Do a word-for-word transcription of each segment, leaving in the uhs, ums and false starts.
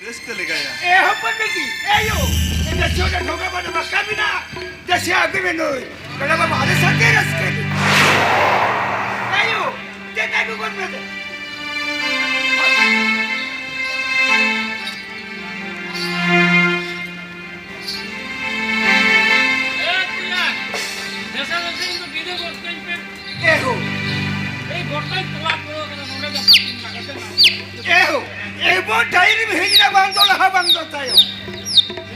ᱨᱟᱹᱥᱠᱟᱹ ᱞᱮᱜᱟᱭᱟ᱾ ᱮ ᱦᱚᱯᱚᱱ ᱵᱤᱴᱤ, ᱮ ᱭᱳ, ᱮ ᱫᱮᱥᱤ ᱦᱚᱲ ᱴᱷᱚᱜᱟ ᱵᱟᱰᱟ ᱵᱟᱠᱟ ᱢᱮᱱᱟᱜ, ᱫᱮᱥᱤ ᱟᱹᱜᱩᱭ ᱢᱮ ᱱᱩᱭ᱾ ᱯᱮᱲᱟ ᱵᱟᱵᱟ ᱟᱞᱮ ᱥᱟᱛᱮ ᱨᱟᱹᱥᱠᱟᱹ ᱞᱮ᱾ ᱮ ᱭᱳ, ᱫᱮᱱ ᱟᱹᱜᱩ ᱜᱚᱫ ᱢᱮ ᱫᱮ᱾ ᱮ ᱛᱮᱭᱟ, ᱫᱮᱥᱮ ᱫᱮᱥᱮ ᱤᱧ ᱫᱚ ᱵᱤᱫᱟᱹ ᱜᱚᱫ ᱠᱟᱹᱧ ᱯᱮ᱾ ᱮ ᱦᱳ᱾ ᱮᱭ ᱜᱚᱴᱟᱧ ᱛᱚᱞᱟ ᱯᱩᱨᱟᱹᱣ ᱠᱟᱱᱟ, ᱱᱚᱰᱮ ᱫᱚ ᱦᱟᱹᱴᱤᱧ ᱞᱟᱜᱟ ᱛᱮ ᱱᱟᱜ᱾ ᱮ ᱦᱳ, ᱮᱢᱚᱱ ᱴᱟᱭᱤᱢ ᱦᱮᱡ ᱮᱱᱟ, ᱵᱟᱝ ᱫᱚ ᱞᱟᱦᱟ, ᱵᱟᱝ ᱫᱚ ᱛᱟᱭᱚᱢ᱾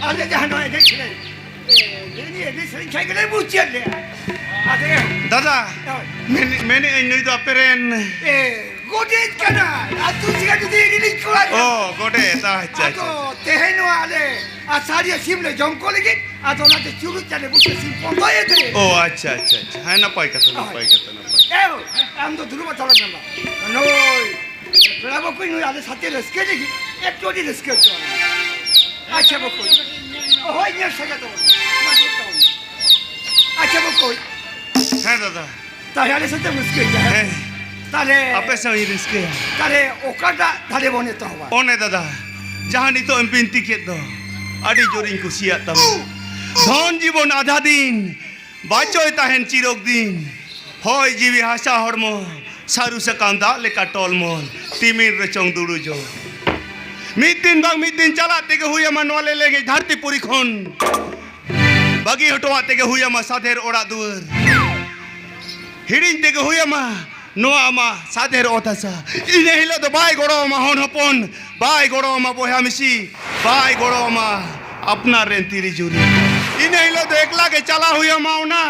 ᱟᱞᱮ ᱡᱟᱦᱟᱸ ᱱᱚᱣᱟ ᱮᱱᱮᱡ ᱥᱮᱨᱮᱧ, ᱮ, ᱮᱱᱮᱡ ᱥᱮᱨᱮᱧ ᱠᱷᱟᱡ ᱜᱮᱞᱮ ᱢᱩᱪᱟᱹᱫ ᱞᱮᱭᱟ᱾ ᱟᱫᱚ ᱮ ᱦᱳ᱾ ᱫᱟᱫᱟ, ᱦᱳᱭ᱾ ᱢᱮᱱ-, ᱢᱮᱱᱮᱫ ᱟᱹᱧ ᱱᱩᱭ ᱫᱚ ᱟᱯᱮ ᱨᱮᱱ? ᱮ, ᱜᱚᱰᱮᱛ ᱠᱟᱱᱟᱭ᱾ ᱟᱹᱛᱩ ᱥᱤᱜᱟ ᱡᱩᱫᱤ ᱨᱤᱞᱤᱡ ᱠᱚᱣᱟ᱾ ᱚ, ᱜᱚᱰᱮᱛ, ᱟᱪᱪᱷᱟ, ᱟᱪᱪᱷᱟ, ᱟᱫᱚ ᱟᱪᱪᱷᱟ᱾ ᱛᱮᱦᱮᱧ ᱱᱚᱣᱟ ᱟᱞᱮ ᱟᱥᱟᱲᱤᱭᱟᱹ ᱥᱤᱢ ᱞᱮ ᱡᱚᱢ ᱠᱚ ᱞᱟᱹᱜᱤᱫ, ᱟᱫᱚ ᱚᱱᱟᱛᱮ ᱪᱩᱨᱩᱡ ᱪᱟᱞᱮ ᱵᱩᱥᱟᱹ ᱥᱤᱢ ᱯᱚᱱᱫᱚᱭᱮ ᱛᱮ᱾ ᱚ, ᱟᱪᱪᱷᱟ, ᱟᱪᱪᱷᱟ, ᱟᱪᱪᱷᱟ᱾ ᱦᱮᱸ, ᱱᱟᱯᱟᱭ ᱠᱟᱛᱷᱟ, ᱦᱳᱭ᱾ ᱱᱟᱯᱟᱭ ᱠᱟᱛᱷᱟ, ᱱᱟᱯᱟᱭ ᱠᱟᱛᱷᱟ᱾ ᱮ ᱦᱳ, ᱟᱢ ᱫᱚ ᱫᱩᱲᱩᱵ ᱦᱟᱛᱟᱲ ᱢᱮ ᱢᱟ᱾ ᱱᱩᱭ ᱯᱮᱲᱟ ᱵᱟᱹᱵᱩ ᱱᱩᱭ ᱟᱞᱮ ᱥᱟᱛᱮ ᱨᱟᱹᱥᱠᱟᱹ ᱞᱟᱹᱜᱤᱫ ᱮᱠᱴᱩ ᱟᱹᱰᱤ ᱨᱟᱹᱥᱠᱟᱹ ᱦᱚᱪᱚ ᱟᱞᱮ᱾ ᱟᱪᱪᱷᱟ ᱵᱟᱹᱵᱩ᱾ ᱦᱳᱭ, ᱧᱮᱞ ᱥᱟᱸᱜᱮ ᱛᱟᱵᱚᱱ᱾ ᱢᱟ ᱫᱩᱲᱩᱵ ᱛᱟᱵᱚᱱ᱾ ᱟᱪᱪᱷᱟ ᱵᱟᱹᱵᱩ᱾ ᱦᱮᱸ ᱫᱟᱫᱟ᱾ ᱛᱟᱦᱞᱮ ᱟᱞᱮ ᱥᱟᱛᱮᱢ ᱨᱟᱹᱥᱠᱟᱹᱭ ᱜᱮᱭᱟ, ᱦᱮᱸ? ᱦᱮᱸ᱾ ᱛᱟᱦᱞᱮ ᱟᱯᱮ ᱥᱟᱶ ᱤᱧ ᱨᱟᱹᱥᱠᱟᱹᱭᱟ᱾ ᱛᱟᱦᱞᱮ ᱚᱠᱟᱴᱟᱜ ᱫᱷᱟᱨᱮ ᱵᱚᱱ ᱮᱛᱚᱦᱚᱵᱟ? ᱚᱱᱮ ᱫᱟᱫᱟ, ᱡᱟᱦᱟᱸ ᱱᱤᱛᱚᱜ ᱮᱢ ᱵᱤᱱᱛᱤ ᱠᱮᱫ ᱫᱚ, ᱟᱹᱰᱤ ᱡᱳᱨᱤᱧ ᱠᱩᱥᱤᱭᱟᱜ ᱛᱟᱢᱟ᱾ ᱫᱷᱚᱱ ᱡᱤᱵᱚᱱ ᱟᱫᱷᱟ ᱫᱤᱱ, ᱵᱟᱪᱚᱭ ᱛᱟᱦᱮᱱ ᱪᱤᱨᱚᱠ ᱫᱤᱱ᱾ ᱦᱚᱭ ᱡᱤᱣᱤ ᱦᱟᱥᱟ ᱦᱚᱲᱢᱚ, ᱥᱟᱹᱨᱩ ᱥᱟᱠᱟᱢ ᱫᱟᱜ ᱞᱮᱠᱟ ᱴᱚᱞᱢᱚᱞ, ᱛᱤᱢᱤᱱ ᱨᱮᱪᱚᱝ ᱫᱩᱲᱩᱡᱚᱜ᱾ ᱢᱤᱫ ᱫᱤᱱ ᱵᱟᱝ ᱢᱤᱫ ᱫᱤᱱ ᱪᱟᱞᱟᱜ ᱛᱮᱜᱮ ᱦᱩᱭ ᱟᱢᱟ ᱱᱚᱣᱟ ᱞᱮᱞᱮᱝᱜᱮᱡ ᱫᱷᱟᱹᱨᱛᱤ ᱯᱩᱨᱤ ᱠᱷᱚᱱ᱾ ᱵᱟᱹᱜᱤ ᱦᱚᱴᱚᱣᱟᱜ ᱛᱮᱜᱮ ᱦᱩᱭ ᱟᱢᱟ ᱥᱟᱫᱷᱮᱨ ᱚᱲᱟᱜ ᱫᱩᱣᱟᱹᱨ᱾ ᱦᱤᱲᱤᱧ ᱛᱮᱜᱮ ᱦᱩᱭ ᱟᱢᱟ ᱱᱚᱣᱟ ᱟᱢᱟᱜ ᱥᱟᱫᱷᱮᱨ ᱚᱛ ᱦᱟᱥᱟ᱾ ᱤᱱᱟᱹ ᱦᱤᱞᱳᱜ ᱫᱚ ᱵᱟᱭ ᱜᱚᱲᱚ ᱟᱢᱟ ᱦᱚᱱ ᱦᱚᱯᱚᱱ, ᱵᱟᱭ ᱜᱚᱲᱚ ᱟᱢᱟ ᱵᱚᱭᱦᱟ ᱢᱤᱥᱤ, ᱵᱟᱭ ᱜᱚᱲᱚ ᱟᱢᱟ ᱟᱯᱱᱟᱨ ᱨᱮᱱ ᱛᱤᱨᱤ ᱡᱩᱨᱤ᱾ ᱤᱱᱟᱹ ᱦᱤᱞᱳᱜ ᱫᱚ ᱮᱠᱞᱟ ᱜᱮ ᱪᱟᱞᱟᱣ ᱦᱩᱭ ᱟᱢᱟ ᱚᱱᱟ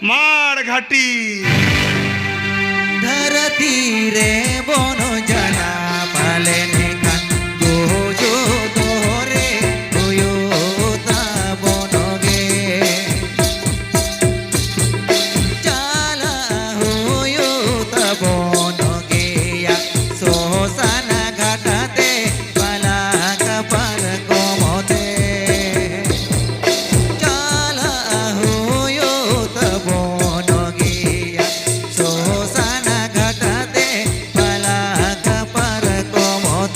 ᱢᱟᱲ ᱜᱷᱟᱴᱤ᱾ ᱫᱷᱟᱹᱨᱛᱤ ᱨᱮ ᱵᱚᱱ ᱡᱟᱱᱟᱢ ᱞᱮᱱᱠᱷᱟᱱ ᱜᱩᱡᱩᱜ ᱫᱚ ᱨᱮ ᱦᱩᱭᱩᱜ ᱛᱟᱵᱚᱱ ᱜᱮ᱾ ᱪᱟᱞᱟᱜ ᱦᱩᱭᱩᱜ ᱛᱟᱵᱚᱱ ᱜᱮᱭᱟ ᱥᱚᱥᱟᱱ ᱜᱷᱟᱴ ᱛᱮ ᱵᱟᱞᱟ ᱠᱟᱯᱟᱨ ᱠᱚᱢᱚᱛᱮ᱾ ᱪᱟᱞᱟᱜ ᱦᱩᱭᱩᱜ ᱛᱟᱵᱚᱱ ᱜᱮᱭᱟ ᱥᱚᱥᱟᱱ ᱜᱷᱟᱴ ᱛᱮ ᱵᱟᱞᱟ ᱠᱟᱯᱟᱨ ᱠᱚᱢᱚᱛᱮ᱾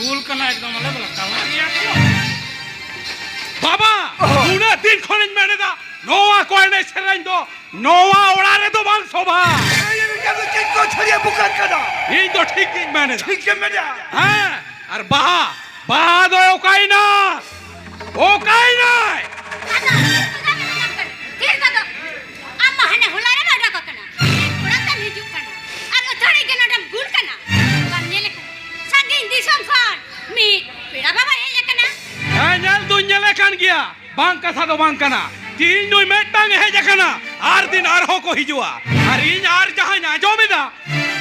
ᱜᱩᱞ ᱠᱟᱱᱟ ᱮᱠᱫᱚᱢ, ᱟᱞᱮ ᱫᱚᱞᱮ ᱠᱟᱞᱟ ᱜᱮᱭᱟ ᱠᱚ᱾ ᱵᱟᱵᱟ, ᱩᱱᱟᱹᱜ ᱫᱤᱱ ᱠᱷᱚᱱᱤᱧ ᱢᱮᱱ ᱮᱫᱟ, ᱱᱚᱣᱟ ᱠᱚ ᱮᱱᱮᱡ ᱥᱮᱨᱮᱧ ᱫᱚ ᱱᱚᱣᱟ ᱚᱲᱟᱜ ᱨᱮᱫᱚ ᱵᱟᱝ ᱥᱚᱵᱷᱟ᱾ ᱮᱭ, ᱤᱧ ᱫᱚ ᱪᱮᱫ ᱠᱚ ᱪᱷᱟᱹᱲᱤᱭᱟᱹ ᱵᱚᱠᱟᱨ ᱠᱟᱱᱟ? ᱤᱧ ᱫᱚ ᱴᱷᱤᱠ ᱜᱤᱧ ᱢᱮᱱ ᱮᱫᱟ᱾ ᱴᱷᱤᱠ ᱜᱮᱢ ᱢᱮᱱᱮᱫᱼᱟ᱾ ᱦᱮᱸ, ᱟᱨ ᱵᱟᱦᱟ, ᱵᱟᱦᱟ ᱫᱚᱭ ᱚᱠᱟᱭᱮᱱᱟ? ᱚᱠᱟᱭᱮᱱᱟᱭ? ᱟᱫᱚ ᱪᱮᱫ ᱞᱮᱠᱟ ᱢᱮᱱᱟᱢ ᱠᱟᱱᱟ? ᱛᱷᱤᱨ ᱠᱚᱫᱚ ᱟᱢ ᱢᱟ ᱦᱟᱱᱮ ᱦᱚᱞᱟ ᱨᱮᱢ ᱚᱰᱚᱠ ᱟᱠᱟᱱᱟ᱾ ᱛᱮᱦᱮᱧ ᱠᱚᱲᱟ ᱛᱮᱢ ᱦᱤᱡᱩᱜ ᱠᱟᱱᱟ᱾ ᱟᱨ ᱟᱹᱛᱷᱟᱹᱲᱤ ᱜᱮ ᱱᱚᱰᱮᱢ ᱜᱩᱞ ᱠᱟᱱᱟ᱾ ᱵᱟᱢ ᱧᱮᱞᱮ ᱠᱟᱱᱟ? ᱥᱟᱺᱜᱤᱧ ᱫᱤᱥᱚᱢ ᱠᱷᱚᱱ ᱢᱤᱫ ᱯᱮᱲᱟ ᱵᱟᱵᱟᱭ ᱦᱮᱡ ᱟᱠᱟᱱᱟ᱾ ᱦᱮᱸ, ᱧᱮᱞ ᱫᱩᱧ ᱧᱮᱞᱮ ᱠᱟᱱ ᱜᱮᱭᱟ᱾ ᱵᱟᱝ ᱠᱟᱛᱷᱟ ᱫᱚ ᱵᱟᱝ ᱠᱟᱱᱟ᱾ ᱛᱤᱦᱤᱧ ᱱᱩᱭ ᱢᱤᱫᱴᱟᱝ ᱮ ᱦᱮᱡ ᱟᱠᱟᱱᱟ, ᱟᱨ ᱫᱤᱱ ᱟᱨᱦᱚᱸ ᱠᱚ ᱦᱤᱡᱩᱜᱼᱟ᱾ ᱟᱨ ᱤᱧ ᱟᱨ ᱡᱟᱦᱟᱸᱧ ᱟᱸᱡᱚᱢ ᱮᱫᱟ,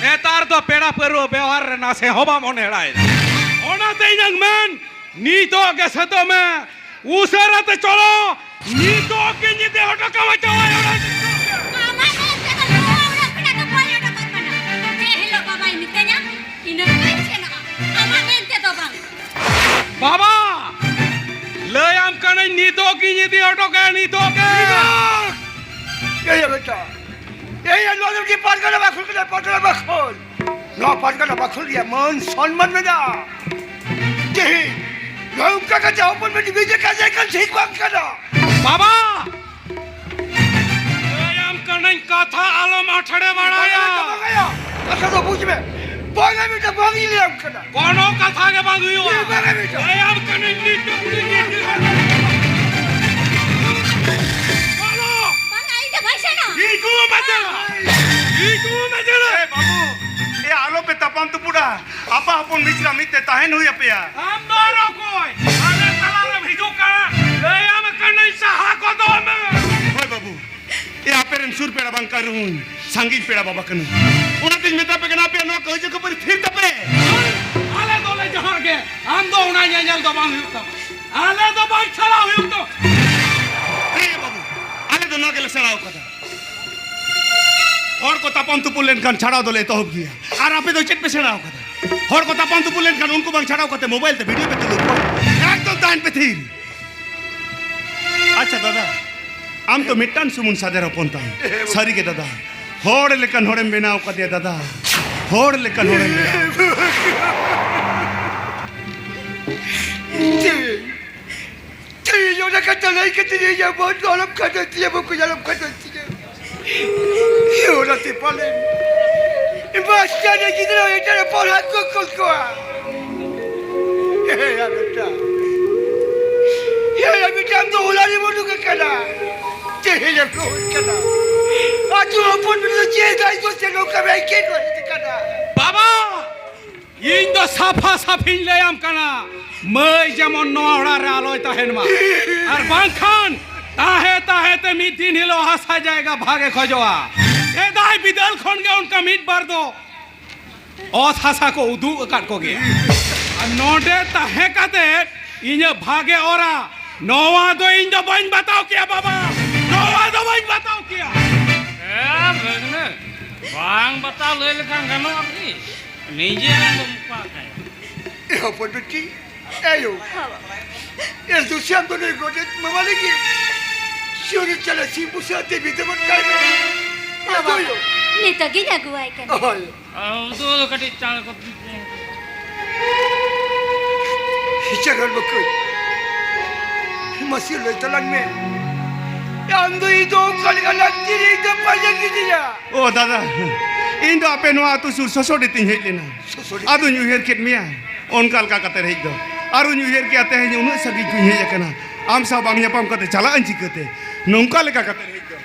ᱱᱮᱛᱟᱨ ᱫᱚ ᱯᱮᱲᱟ ᱯᱟᱹᱨᱣᱟᱹ ᱵᱮᱣᱦᱟᱨ ᱨᱮ ᱱᱟᱥᱮ ᱦᱚᱸ ᱵᱟᱢ ᱚᱱᱦᱮᱲᱟᱭᱮᱫᱟ᱾ ᱚᱱᱟᱛᱮ ᱤᱧᱟᱝ ᱢᱮᱱ, ᱱᱤᱛᱚᱜ ᱜᱮ ᱥᱟᱹᱛᱚᱜ ᱢᱮ, ᱩᱥᱟᱹᱨᱟ ᱛᱮ ᱪᱚᱞᱚ, ᱱᱤᱛᱚᱜ ᱜᱮ ᱧᱤᱫᱟᱹ ᱦᱚᱴᱚ ᱠᱟᱢᱟ ᱡᱟᱶᱟᱭ ᱚᱲᱟᱜ᱾ ᱟᱢᱟᱜ ᱢᱮᱱ ᱛᱮᱫᱚ ᱱᱚᱣᱟ ᱚᱲᱟᱜ ᱠᱷᱚᱱᱟᱜ ᱫᱚ ᱵᱟᱭ ᱚᱰᱚᱠᱚᱜ ᱠᱟᱱᱟ᱾ ᱡᱮ ᱦᱤᱞᱳᱜ ᱵᱟᱵᱟᱭ ᱢᱤᱛᱟᱹᱧᱟ, ᱤᱱᱟᱹ ᱦᱤᱞᱳᱜ ᱤᱧ ᱥᱮᱱᱚᱜᱼᱟ᱾ ᱟᱢᱟᱜ ᱢᱮᱱ ᱛᱮᱫᱚ ᱵᱟᱝ᱾ ᱵᱟᱵᱟ, ᱞᱟᱹᱭᱟᱢ ᱠᱟᱹᱱᱟᱹᱧ, ᱱᱤᱛᱚᱜ ᱜᱮ ᱧᱤᱫᱟᱹ ᱦᱚᱴᱚ ᱠᱟᱭᱟ, ᱱᱤᱛᱚᱜ ᱜᱮ᱾ ᱮᱭ ᱵᱮᱴᱟ, ᱮᱭ ᱱᱚᱣᱟ ᱫᱚ ᱢᱤᱫᱴᱤᱡ ᱯᱟᱨᱜᱟᱱᱟ ᱵᱟᱠᱷᱳᱞ ᱠᱟᱱᱟ, ᱯᱟᱨᱜᱟᱱᱟ ᱵᱟᱠᱷᱳᱞ᱾ ᱱᱚᱣᱟ ᱯᱟᱨᱜᱟᱱᱟ ᱵᱟᱠᱷᱳᱞ ᱨᱮᱭᱟᱜ ᱢᱟᱹᱱ ᱥᱚᱱᱢᱟᱱ ᱢᱮᱱᱟᱜᱼᱟ᱾ ᱛᱮᱦᱮᱧ ᱱᱚᱝᱠᱟ ᱠᱟᱛᱮ ᱦᱚᱯᱚᱱ ᱵᱤᱴᱤ ᱵᱤᱡᱮ ᱠᱟᱡᱮ ᱠᱟᱱ ᱴᱷᱤᱠ ᱵᱟᱝ ᱠᱟᱱᱟ᱾ ᱵᱟᱵᱟ! ᱞᱟᱹᱭᱟᱢ ᱠᱟᱹᱱᱟᱹᱧ, ᱠᱟᱛᱷᱟ ᱟᱞᱚᱢ ᱟᱴᱷᱲᱮ ᱵᱟᱲᱟᱭᱟ᱾ ᱵᱟᱝᱟ ᱵᱮᱴᱟ, ᱵᱟᱝᱟ᱾ ᱠᱟᱛᱷᱟ ᱫᱚ ᱵᱩᱡᱽ ᱢᱮ᱾ ᱵᱟᱝᱟ ᱵᱮᱴᱟ, ᱵᱟᱝ ᱤᱧ ᱞᱟᱹᱭᱟᱢ ᱠᱟᱱᱟ᱾ ᱠᱳᱱᱳ ᱠᱟᱛᱷᱟ ᱜᱮ ᱵᱟᱝ ᱦᱩᱭᱩᱜᱼᱟ᱾ ᱵᱟᱝᱟ ᱵᱮᱴᱟ᱾ ᱞᱟᱹᱭᱟᱢ ᱠᱟᱹᱱᱟᱹᱧ, ᱱᱤᱛ ᱫᱚ ᱩᱱᱤ ᱜᱤᱫᱽᱨᱟᱹ ᱵᱟᱹᱱᱩᱜ᱾ ᱵᱟᱝᱟ, ᱤᱧ ᱫᱚ ᱵᱟᱹᱧ ᱥᱮᱱᱚᱜᱼᱟ᱾ ᱤᱧ ᱠᱚ ᱢᱮᱛᱟᱢᱟ᱾ ᱤᱧ ᱠᱚ ᱢᱮᱛᱟᱢᱟ᱾ ᱮ ᱵᱟᱹᱵᱩ, ᱮ ᱟᱞᱚᱯᱮ ᱛᱟᱯᱟᱢ ᱛᱩᱯᱩᱫᱟ᱾ ᱟᱯᱟ ᱦᱚᱯᱚᱱ ᱢᱤᱥᱨᱟ ᱢᱤᱫ ᱛᱮ ᱛᱟᱦᱮᱱ ᱦᱩᱭ ᱟᱯᱮᱭᱟ᱾ ᱟᱢ ᱫᱚ ᱟᱨ ᱚᱠᱚᱭ? ᱟᱞᱮ ᱛᱟᱞᱟ ᱨᱮᱢ ᱦᱤᱡᱩᱜ ᱠᱟᱱᱟ? ᱞᱟᱹᱭᱟᱢ ᱠᱟᱹᱱᱟᱹᱧ, ᱥᱟᱦᱟ ᱠᱚᱫᱚᱜ ᱢᱮ᱾ ᱦᱳᱭ ᱵᱟᱹᱵᱩ, ᱮ ᱟᱯᱮ ᱨᱮᱱ ᱥᱩᱨ ᱯᱮᱲᱟ ᱵᱟᱝ ᱠᱟᱱ ᱨᱮᱦᱚᱸᱧ, ᱥᱟᱺᱜᱤᱧ ᱯᱮᱲᱟ ᱵᱟᱵᱟ ᱠᱟᱹᱱᱟᱹᱧ᱾ ᱚᱱᱟᱛᱤᱧ ᱢᱮᱛᱟ ᱯᱮ ᱠᱟᱱᱟ, ᱟᱯᱮᱭᱟᱜ ᱱᱚᱣᱟ ᱠᱟᱹᱭᱡᱟᱹ ᱠᱷᱟᱹᱯᱟᱹᱨᱤ ᱛᱷᱤᱨ ᱛᱟᱯᱮ᱾ ᱟᱞᱮ ᱫᱚᱞᱮ ᱡᱟᱦᱟᱸ ᱜᱮ, ᱟᱢ ᱫᱚ ᱚᱱᱟ ᱧᱮᱧᱮᱞ ᱫᱚ ᱵᱟᱝ ᱦᱩᱭᱩᱜ ᱛᱟᱢᱟ᱾ ᱟᱞᱮ ᱫᱚ ᱵᱟᱝ ᱪᱟᱞᱟᱣ ᱦᱩᱭᱩᱜ ᱛᱟᱢᱟ᱾ ᱦᱮᱸ ᱵᱟᱹᱵᱩ, ᱟᱞᱮ ᱫᱚ ᱱᱚᱣᱟ ᱜᱮᱞᱮ ᱥᱮᱬᱟ ᱟᱠᱟᱫᱟ᱾ ᱦᱚᱲ ᱠᱚ ᱛᱟᱯᱟᱢ ᱛᱩᱯᱩ ᱞᱮᱱᱠᱷᱟᱱ ᱪᱷᱟᱲᱟᱣ ᱫᱚᱞᱮ ᱮᱛᱚᱦᱚᱵ ᱜᱮᱭᱟ᱾ ᱟᱨ ᱟᱯᱮ ᱫᱚ ᱪᱮᱫ ᱯᱮ ᱥᱮᱬᱟ ᱟᱠᱟᱫᱟ? ᱦᱚᱲ ᱠᱚ ᱛᱟᱯᱟᱢ ᱛᱩᱯᱩ ᱞᱮᱱᱠᱷᱟᱱ ᱩᱱᱠᱩ ᱵᱟᱝ ᱪᱷᱟᱲᱟᱣ ᱠᱟᱛᱮ ᱢᱳᱵᱟᱭᱤᱞ ᱛᱮ ᱵᱷᱤᱰᱤᱭᱳ ᱯᱮ ᱛᱩᱞᱟᱹᱣ ᱠᱚᱣᱟ᱾ ᱮᱠᱫᱚᱢ ᱛᱟᱦᱮᱱ ᱯᱮ ᱛᱷᱤᱨ᱾ ᱟᱪᱪᱷᱟ ᱫᱟᱫᱟ, ᱟᱢ ᱫᱚ ᱢᱤᱫᱴᱟᱝ ᱥᱩᱢᱩᱝ ᱥᱟᱫᱮᱨ ᱦᱚᱯᱚᱱ ᱛᱟᱢ᱾ ᱥᱟᱹᱨᱤ ᱜᱮ ᱫᱟᱫᱟ, ᱦᱚᱲ ᱞᱮᱠᱟᱱ ᱦᱚᱲᱮᱢ ᱵᱮᱱᱟᱣ ᱠᱟᱫᱮᱭᱟ ᱫᱟᱫᱟ, ᱦᱚᱲ ᱞᱮᱠᱟᱱ ᱦᱚᱲᱮᱢ ᱵᱮᱱᱟᱣ᱾ ᱛᱮᱦᱮᱧ, ᱛᱮᱦᱮᱧ ᱚᱱᱟ ᱠᱟᱛᱷᱟ ᱞᱟᱹᱭ ᱠᱟᱛᱮ ᱤᱧᱟᱹᱜ ᱵᱚᱦᱚᱜ ᱟᱞᱚᱢ ᱠᱷᱟᱴᱚ ᱛᱤᱧᱟᱹ, ᱵᱟᱠᱚ ᱟᱞᱚᱢ ᱠᱷᱟᱴᱚ ᱛᱤᱧᱟᱹ᱾ ᱚᱱᱟᱛᱮ ᱯᱟᱞᱮᱱ ᱢᱟᱥᱴᱟᱨ ᱨᱮ ᱜᱤᱫᱽᱨᱟᱹ ᱮᱴᱟᱜ ᱨᱮ ᱯᱟᱲᱦᱟᱜ ᱠᱚ ᱠᱩᱞ ᱠᱚᱣᱟ᱾ ᱦᱮᱸ, ᱭᱟ ᱵᱮᱴᱟ᱾ ᱦᱮᱸ, ᱭᱟ ᱵᱮᱴᱟ, ᱟᱢ ᱫᱚ ᱦᱚᱞᱟ ᱨᱮᱢ ᱩᱰᱩᱠ ᱟᱠᱟᱱᱟ, ᱛᱮᱦᱮᱧ ᱮᱢ ᱨᱩᱣᱟᱹᱲ ᱠᱟᱱᱟ᱾ ᱟᱹᱛᱩ ᱦᱚᱯᱚᱱ ᱵᱮᱴᱟ ᱫᱚ ᱪᱮᱫ ᱫᱟᱭ ᱫᱚ ᱪᱮᱫ ᱱᱚᱝᱠᱟ ᱵᱮᱱ ᱪᱮᱫ ᱵᱟᱭ ᱠᱟᱱᱟ? ᱵᱟᱵᱟ! ᱤᱧ ᱫᱚ ᱥᱟᱯᱷᱟ ᱥᱟᱯᱷᱤᱧ ᱞᱟᱹᱭᱟᱢ ᱠᱟᱱᱟ, ᱢᱟᱹᱭ ᱡᱮᱢᱚᱱ ᱱᱚᱣᱟ ᱚᱲᱟᱜ ᱨᱮ ᱟᱞᱚᱭ ᱛᱟᱦᱮᱱ ᱢᱟ, ᱟᱨ ᱵᱟᱝᱠᱷᱟᱱ ᱛᱟᱦᱮᱸ ᱛᱟᱦᱮᱸ ᱛᱮ ᱢᱤᱫ ᱫᱤᱱ ᱦᱤᱞᱳᱜ ᱦᱟᱥᱟ ᱡᱟᱭᱜᱟ ᱵᱷᱟᱜᱮ ᱠᱷᱚᱡᱚᱜᱼᱟ᱾ ᱥᱮᱫᱟᱭ ᱵᱤᱫᱟᱹᱞ ᱠᱷᱚᱱ ᱜᱮ ᱚᱱᱠᱟ ᱢᱤᱫ ᱵᱟᱨ ᱫᱚ ᱚᱛ ᱦᱟᱥᱟ ᱠᱚ ᱩᱫᱩᱜ ᱟᱠᱟᱫ ᱠᱚᱜᱮᱭᱟ᱾ ᱟᱨ ᱱᱚᱰᱮ ᱛᱟᱦᱮᱸ ᱠᱟᱛᱮ ᱤᱧᱟᱹᱜ ᱵᱷᱟᱜᱮ ᱚᱨᱟ, ᱱᱚᱣᱟ ᱫᱚ ᱤᱧ ᱫᱚ ᱵᱟᱹᱧ ᱵᱟᱛᱟᱣ ᱠᱮᱭᱟ ᱵᱟᱵᱟ, ᱱᱚᱣᱟ ᱫᱚ ᱵᱟᱹᱧ ᱵᱟᱛᱟᱣ ᱠᱮᱭᱟ᱾ ᱦᱮᱸ ᱵᱷᱟᱹᱜᱽᱱᱟᱹ, ᱵᱟᱝ ᱵᱟᱛᱟᱣ ᱞᱟᱹᱭ ᱞᱮᱠᱷᱟᱱ ᱜᱟᱱᱚᱜᱼᱟ ᱠᱤ? ᱱᱤᱡᱮ ᱨᱮᱱ ᱫᱚ ᱢᱩᱠᱟ ᱠᱟᱭᱟ᱾ ᱮ ᱦᱚᱯᱚᱱ ᱵᱤᱴᱤ, ᱮᱭᱳ᱾ ᱦᱚᱸ ᱵᱟᱵᱟ᱾ ᱮ ᱫᱩᱥᱭᱟᱢ ᱫᱚ ᱱᱩᱭ ᱜᱚᱰᱮᱛ ᱢᱟᱢᱟ ᱞᱟᱹᱜᱤᱫ ᱥᱤᱭᱳᱨᱤ ᱪᱟᱞᱟ ᱥᱤᱢ ᱵᱩᱥᱟᱹᱜ ᱟᱛᱮ ᱵᱷᱤᱛᱟᱹ ᱵᱚᱱ ᱠᱟᱭ ᱢᱮ᱾ ᱦᱚᱸ ᱵᱟᱵᱟ᱾ ᱮᱭᱳ᱾ ᱱᱤᱛᱚᱜ ᱜᱤᱧ ᱟᱹᱜᱩᱣᱟᱭ ᱠᱟᱱᱟ᱾ ᱦᱳᱭ᱾ ᱟᱨ ᱩᱛᱩ ᱫᱚ ᱠᱟᱹᱴᱤᱡ ᱪᱟᱬ ᱠᱚ ᱦᱤᱪᱟᱹ ᱜᱟᱲ ᱵᱟᱹᱠᱟᱹᱭ᱾ ᱢᱟᱥᱮ ᱞᱟᱹᱭ ᱛᱟᱞᱟᱝ ᱢᱮ᱾ ᱟᱢ ᱫᱚ ᱤᱧ ᱫᱚ ᱚᱠᱟ ᱞᱮᱠᱟ ᱞᱟᱹᱠᱛᱤ ᱨᱮ ᱤᱧ ᱫᱚ ᱯᱟᱸᱡᱟ ᱠᱤᱫᱤᱧᱟ? ᱳ ᱫᱟᱫᱟ, ᱤᱧ ᱫᱚ ᱟᱯᱮ ᱱᱚᱣᱟ ᱟᱹᱛᱩ ᱥᱩᱨ ᱥᱚᱥᱚᱰᱤ ᱛᱤᱧ ᱦᱮᱡ ᱞᱮᱱᱟ᱾ ᱥᱚᱥᱚᱰᱤ? ᱟᱫᱚᱧ ᱩᱭᱦᱟᱹᱨ ᱠᱮᱫ ᱢᱮᱭᱟ, ᱚᱱᱠᱟ ᱞᱮᱠᱟ ᱠᱟᱛᱮ ᱦᱮᱡ ᱫᱚ᱾ ᱟᱨᱚᱧ ᱩᱭᱦᱟᱹᱨ ᱠᱮᱫᱟ ᱛᱮᱦᱮᱧ ᱩᱱᱟᱹᱜ ᱥᱟᱺᱜᱤᱧ ᱠᱷᱚᱱᱤᱧ ᱦᱮᱡ ᱟᱠᱟᱱᱟ, ᱟᱢ ᱥᱟᱶ ᱵᱟᱝ ᱧᱟᱯᱟᱢ ᱠᱟᱛᱮ ᱪᱟᱞᱟᱜ ᱟᱹᱧ ᱪᱤᱠᱟᱹᱛᱮ? ᱱᱚᱝᱠᱟ ᱞᱮᱠᱟ ᱠᱟᱛᱮ ᱦᱮᱡ ᱫᱚ᱾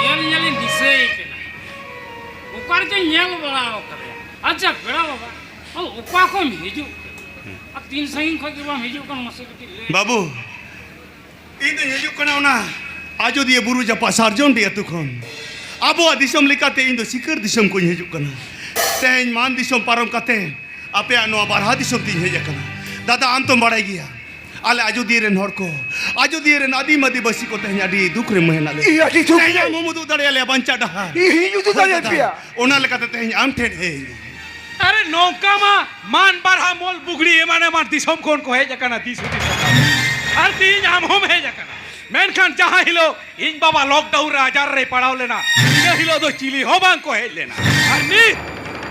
ᱧᱮᱞ ᱧᱮᱞᱤᱧ ᱫᱤᱥᱟᱹᱭᱮ ᱠᱟᱱᱟ, ᱚᱠᱟ ᱨᱮᱪᱚᱧ ᱧᱮᱞ ᱵᱟᱲᱟ ᱟᱠᱟᱫᱮᱭᱟ᱾ ᱟᱪᱪᱷᱟ ᱯᱮᱲᱟ ᱵᱟᱵᱟ, ᱟᱢ ᱚᱠᱟ ᱠᱷᱚᱱ ᱮᱢ ᱦᱤᱡᱩᱜ ᱠᱟᱱᱟ? ᱟᱨ ᱛᱤᱱ ᱥᱟᱺᱜᱤᱧ ᱠᱷᱚᱱ ᱜᱮ ᱵᱟᱢ ᱦᱤᱡᱩᱜ ᱠᱟᱱᱟ, ᱢᱟᱥᱮ ᱠᱟᱹᱴᱤᱡ ᱞᱟᱹᱭ᱾ ᱵᱟᱹᱵᱩ, ᱤᱧ ᱫᱚᱧ ᱦᱤᱡᱩᱜ ᱠᱟᱱᱟ ᱚᱱᱟ ᱟᱡᱚᱫᱤᱭᱟᱹ ᱵᱩᱨᱩ ᱡᱟᱯᱟᱜ ᱥᱟᱨᱡᱚᱢᱰᱤ ᱟᱹᱛᱩ ᱠᱷᱚᱱ᱾ ᱟᱵᱚᱣᱟᱜ ᱫᱤᱥᱚᱢ ᱞᱮᱠᱟᱛᱮ ᱤᱧ ᱫᱚ ᱥᱤᱠᱟᱹᱨ ᱫᱤᱥᱚᱢ ᱠᱷᱚᱱᱤᱧ ᱦᱤᱡᱩᱜ ᱠᱟᱱᱟ᱾ ᱛᱮᱦᱮᱧ ᱢᱟᱱ ᱫᱤᱥᱚᱢ ᱯᱟᱨᱚᱢ ᱠᱟᱛᱮ ᱟᱯᱮᱭᱟᱜ ᱱᱚᱣᱟ ᱵᱟᱨᱦᱟ ᱫᱤᱥᱚᱢ ᱛᱤᱧ ᱦᱮᱡ ᱟᱠᱟᱱᱟ᱾ ᱫᱟᱫᱟ, ᱟᱢ ᱛᱚᱢ ᱵᱟᱲᱟᱭ ᱜᱮᱭᱟ, ᱟᱞᱮ ᱟᱡᱚᱫᱤᱭᱟᱹ ᱨᱮᱱ ᱦᱚᱲ ᱠᱚ, ᱟᱡᱚᱫᱤᱭᱟᱹ ᱨᱮᱱ ᱟᱹᱫᱤᱢ ᱟᱹᱫᱤᱵᱟᱹᱥᱤ ᱠᱚ ᱛᱮᱦᱮᱧ ᱟᱹᱰᱤ ᱫᱩᱠ ᱨᱮ ᱢᱮᱱᱟᱜ ᱞᱮᱭᱟ᱾ ᱤᱧ ᱟᱹᱰᱤ ᱫᱩᱠ ᱛᱮᱦᱮᱧ ᱨᱮ᱾ ᱟᱢ ᱦᱚᱸᱢ ᱩᱫᱩᱜ ᱫᱟᱲᱮᱭᱟᱞᱮᱭᱟ ᱵᱟᱧᱪᱟᱣ ᱰᱟᱦᱟᱨ᱾ ᱤᱧ ᱩᱫᱩᱜ ᱦᱳᱭ ᱫᱟᱲᱮᱭᱟ ᱫᱟᱫᱟ, ᱯᱮᱭᱟ᱾ ᱚᱱᱟ ᱞᱮᱠᱟᱛᱮ ᱛᱮᱦᱮᱧ ᱟᱢ ᱴᱷᱮᱱ ᱦᱮᱡ ᱤᱧ᱾ ᱟᱨᱮ ᱱᱚᱝᱠᱟ ᱢᱟ ᱢᱟᱱ ᱵᱟᱨᱦᱟ ᱢᱚᱞ ᱵᱩᱜᱲᱤ ᱮᱢᱟᱱ ᱮᱢᱟᱱ ᱫᱤᱥᱚᱢ ᱠᱷᱚᱱ ᱠᱚ ᱦᱮᱡ ᱟᱠᱟᱱᱟ ᱫᱤᱥ ᱦᱩᱫᱤᱥ ᱠᱟᱛᱮ᱾ ᱟᱨ ᱛᱮᱦᱮᱧ ᱟᱢ ᱦᱚᱸᱢ ᱦᱮᱡ ᱟᱠᱟᱱᱟ᱾ ᱢᱮᱱᱠᱷᱟᱱ ᱡᱟᱦᱟᱸ ᱦᱤᱞᱳᱜ ᱤᱧ ᱵᱟᱵᱟ ᱞᱚᱠᱰᱟᱣᱩᱱ ᱨᱮ ᱟᱡᱟᱨ ᱨᱮᱭ ᱯᱟᱲᱟᱣ ᱞᱮᱱᱟ, ᱤᱱᱟᱹ ᱦᱤᱞᱳᱜ ᱫᱚ ᱪᱤᱞᱤ ᱦᱚᱸ ᱵᱟᱝ ᱠᱚ ᱦᱮᱡ ᱞᱮᱱᱟ᱾ ᱟᱨ ᱱᱤᱛ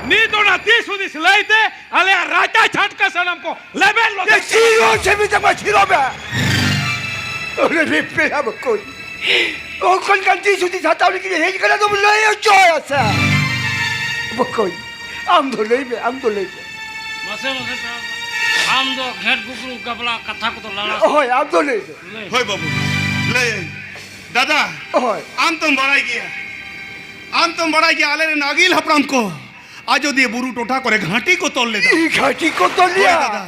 ᱱᱤᱛ ᱚᱱᱟ ᱫᱤᱥ ᱦᱩᱫᱤᱥ ᱞᱟᱹᱭᱛᱮ ᱟᱞᱮᱭᱟᱜ ᱨᱟᱪᱟ ᱪᱷᱟᱴᱠᱟ ᱥᱟᱱᱟᱢ ᱠᱚ ᱞᱮᱵᱮᱫ ᱞᱚᱫᱮ᱾ ᱮ, ᱪᱤᱨᱚ ᱥᱮ ᱢᱤᱫ ᱢᱟ ᱪᱤᱨᱚ ᱢᱮ᱾ ᱚᱱᱮ ᱨᱮ ᱯᱮᱲᱟ ᱵᱟᱠᱚ᱾ ᱚᱱᱠᱟᱱ ᱠᱟᱱ ᱫᱤᱥ ᱦᱩᱫᱤᱥ ᱦᱟᱛᱟᱣ ᱞᱟᱹᱜᱤᱫ ᱦᱮᱡ ᱠᱟᱱᱟ ᱫᱚᱢ ᱞᱟᱹᱭ ᱦᱚᱪᱚᱭᱟ ᱥᱮ? ᱵᱟᱠᱚ᱾ ᱟᱢ ᱫᱚ ᱞᱟᱹᱭ ᱢᱮ, ᱟᱢ ᱫᱚ ᱞᱟᱹᱭ ᱢᱮ᱾ ᱢᱟᱥᱮ, ᱢᱟᱥᱮ, ᱯᱮᱲᱟ ᱵᱟᱵᱟ᱾ ᱟᱢ ᱫᱚ ᱜᱷᱮᱴ ᱜᱩᱜᱩᱲᱩ ᱜᱟᱵᱞᱟ ᱠᱟᱛᱷᱟ ᱠᱚᱫᱚ ᱞᱟᱲᱟ᱾ ᱦᱳᱭ, ᱟᱢ ᱫᱚ ᱞᱟᱹᱭ ᱢᱮ᱾ ᱞᱟᱹᱭ᱾ ᱦᱳᱭ ᱵᱟᱹᱵᱩ, ᱞᱟᱹᱭᱟᱹᱧ᱾ ᱫᱟᱫᱟ, ᱦᱳᱭ᱾ ᱟᱢ ᱛᱚᱢ ᱵᱟᱲᱟᱭ ᱜᱮᱭᱟ, ᱟᱢ ᱛᱚᱢ ᱵᱟᱲᱟᱭ ᱜᱮᱭᱟ, ᱟᱞᱮᱨᱮᱱ ᱟᱹᱜᱤᱞ ᱦᱟᱯᱲᱟᱢ ᱠᱚ ᱟᱡᱚᱫᱤᱭᱟᱹ ᱵᱩᱨᱩ ᱴᱚᱴᱷᱟ ᱠᱚᱨᱮ ᱜᱷᱟᱹᱴᱤ ᱠᱚ ᱛᱚᱞ ᱞᱮᱫᱟ᱾ ᱤ, ᱜᱷᱟᱹᱴᱤ ᱠᱚ ᱛᱚᱞ ᱦᱳᱭ ᱞᱮᱫᱟ᱾ ᱫᱟᱫᱟ,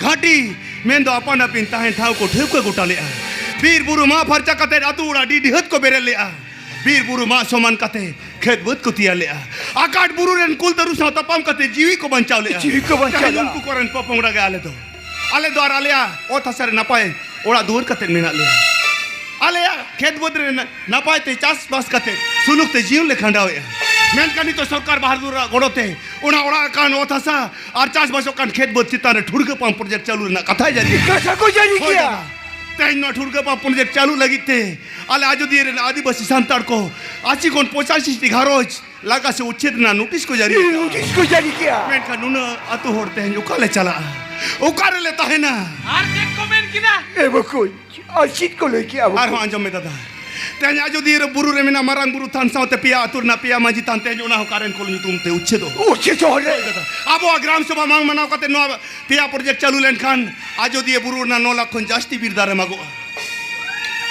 ᱜᱷᱟᱹᱴᱤ ᱢᱮᱱᱫᱚ ᱟᱯᱟᱱ ᱟᱹᱯᱤᱱ ᱛᱟᱦᱮᱸ ᱴᱷᱟᱶ ᱠᱚ ᱴᱷᱟᱹᱣᱠᱟᱹ ᱜᱚᱴᱟ ᱞᱮᱫᱼᱟ᱾ ᱵᱤᱨ ᱵᱩᱨᱩ ᱢᱟᱜ ᱯᱷᱟᱨᱪᱟ ᱠᱟᱛᱮ ᱟᱹᱛᱩ ᱚᱲᱟᱜ ᱟᱹᱰᱤ ᱰᱤᱦᱟᱹᱛ ᱠᱚ ᱵᱮᱨᱮᱫ ᱞᱮᱫᱼᱟ᱾ ᱵᱤᱨ ᱵᱩᱨᱩ ᱢᱟᱜ ᱥᱚᱢᱟᱱ ᱠᱟᱛᱮ ᱠᱷᱮᱛ ᱵᱟᱹᱫᱽ ᱠᱚ ᱛᱮᱭᱟᱨ ᱞᱮᱫᱼᱟ᱾ ᱟᱠᱟᱴ ᱵᱩᱨᱩ ᱨᱮᱱ ᱠᱩᱞ ᱛᱟᱹᱨᱩ ᱥᱟᱶ ᱛᱟᱯᱟᱢ ᱠᱟᱛᱮ ᱡᱤᱣᱤ ᱠᱚ ᱵᱟᱧᱪᱟᱣ ᱞᱮᱫᱼᱟ᱾ ᱡᱤᱣᱤ ᱠᱚ ᱵᱟᱧᱪᱟᱣ ᱛᱮᱦᱮᱧ ᱞᱮᱫᱼᱟ᱾ ᱩᱱᱠᱩ ᱠᱚᱨᱮᱱ ᱯᱚᱯᱚᱝᱲᱟ ᱜᱮ ᱟᱞᱮ ᱫᱚ᱾ ᱟᱞᱮ ᱫᱚ ᱟᱨ ᱟᱞᱮᱭᱟᱜ ᱚᱛ ᱦᱟᱥᱟ ᱨᱮ ᱱᱟᱯᱟᱭ ᱚᱲᱟᱜ ᱫᱩᱣᱟᱹᱨ ᱠᱟᱛᱮ ᱢᱮᱱᱟᱜ ᱞᱮᱭᱟ᱾ ᱟᱞᱮᱭᱟᱜ ᱠᱷᱮᱛ ᱵᱟᱹᱫᱽ ᱨᱮ ᱱᱟ-, ᱱᱟᱯᱟᱭ ᱛᱮ ᱪᱟᱥᱵᱟᱥ ᱠᱟᱛᱮ ᱥᱩᱞᱩᱠ ᱛᱮ ᱡᱤᱭᱚᱱ ᱞᱮ ᱠᱷᱟᱸᱰᱟᱣᱮᱫᱼᱟ᱾ ᱢᱮᱱᱠᱷᱟᱱ ᱱᱤᱛᱚᱜ ᱥᱚᱨᱠᱟᱨ ᱵᱟᱦᱟᱫᱩᱨᱟᱜ ᱜᱚᱲᱚ ᱛᱮ ᱚᱱᱟ ᱚᱲᱟᱜ ᱟᱠᱟᱱ ᱚᱛ ᱦᱟᱥᱟ ᱟᱨ ᱪᱟᱥᱵᱟᱥᱚᱜ ᱠᱟᱱ ᱠᱷᱮᱛ ᱵᱟᱹᱫᱽ ᱪᱮᱛᱟᱱ ᱨᱮ ᱴᱷᱩᱲᱜᱟᱹ ᱯᱟᱢᱯ ᱯᱨᱚᱡᱮᱠᱴ ᱪᱟᱹᱞᱩ ᱨᱮᱱᱟᱜ ᱠᱟᱛᱷᱟᱭ ᱡᱟᱹᱨᱤ ᱠᱮᱫᱼᱟ᱾ ᱠᱟᱛᱷᱟ ᱠᱚ ᱡᱟᱹᱨᱤ ᱦᱳᱭ ᱠᱮᱫᱼᱟ᱾ ᱫᱟᱫᱟ, ᱛᱮᱦᱮᱧ ᱱᱚᱣᱟ ᱴᱷᱩᱲᱜᱟᱹ ᱯᱟᱢᱯ ᱯᱨᱚᱡᱮᱠᱴ ᱪᱟᱹᱞᱩ ᱞᱟᱹᱜᱤᱫ ᱛᱮ ᱟᱞᱮ ᱟᱡᱚᱫᱤᱭᱟᱹ ᱨᱮᱱ ᱟᱹᱫᱤᱵᱟᱹᱥᱤ ᱥᱟᱱᱛᱟᱲ ᱠᱚ ᱟᱥᱤ ᱠᱷᱚᱱ ᱯᱚᱸᱪᱟᱥᱤ ᱴᱤ ᱜᱷᱟᱨᱚᱸᱡᱽ ᱞᱟᱜᱟ ᱥᱮ ᱩᱪᱷᱮᱫ ᱨᱮᱱᱟᱜ ᱱᱳᱴᱤᱥ ᱠᱚ ᱡᱟᱹᱨᱤ ᱠᱮᱫᱼᱟ᱾ ᱱᱳᱴᱤᱥ ᱠᱚ ᱡᱟᱹᱨᱤ ᱠᱮᱫᱼᱟ᱾ ᱢᱮᱱᱠᱷᱟᱱ ᱱᱩᱱᱟᱹᱜ ᱟᱹᱛᱩ ᱦᱚᱲ ᱛᱮᱦᱮᱧ ᱚᱠᱟ ᱞᱮ ᱪᱟᱞᱟᱜᱼᱟ? ᱚᱠᱟ ᱨᱮᱞᱮ ᱛᱟᱦᱮᱱᱟ? ᱟᱨ ᱪᱮᱫ ᱠᱚ ᱢᱮᱱ ᱠᱮᱫᱟ? ᱮ ᱵᱟᱠᱚᱧ, ᱟᱨ ᱪᱮᱫ ᱠᱚ ᱞᱟᱹᱭ ᱠᱮᱫᱼᱟ ᱵᱟᱠᱚᱧ? ᱟᱨᱦᱚᱸ ᱟᱸᱡᱚᱢ ᱢᱮ ᱫᱟᱫᱟ, ᱛᱮᱦᱮᱧ ᱟᱡᱚᱫᱤᱭᱟᱹ ᱨᱮ ᱵᱩᱨᱩ ᱨᱮ ᱢᱮᱱᱟᱜ ᱢᱟᱨᱟᱝ ᱵᱩᱨᱩ ᱛᱷᱟᱱ ᱥᱟᱶᱛᱮ ᱯᱮᱭᱟ ᱟᱹᱛᱩ ᱨᱮᱱᱟᱜ ᱯᱮᱭᱟ ᱢᱟᱹᱡᱷᱤ ᱛᱷᱟᱱ ᱛᱮᱦᱮᱧ ᱚᱱᱟ ᱦᱚᱸ ᱠᱟᱨᱮᱱ ᱠᱚ ᱧᱩᱛᱩᱢ ᱛᱮ ᱩᱪᱷᱮᱫᱚᱜ᱾ ᱩᱪᱷᱮᱫᱚᱜ ᱨᱮ᱾ ᱦᱳᱭ ᱫᱟᱫᱟ, ᱟᱵᱚᱣᱟᱜ ᱜᱨᱟᱢ ᱥᱚᱵᱷᱟ ᱵᱟᱝ ᱢᱟᱱᱟᱣ ᱠᱟᱛᱮ ᱱᱚᱣᱟ ᱯᱮᱭᱟ ᱯᱨᱚᱡᱮᱠᱴ ᱪᱟᱹᱞᱩ ᱞᱮᱱᱠᱷᱟᱱ ᱟᱡᱚᱫᱤᱭᱟᱹ ᱵᱩᱨᱩ ᱨᱮᱱᱟᱜ ᱱᱚ ᱞᱟᱠᱷ ᱠᱷᱚᱱ ᱡᱟᱹᱥᱛᱤ ᱵᱤᱨ ᱫᱟᱨᱮ ᱢᱟᱜᱚᱜᱼᱟ᱾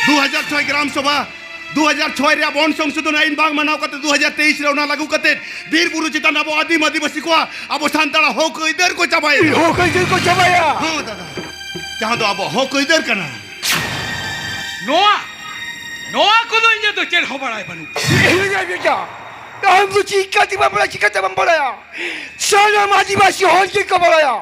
ᱫᱩ ᱦᱟᱡᱟᱨ ᱪᱷᱚᱭ ᱜᱨᱟᱢ ᱥᱚᱵᱷᱟ, ᱫᱩ ᱦᱟᱡᱟᱨ ᱪᱷᱚᱭ ᱨᱮᱭᱟᱜ ᱵᱚᱱ ᱥᱚᱝᱥᱳᱫᱷᱚᱱ ᱟᱹᱭᱤᱱ ᱵᱟᱝ ᱢᱟᱱᱟᱣ ᱠᱟᱛᱮ ᱫᱩ ᱦᱟᱡᱟᱨ ᱛᱮᱭᱤᱥ ᱨᱮ ᱚᱱᱟ ᱞᱟᱹᱜᱩ ᱠᱟᱛᱮ ᱵᱤᱨ ᱵᱩᱨᱩ ᱪᱮᱛᱟᱱ ᱟᱵᱚ ᱟᱹᱫᱤᱢ ᱟᱹᱫᱤᱵᱟᱹᱥᱤ ᱠᱚᱣᱟᱜ, ᱟᱵᱚ ᱥᱟᱱᱛᱟᱲᱟᱜ ᱦᱚᱠ ᱟᱹᱭᱫᱟᱹᱨ ᱠᱚ ᱪᱟᱵᱟᱭᱮᱫᱟ᱾ ᱦᱚᱠ ᱟᱹᱭᱫᱟᱹᱨ ᱠᱚ ᱪᱟᱵᱟᱭᱟ᱾ ᱦᱚᱸ ᱫᱟᱫᱟ, ᱡᱟᱦᱟᱸ ᱫᱚ ᱟᱵᱚᱣᱟᱜ ᱦᱚᱠ ᱟᱹᱭᱫᱟᱹᱨ ᱠᱟᱱᱟ᱾ ᱱᱚᱣᱟ, ᱱᱚᱣᱟ ᱠᱚᱫᱚ ᱤᱧᱟᱹᱜ ᱫᱚ ᱪᱮᱫ ᱦᱚᱸ ᱵᱟᱲᱟᱭ ᱵᱟᱹᱱᱩᱜ᱾ ᱤᱧ ᱞᱟᱹᱭ ᱵᱮᱴᱟ, ᱟᱢ ᱫᱚ ᱪᱤᱠᱟᱹᱛᱮ ᱵᱟᱢ ᱵᱟᱲᱟᱭᱟ, ᱪᱤᱠᱟᱹᱛᱮ ᱵᱟᱢ ᱵᱟᱲᱟᱭᱟ? ᱥᱟᱱᱟᱢ ᱟᱹᱫᱤᱵᱟᱹᱥᱤ ᱦᱚᱲ ᱜᱮᱠᱚ ᱵᱟᱲᱟᱭᱟ᱾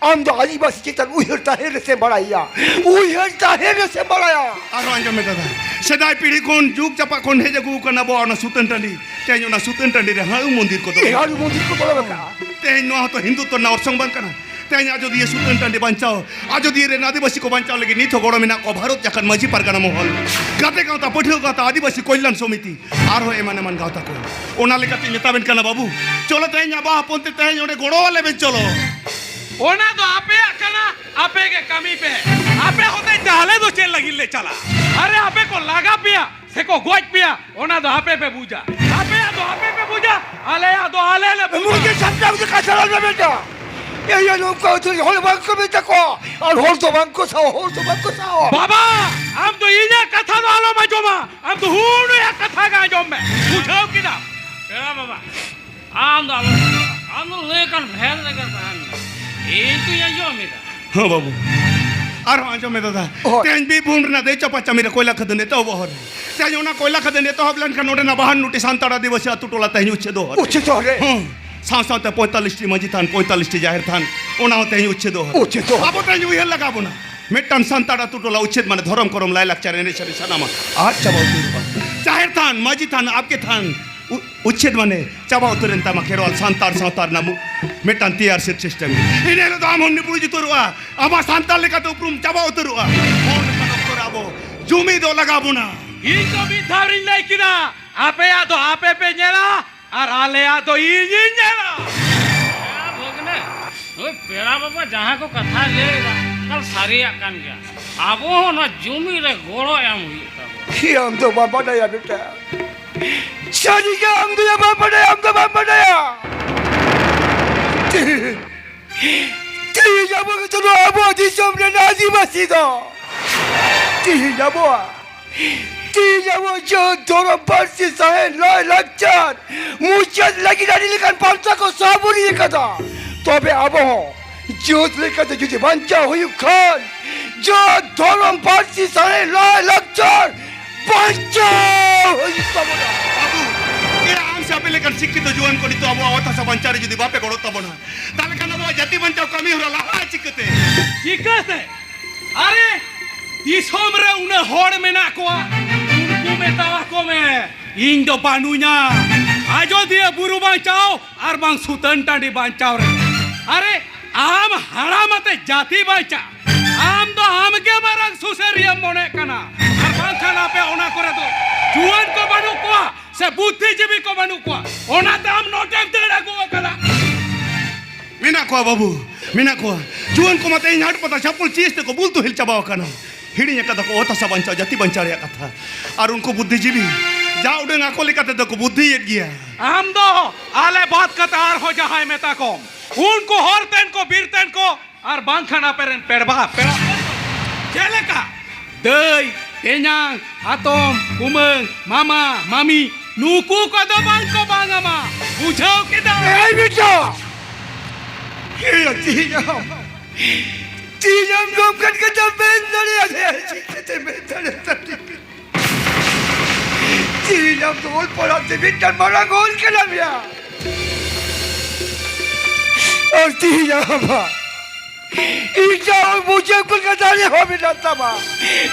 ᱟᱢ ᱫᱚ ᱟᱹᱫᱤᱵᱟᱹᱥᱤ ᱪᱮᱛᱟᱱ ᱩᱭᱦᱟᱹᱨ ᱛᱟᱦᱮᱸ ᱨᱮᱥᱮᱢ ᱵᱟᱲᱟᱭᱟ, ᱩᱭᱦᱟᱹᱨ ᱛᱟᱦᱮᱸ ᱨᱮᱥᱮᱢ ᱵᱟᱲᱟᱭᱟ᱾ ᱟᱨᱦᱚᱸ ᱟᱸᱡᱚᱢ ᱢᱮ ᱫᱟᱫᱟ, ᱥᱮᱫᱟᱭ ᱯᱤᱲᱦᱤ ᱠᱷᱚᱱ ᱡᱩᱜᱽ ᱪᱟᱯᱟᱜ ᱠᱷᱚᱱ ᱦᱮᱡ ᱟᱹᱜᱩ ᱟᱠᱟᱱ ᱟᱵᱚᱣᱟᱜ ᱚᱱᱟ ᱥᱩᱛᱟᱹᱱ ᱴᱟᱺᱰᱤ, ᱛᱮᱦᱮᱧ ᱚᱱᱟ ᱥᱩᱛᱟᱹᱱ ᱴᱟᱺᱰᱤ ᱨᱮ ᱦᱟᱹᱲᱩ ᱢᱚᱱᱫᱤᱨ ᱠᱚ ᱫᱚᱦᱚ ᱮ, ᱦᱟᱹᱲᱩ ᱢᱚᱱᱫᱤᱨ ᱠᱚ ᱫᱚᱦᱚ ᱟᱠᱟᱫᱼᱟ᱾ ᱛᱮᱦᱮᱧ ᱱᱚᱣᱟ ᱦᱚᱸᱛᱚ ᱦᱤᱱᱫᱩᱛᱛᱚ ᱨᱮᱱᱟᱜ ᱚᱨᱥᱚᱝ ᱵᱟᱝ ᱠᱟᱱᱟ? ᱛᱮᱦᱮᱧ ᱟᱡᱚᱫᱤᱭᱟᱹ ᱥᱩᱛᱟᱹᱱ ᱴᱟᱺᱰᱤ ᱵᱟᱧᱪᱟᱣ, ᱟᱡᱚᱫᱤᱭᱟᱹ ᱨᱮᱱ ᱟᱹᱫᱤᱵᱟᱹᱥᱤ ᱠᱚ ᱵᱟᱧᱪᱟᱣ ᱞᱟᱹᱜᱤᱫ ᱱᱤᱛ ᱦᱚᱸ ᱜᱚᱲᱚ ᱢᱮᱱᱟᱜ ᱠᱚᱣᱟ ᱵᱷᱟᱨᱚᱛ ᱡᱟᱠᱟᱛ ᱢᱟᱹᱡᱷᱤ ᱯᱟᱨᱜᱟᱱᱟ ᱢᱚᱦᱚᱞ, ᱜᱟᱛᱮ ᱜᱟᱶᱛᱟ, ᱯᱟᱹᱴᱷᱩᱣᱟᱹ ᱜᱟᱶᱛᱟ, ᱟᱹᱫᱤᱵᱟᱹᱥᱤ ᱠᱚᱞᱭᱟᱱ ᱥᱚᱢᱤᱛᱤ, ᱟᱨᱦᱚᱸ ᱮᱢᱟᱱ ᱮᱢᱟᱱ ᱜᱟᱶᱛᱟ ᱠᱚ᱾ ᱚᱱᱟ ᱞᱮᱠᱟᱛᱮᱧ ᱢᱮᱛᱟᱵᱮᱱ ᱠᱟᱱᱟ ᱵᱟᱹᱵᱩ, ᱪᱚᱞᱚ ᱛᱮᱦᱮᱧ ᱟᱵᱟ ᱦᱚᱯᱚᱱ ᱛᱮ ᱛᱮᱦᱮᱧ ᱚᱸᱰᱮ ᱜᱚᱲᱚ ᱟᱞᱮ ᱵᱮᱱ ᱪᱚᱞᱚ᱾ ᱚᱱᱟ ᱫᱚ ᱟᱯᱮᱭᱟᱜ ᱠᱟᱱᱟ, ᱟᱯᱮ ᱜᱮ ᱠᱟᱹᱢᱤ ᱯᱮ᱾ ᱟᱯᱮ ᱦᱚᱛᱮᱡ ᱛᱮ ᱟᱞᱮ ᱫᱚ ᱪᱮᱫ ᱞᱟᱹᱜᱤᱫ ᱞᱮ ᱪᱟᱞᱟᱜᱼᱟ? ᱟᱨᱮ ᱟᱯᱮ ᱠᱚ ᱞᱟᱜᱟ ᱯᱮᱭᱟ ᱥᱮᱠᱚ ᱜᱚᱡ ᱯᱮᱭᱟ, ᱚᱱᱟ ᱫᱚ ᱟᱯᱮ ᱯᱮ ᱵᱩᱡᱟ᱾ ᱟᱯᱮᱭᱟᱜ ᱫᱚ ᱟᱯᱮ ᱯᱮ ᱵᱩᱡᱟ, ᱟᱞᱮᱭᱟᱜ ᱫᱚ ᱟᱞᱮ ᱞᱮ ᱵᱩᱡᱟ᱾ ᱢᱩᱨᱜᱟᱹ ᱥᱟᱢᱴᱟᱣ ᱠᱟᱛᱮ ᱠᱟᱛᱷᱟ ᱨᱚᱲ ᱢᱮ ᱵᱮᱴᱟ᱾ ᱮᱭᱟ ᱱᱚᱝᱠᱟ ᱩᱛᱟᱹᱨ ᱦᱚᱲ ᱵᱟᱝ ᱠᱚ ᱢᱮᱛᱟ ᱠᱚᱣᱟ, ᱟᱨ ᱦᱚᱲ ᱫᱚ ᱵᱟᱝ ᱠᱚ ᱥᱟᱶᱟ, ᱦᱚᱲ ᱫᱚ ᱵᱟᱝ ᱠᱚ ᱥᱟᱶᱟ᱾ ᱵᱟᱵᱟ, ᱟᱢ ᱫᱚ ᱤᱧᱟᱹᱜ ᱠᱟᱛᱷᱟ ᱫᱚ ᱟᱞᱚᱢ ᱟᱸᱡᱚᱢᱟ, ᱟᱢ ᱫᱚ ᱦᱩᱲᱩᱭᱟᱜ ᱠᱟᱛᱷᱟ ᱜᱮ ᱟᱸᱡᱚᱢ ᱢᱮ, ᱵᱩᱡᱷᱟᱹᱣ ᱠᱮᱫᱟᱢ? ᱯᱮᱲᱟ ᱵᱟᱵᱟ, ᱟᱢ ᱫᱚ ᱟᱞᱚᱢ ᱵᱚᱛᱚᱨᱚᱜᱼᱟ᱾ ᱟᱢ ᱫᱚ ᱞᱟᱹᱭ ᱠᱟᱱ ᱵᱷᱮᱫ ᱨᱮᱜᱮ ᱛᱟᱦᱮᱱ ᱢᱮ᱾ ᱤᱧ ᱫᱩᱧ ᱟᱸᱡᱚᱢ ᱮᱫᱟ᱾ ᱦᱮᱸ ᱵᱟᱹᱵᱩ, ᱟᱨᱦᱚᱸ ᱟᱸᱡᱚᱢ ᱢᱮ ᱫᱟᱫᱟ᱾ ᱦᱳᱭ᱾ ᱛᱮᱦᱮᱧ ᱵᱤᱨᱵᱷᱩᱢ ᱨᱮᱱᱟᱜ ᱫᱮᱪᱟ ᱯᱟᱪᱟᱢᱤ ᱨᱮ ᱠᱚᱭᱞᱟ ᱠᱷᱟᱫᱟᱱ ᱮᱛᱚᱦᱚᱵᱚᱜ ᱦᱚᱨ ᱨᱮ, ᱛᱮᱦᱮᱧ ᱚᱱᱟ ᱠᱚᱭᱞᱟ ᱠᱷᱟᱫᱟᱱ ᱮᱛᱚᱦᱚᱵ ᱞᱮᱱᱠᱷᱟᱱ ᱱᱚᱰᱮᱱᱟᱜ ᱵᱟᱦᱟᱱ ᱱᱚᱴᱤ ᱥᱟᱱᱛᱟᱲ ᱟᱹᱫᱤᱵᱟᱹᱥᱤ ᱟᱹᱛᱩ ᱴᱚᱞᱟ ᱛᱮᱦᱮᱧ ᱩᱪᱷᱮᱫᱚᱜ ᱦᱚᱨ ᱨᱮ᱾ ᱩᱪᱷᱮᱫᱚᱜ ᱦᱚᱨ ᱨᱮ᱾ ᱦᱮᱸ, ᱥᱟᱶ ᱥᱟᱶᱛᱮ ᱯᱚᱸᱭᱛᱟᱞᱞᱤᱥ ᱴᱤ ᱢᱟᱹᱡᱷᱤ ᱛᱷᱟᱱ, ᱯᱚᱸᱭᱛᱟᱞᱞᱤᱥ ᱴᱤ ᱡᱟᱦᱮᱨ ᱛᱷᱟᱱ, ᱚᱱᱟ ᱦᱚᱸ ᱛᱮᱦᱮᱧ ᱩᱪᱷᱮᱫᱚᱜ ᱦᱚᱨ ᱨᱮ᱾ ᱩᱪᱷᱮᱫᱚᱜ ᱦᱚᱨ ᱨᱮ᱾ ᱟᱵᱚ ᱛᱮᱦᱮᱧ ᱩᱭᱦᱟᱹᱨ ᱞᱟᱜᱟᱣ ᱵᱚᱱᱟ, ᱢᱤᱫᱴᱟᱝ ᱥᱟᱱᱛᱟᱲ ᱟᱹᱛᱩ ᱴᱚᱞᱟ ᱩᱪᱷᱮᱫ ᱢᱟᱱᱮ ᱫᱷᱚᱨᱚᱢ ᱠᱚᱨᱚᱢ ᱞᱟᱭ ᱞᱟᱠᱪᱟᱨ ᱮᱱᱮᱡ ᱥᱮᱨᱮᱧ ᱥᱟᱱᱟᱢᱟ ᱟᱫ ᱪᱟᱵᱟ ᱩᱛᱟᱹᱨᱚᱜᱼᱟ᱾ ᱡᱟᱦᱮᱨ ᱛᱷᱟᱱ, ᱢᱟᱹᱡᱷᱤ ᱛᱷᱟᱱ, ᱟᱯᱠᱮ ᱛᱷᱟᱱ, ᱩ-, ᱩᱪᱷᱮᱫ ᱢᱟᱱᱮ ᱪᱟᱵᱟ ᱩᱛᱟᱹᱨᱮᱱ ᱛᱟᱢᱟ ᱠᱷᱮᱨᱣᱟᱞ ᱥᱟᱱᱛᱟᱲ ᱥᱟᱶᱛᱟ ᱨᱮᱱᱟᱜ ᱢᱩ-, ᱢᱤᱫᱴᱟᱝ ᱛᱮᱭᱟᱨ ᱥᱮᱫ system᱾ ᱤᱱᱟᱹ ᱦᱤᱞᱳᱜ ᱫᱚ ᱟᱢ ᱦᱚᱸᱢ ᱱᱤᱯᱩᱲ ᱩᱛᱟᱹᱨᱚᱜᱼᱟ, ᱟᱢᱟᱜ ᱥᱟᱱᱛᱟᱲ ᱞᱮᱠᱟᱛᱮ ᱩᱯᱨᱩᱢ ᱪᱟᱵᱟ ᱩᱛᱟᱹᱨᱚᱜᱼᱟ᱾ ᱚᱱᱠᱟᱱ ᱚᱠᱛᱚ ᱨᱮ ᱟᱵᱚ ᱡᱩᱢᱤᱫᱚᱜ ᱞᱟᱜᱟᱣ ᱵᱚᱱᱟ᱾ ᱤᱧ ᱫᱚ ᱢᱤᱫ ᱫᱷᱟᱣ ᱨᱤᱧ ᱞᱟᱹᱭ ᱠᱮᱫᱟ, ᱟᱯᱮᱭᱟᱜ ᱫᱚ ᱟᱯᱮ ᱯᱮ ᱧᱮᱞᱟ ᱟᱨ ᱟᱞᱮᱭᱟᱜ ᱫᱚ ᱤᱧᱤᱧ ᱧᱮᱞᱟ᱾ ᱮ ᱵᱷᱟᱹᱜᱽᱱᱟᱹ, ᱱᱩᱭ ᱯᱮᱲᱟ ᱵᱟᱵᱟ ᱡᱟᱦᱟᱸ ᱠᱚ ᱠᱟᱛᱷᱟᱭ ᱞᱟᱹᱭ ᱮᱫᱟ, ᱮᱠᱟᱞ ᱥᱟᱹᱨᱤᱭᱟᱜ ᱠᱟᱱ ᱜᱮᱭᱟ᱾ ᱟᱵᱚ ᱦᱚᱸ ᱱᱚᱣᱟ ᱡᱩᱢᱤᱫ ᱨᱮ ᱜᱚᱲᱚ ᱮᱢ ᱦᱩᱭᱩᱜ ᱛᱟᱵᱚᱱᱟ᱾ ᱟᱢ ᱫᱚ ᱵᱟᱢ ᱵᱟᱰᱟᱭᱟ ᱵᱮᱴᱟ, ᱥᱟᱹᱨᱤᱜᱮ ᱟᱢ ᱫᱚᱭᱟ ᱵᱟᱢ ᱵᱟᱰᱟᱭᱟ, ᱟᱢ ᱫᱚ ᱵᱟᱢ ᱵᱟᱰᱟᱭᱟ᱾ ᱛᱮᱦᱮᱧ, ᱛᱮᱦᱮᱧ ᱟᱵᱚ ᱜᱮᱛᱚ ᱱᱚᱣᱟ ᱟᱵᱚᱣᱟᱜ ᱫᱤᱥᱚᱢ ᱨᱮᱱ ᱟᱹᱫᱤᱵᱟᱹᱥᱤ ᱫᱚ᱾ ᱛᱮᱦᱮᱧ ᱟᱵᱚᱣᱟᱜ, ᱛᱮᱦᱮᱧ ᱟᱵᱚᱣᱟᱜ ᱡᱟᱹᱛ ᱫᱷᱚᱨᱚᱢ ᱯᱟᱹᱨᱥᱤ ᱥᱟᱶᱦᱮᱫ ᱞᱟᱭ ᱞᱟᱠᱪᱟᱨ ᱢᱩᱪᱟᱹᱫ ᱞᱟᱹᱜᱤᱫ ᱟᱹᱰᱤ ᱞᱮᱠᱟᱱ ᱯᱟᱱᱛᱷᱟ ᱠᱚ ᱥᱟᱵ ᱦᱩᱭ ᱟᱠᱟᱫᱟ᱾ ᱛᱚᱵᱮ ᱟᱵᱚ ᱦᱚᱸ ᱡᱟᱹᱛ ᱞᱮᱠᱟᱛᱮ ᱡᱩᱫᱤ ᱵᱟᱧᱪᱟᱣ ᱦᱩᱭᱩᱜ ᱠᱷᱟᱱ, ᱡᱟᱹᱛ ᱫᱷᱚᱨᱚᱢ ᱯᱟᱹᱨᱥᱤ ᱥᱟᱶᱦᱮᱫ ᱞᱟᱭ ᱞᱟᱠᱪᱟᱨ ᱵᱟᱧᱪᱟᱣ ᱦᱩᱭᱩᱜ ᱛᱟᱵᱚᱱᱟ᱾ ᱵᱟᱹᱵᱩ, ᱮ ᱟᱢ ᱥᱮ ᱟᱯᱮ ᱞᱮᱠᱟᱱ ᱥᱤᱠᱠᱷᱤᱛᱚ ᱡᱩᱣᱟᱹᱱ ᱠᱚ ᱱᱤᱛᱚᱜ ᱟᱵᱚᱣᱟᱜ ᱚᱛ ᱦᱟᱥᱟ ᱵᱟᱧᱪᱟᱣ ᱨᱮ ᱡᱩᱫᱤ ᱵᱟᱯᱮ ᱜᱚᱲᱚ ᱛᱟᱵᱚᱱᱟ, ᱛᱟᱦᱞᱮ ᱠᱷᱟᱱ ᱟᱵᱚᱣᱟᱜ ᱡᱟᱹᱛᱤ ᱵᱟᱧᱪᱟᱣ ᱠᱟᱹᱢᱤ ᱦᱚᱨᱟ ᱞᱟᱦᱟᱜᱼᱟ ᱪᱤᱠᱟᱹᱛᱮ? ᱪᱤᱠᱟᱹᱛᱮ? ᱟᱨᱮ, ᱫᱤᱥᱚᱢ ᱨᱮ ᱩᱱᱟᱹᱜ ᱦᱚᱲ ᱢᱮᱱᱟᱜ ᱠᱚᱣᱟ, ᱩᱱᱠᱩ ᱢᱮᱛᱟᱣᱟᱠᱚ ᱢᱮ, ᱤᱧ ᱫᱚ ᱵᱟᱹᱱᱩᱧᱟ ᱟᱡᱚᱫᱤᱭᱟᱹ ᱵᱩᱨᱩ ᱵᱟᱧᱪᱟᱣ ᱟᱨ ᱵᱟᱝ ᱥᱩᱛᱟᱹᱱ ᱴᱟᱺᱰᱤ ᱵᱟᱧᱪᱟᱣ ᱨᱮ᱾ ᱟᱨᱮ, ᱟᱢ ᱦᱟᱲᱟᱢ ᱟᱛᱮ ᱡᱟᱹᱛᱤ ᱵᱟᱧᱪᱟᱜ, ᱟᱢ ᱫᱚ ᱟᱢ ᱜᱮ ᱢᱟᱨᱟᱝ ᱥᱩᱥᱟᱹᱨᱤᱭᱟᱹᱢ ᱢᱚᱱᱮᱜ ᱠᱟᱱᱟ᱾ ᱟᱨ ᱵᱟᱝᱠᱷᱟᱱ ᱟᱯᱮ ᱚᱱᱟ ᱠᱚᱨᱮ ᱫᱚ ᱡᱩᱣᱟᱹᱱ ᱠᱚ ᱵᱟᱹᱱᱩᱜ ᱠᱚᱣᱟ ᱥᱮ ᱵᱩᱫᱽᱫᱷᱤᱡᱤᱵᱤ ᱠᱚ ᱵᱟᱹᱱᱩᱜ ᱠᱚᱣᱟ, ᱚᱱᱟᱛᱮ ᱟᱢ ᱱᱚᱰᱮᱢ ᱫᱟᱹᱲ ᱟᱹᱜᱩ ᱟᱠᱟᱫᱟ᱾ ᱢᱮᱱᱟᱜ ᱠᱚᱣᱟ ᱵᱟᱹᱵᱩ, ᱢᱮᱱᱟᱜ ᱠᱚᱣᱟ᱾ ᱡᱩᱣᱟᱹᱱ ᱠᱚᱢᱟ ᱛᱮᱦᱮᱧ ᱦᱟᱴ ᱯᱟᱛᱟ ᱪᱷᱟᱯᱚᱞ ᱪᱤᱥ ᱛᱮᱠᱚ ᱵᱩᱞ ᱛᱩᱦᱤᱞ ᱪᱟᱵᱟ ᱟᱠᱟᱱᱟ᱾ ᱦᱤᱲᱤᱧ ᱟᱠᱟᱫᱟ ᱠᱚ ᱚᱛ ᱦᱟᱥᱟ ᱵᱟᱧᱪᱟᱣ, ᱡᱟᱹᱛᱤ ᱵᱟᱧᱪᱟᱣ ᱨᱮᱭᱟᱜ ᱠᱟᱛᱷᱟ᱾ ᱟᱨ ᱩᱱᱠᱩ ᱵᱩᱫᱽᱫᱷᱤᱡᱤᱵᱤ ᱡᱟ ᱩᱰᱟᱹᱝ ᱟᱠᱚ ᱞᱮᱠᱟ ᱛᱮᱫᱚ ᱠᱚ ᱵᱩᱫᱽᱫᱷᱤᱭᱮᱫ ᱜᱮᱭᱟ᱾ ᱟᱢ ᱫᱚ ᱟᱞᱮ ᱵᱟᱫ ᱠᱟᱛᱮ ᱟᱨᱦᱚᱸ ᱡᱟᱦᱟᱸᱭ ᱢᱮᱛᱟ ᱠᱚᱢ, ᱩᱱᱠᱩ ᱦᱚᱲ ᱛᱮᱱ ᱠᱚ, ᱵᱤᱨ ᱛᱮᱱ ᱠᱚ, ᱟᱨ ᱵᱟᱝᱠᱷᱟᱱ ᱟᱯᱮ ᱨᱮᱱ ᱯᱮᱲᱵᱟ, ᱯᱮᱲᱟ᱾ ᱪᱮᱫ ᱞᱮᱠᱟ? ᱫᱟᱹᱭ, ᱛᱮᱧᱟᱝ, ᱦᱟᱛᱚᱢ, ᱠᱩᱢᱟᱹᱝ, ᱢᱟᱢᱟ, ᱢᱟᱢᱤ, ᱱᱩᱠᱩ ᱠᱚᱫᱚ ᱵᱟᱝ ᱠᱚ ᱵᱟᱝ ᱟᱢᱟ᱾ ᱵᱩᱡᱷᱟᱹᱣ ᱠᱮᱫᱟ? ᱮᱭ ᱵᱤᱴᱟ! ᱤᱭᱟᱹ, ᱛᱮᱦᱮᱧ ᱟᱢ, ᱛᱮᱦᱮᱧ ᱟᱢ ᱱᱚᱝᱠᱟᱱ ᱠᱟᱛᱷᱟ ᱢᱮᱱ ᱫᱟᱲᱮᱭᱟᱫᱟ? ᱪᱤᱠᱟᱹᱛᱮ ᱢᱮᱱ ᱫᱟᱲᱮᱭᱟᱫᱟ? ᱛᱮᱦᱮᱧ ᱟᱢ ᱫᱚ ᱚᱞ ᱯᱟᱲᱦᱟᱣ ᱛᱮ ᱢᱤᱫᱴᱟᱝ ᱢᱟᱨᱟᱝ ᱦᱚᱲ ᱠᱟᱱᱟᱢ ᱭᱟ᱾ ᱟᱨ ᱛᱮᱦᱮᱧ ᱟᱢᱟᱜ ᱤᱧ ᱡᱟᱦᱟᱸ ᱵᱩᱡᱷᱟᱹᱣ ᱠᱚ ᱞᱮᱠᱟ ᱫᱟᱲᱮ ᱦᱚᱸ ᱢᱮᱱᱟᱜ ᱛᱟᱢᱟ,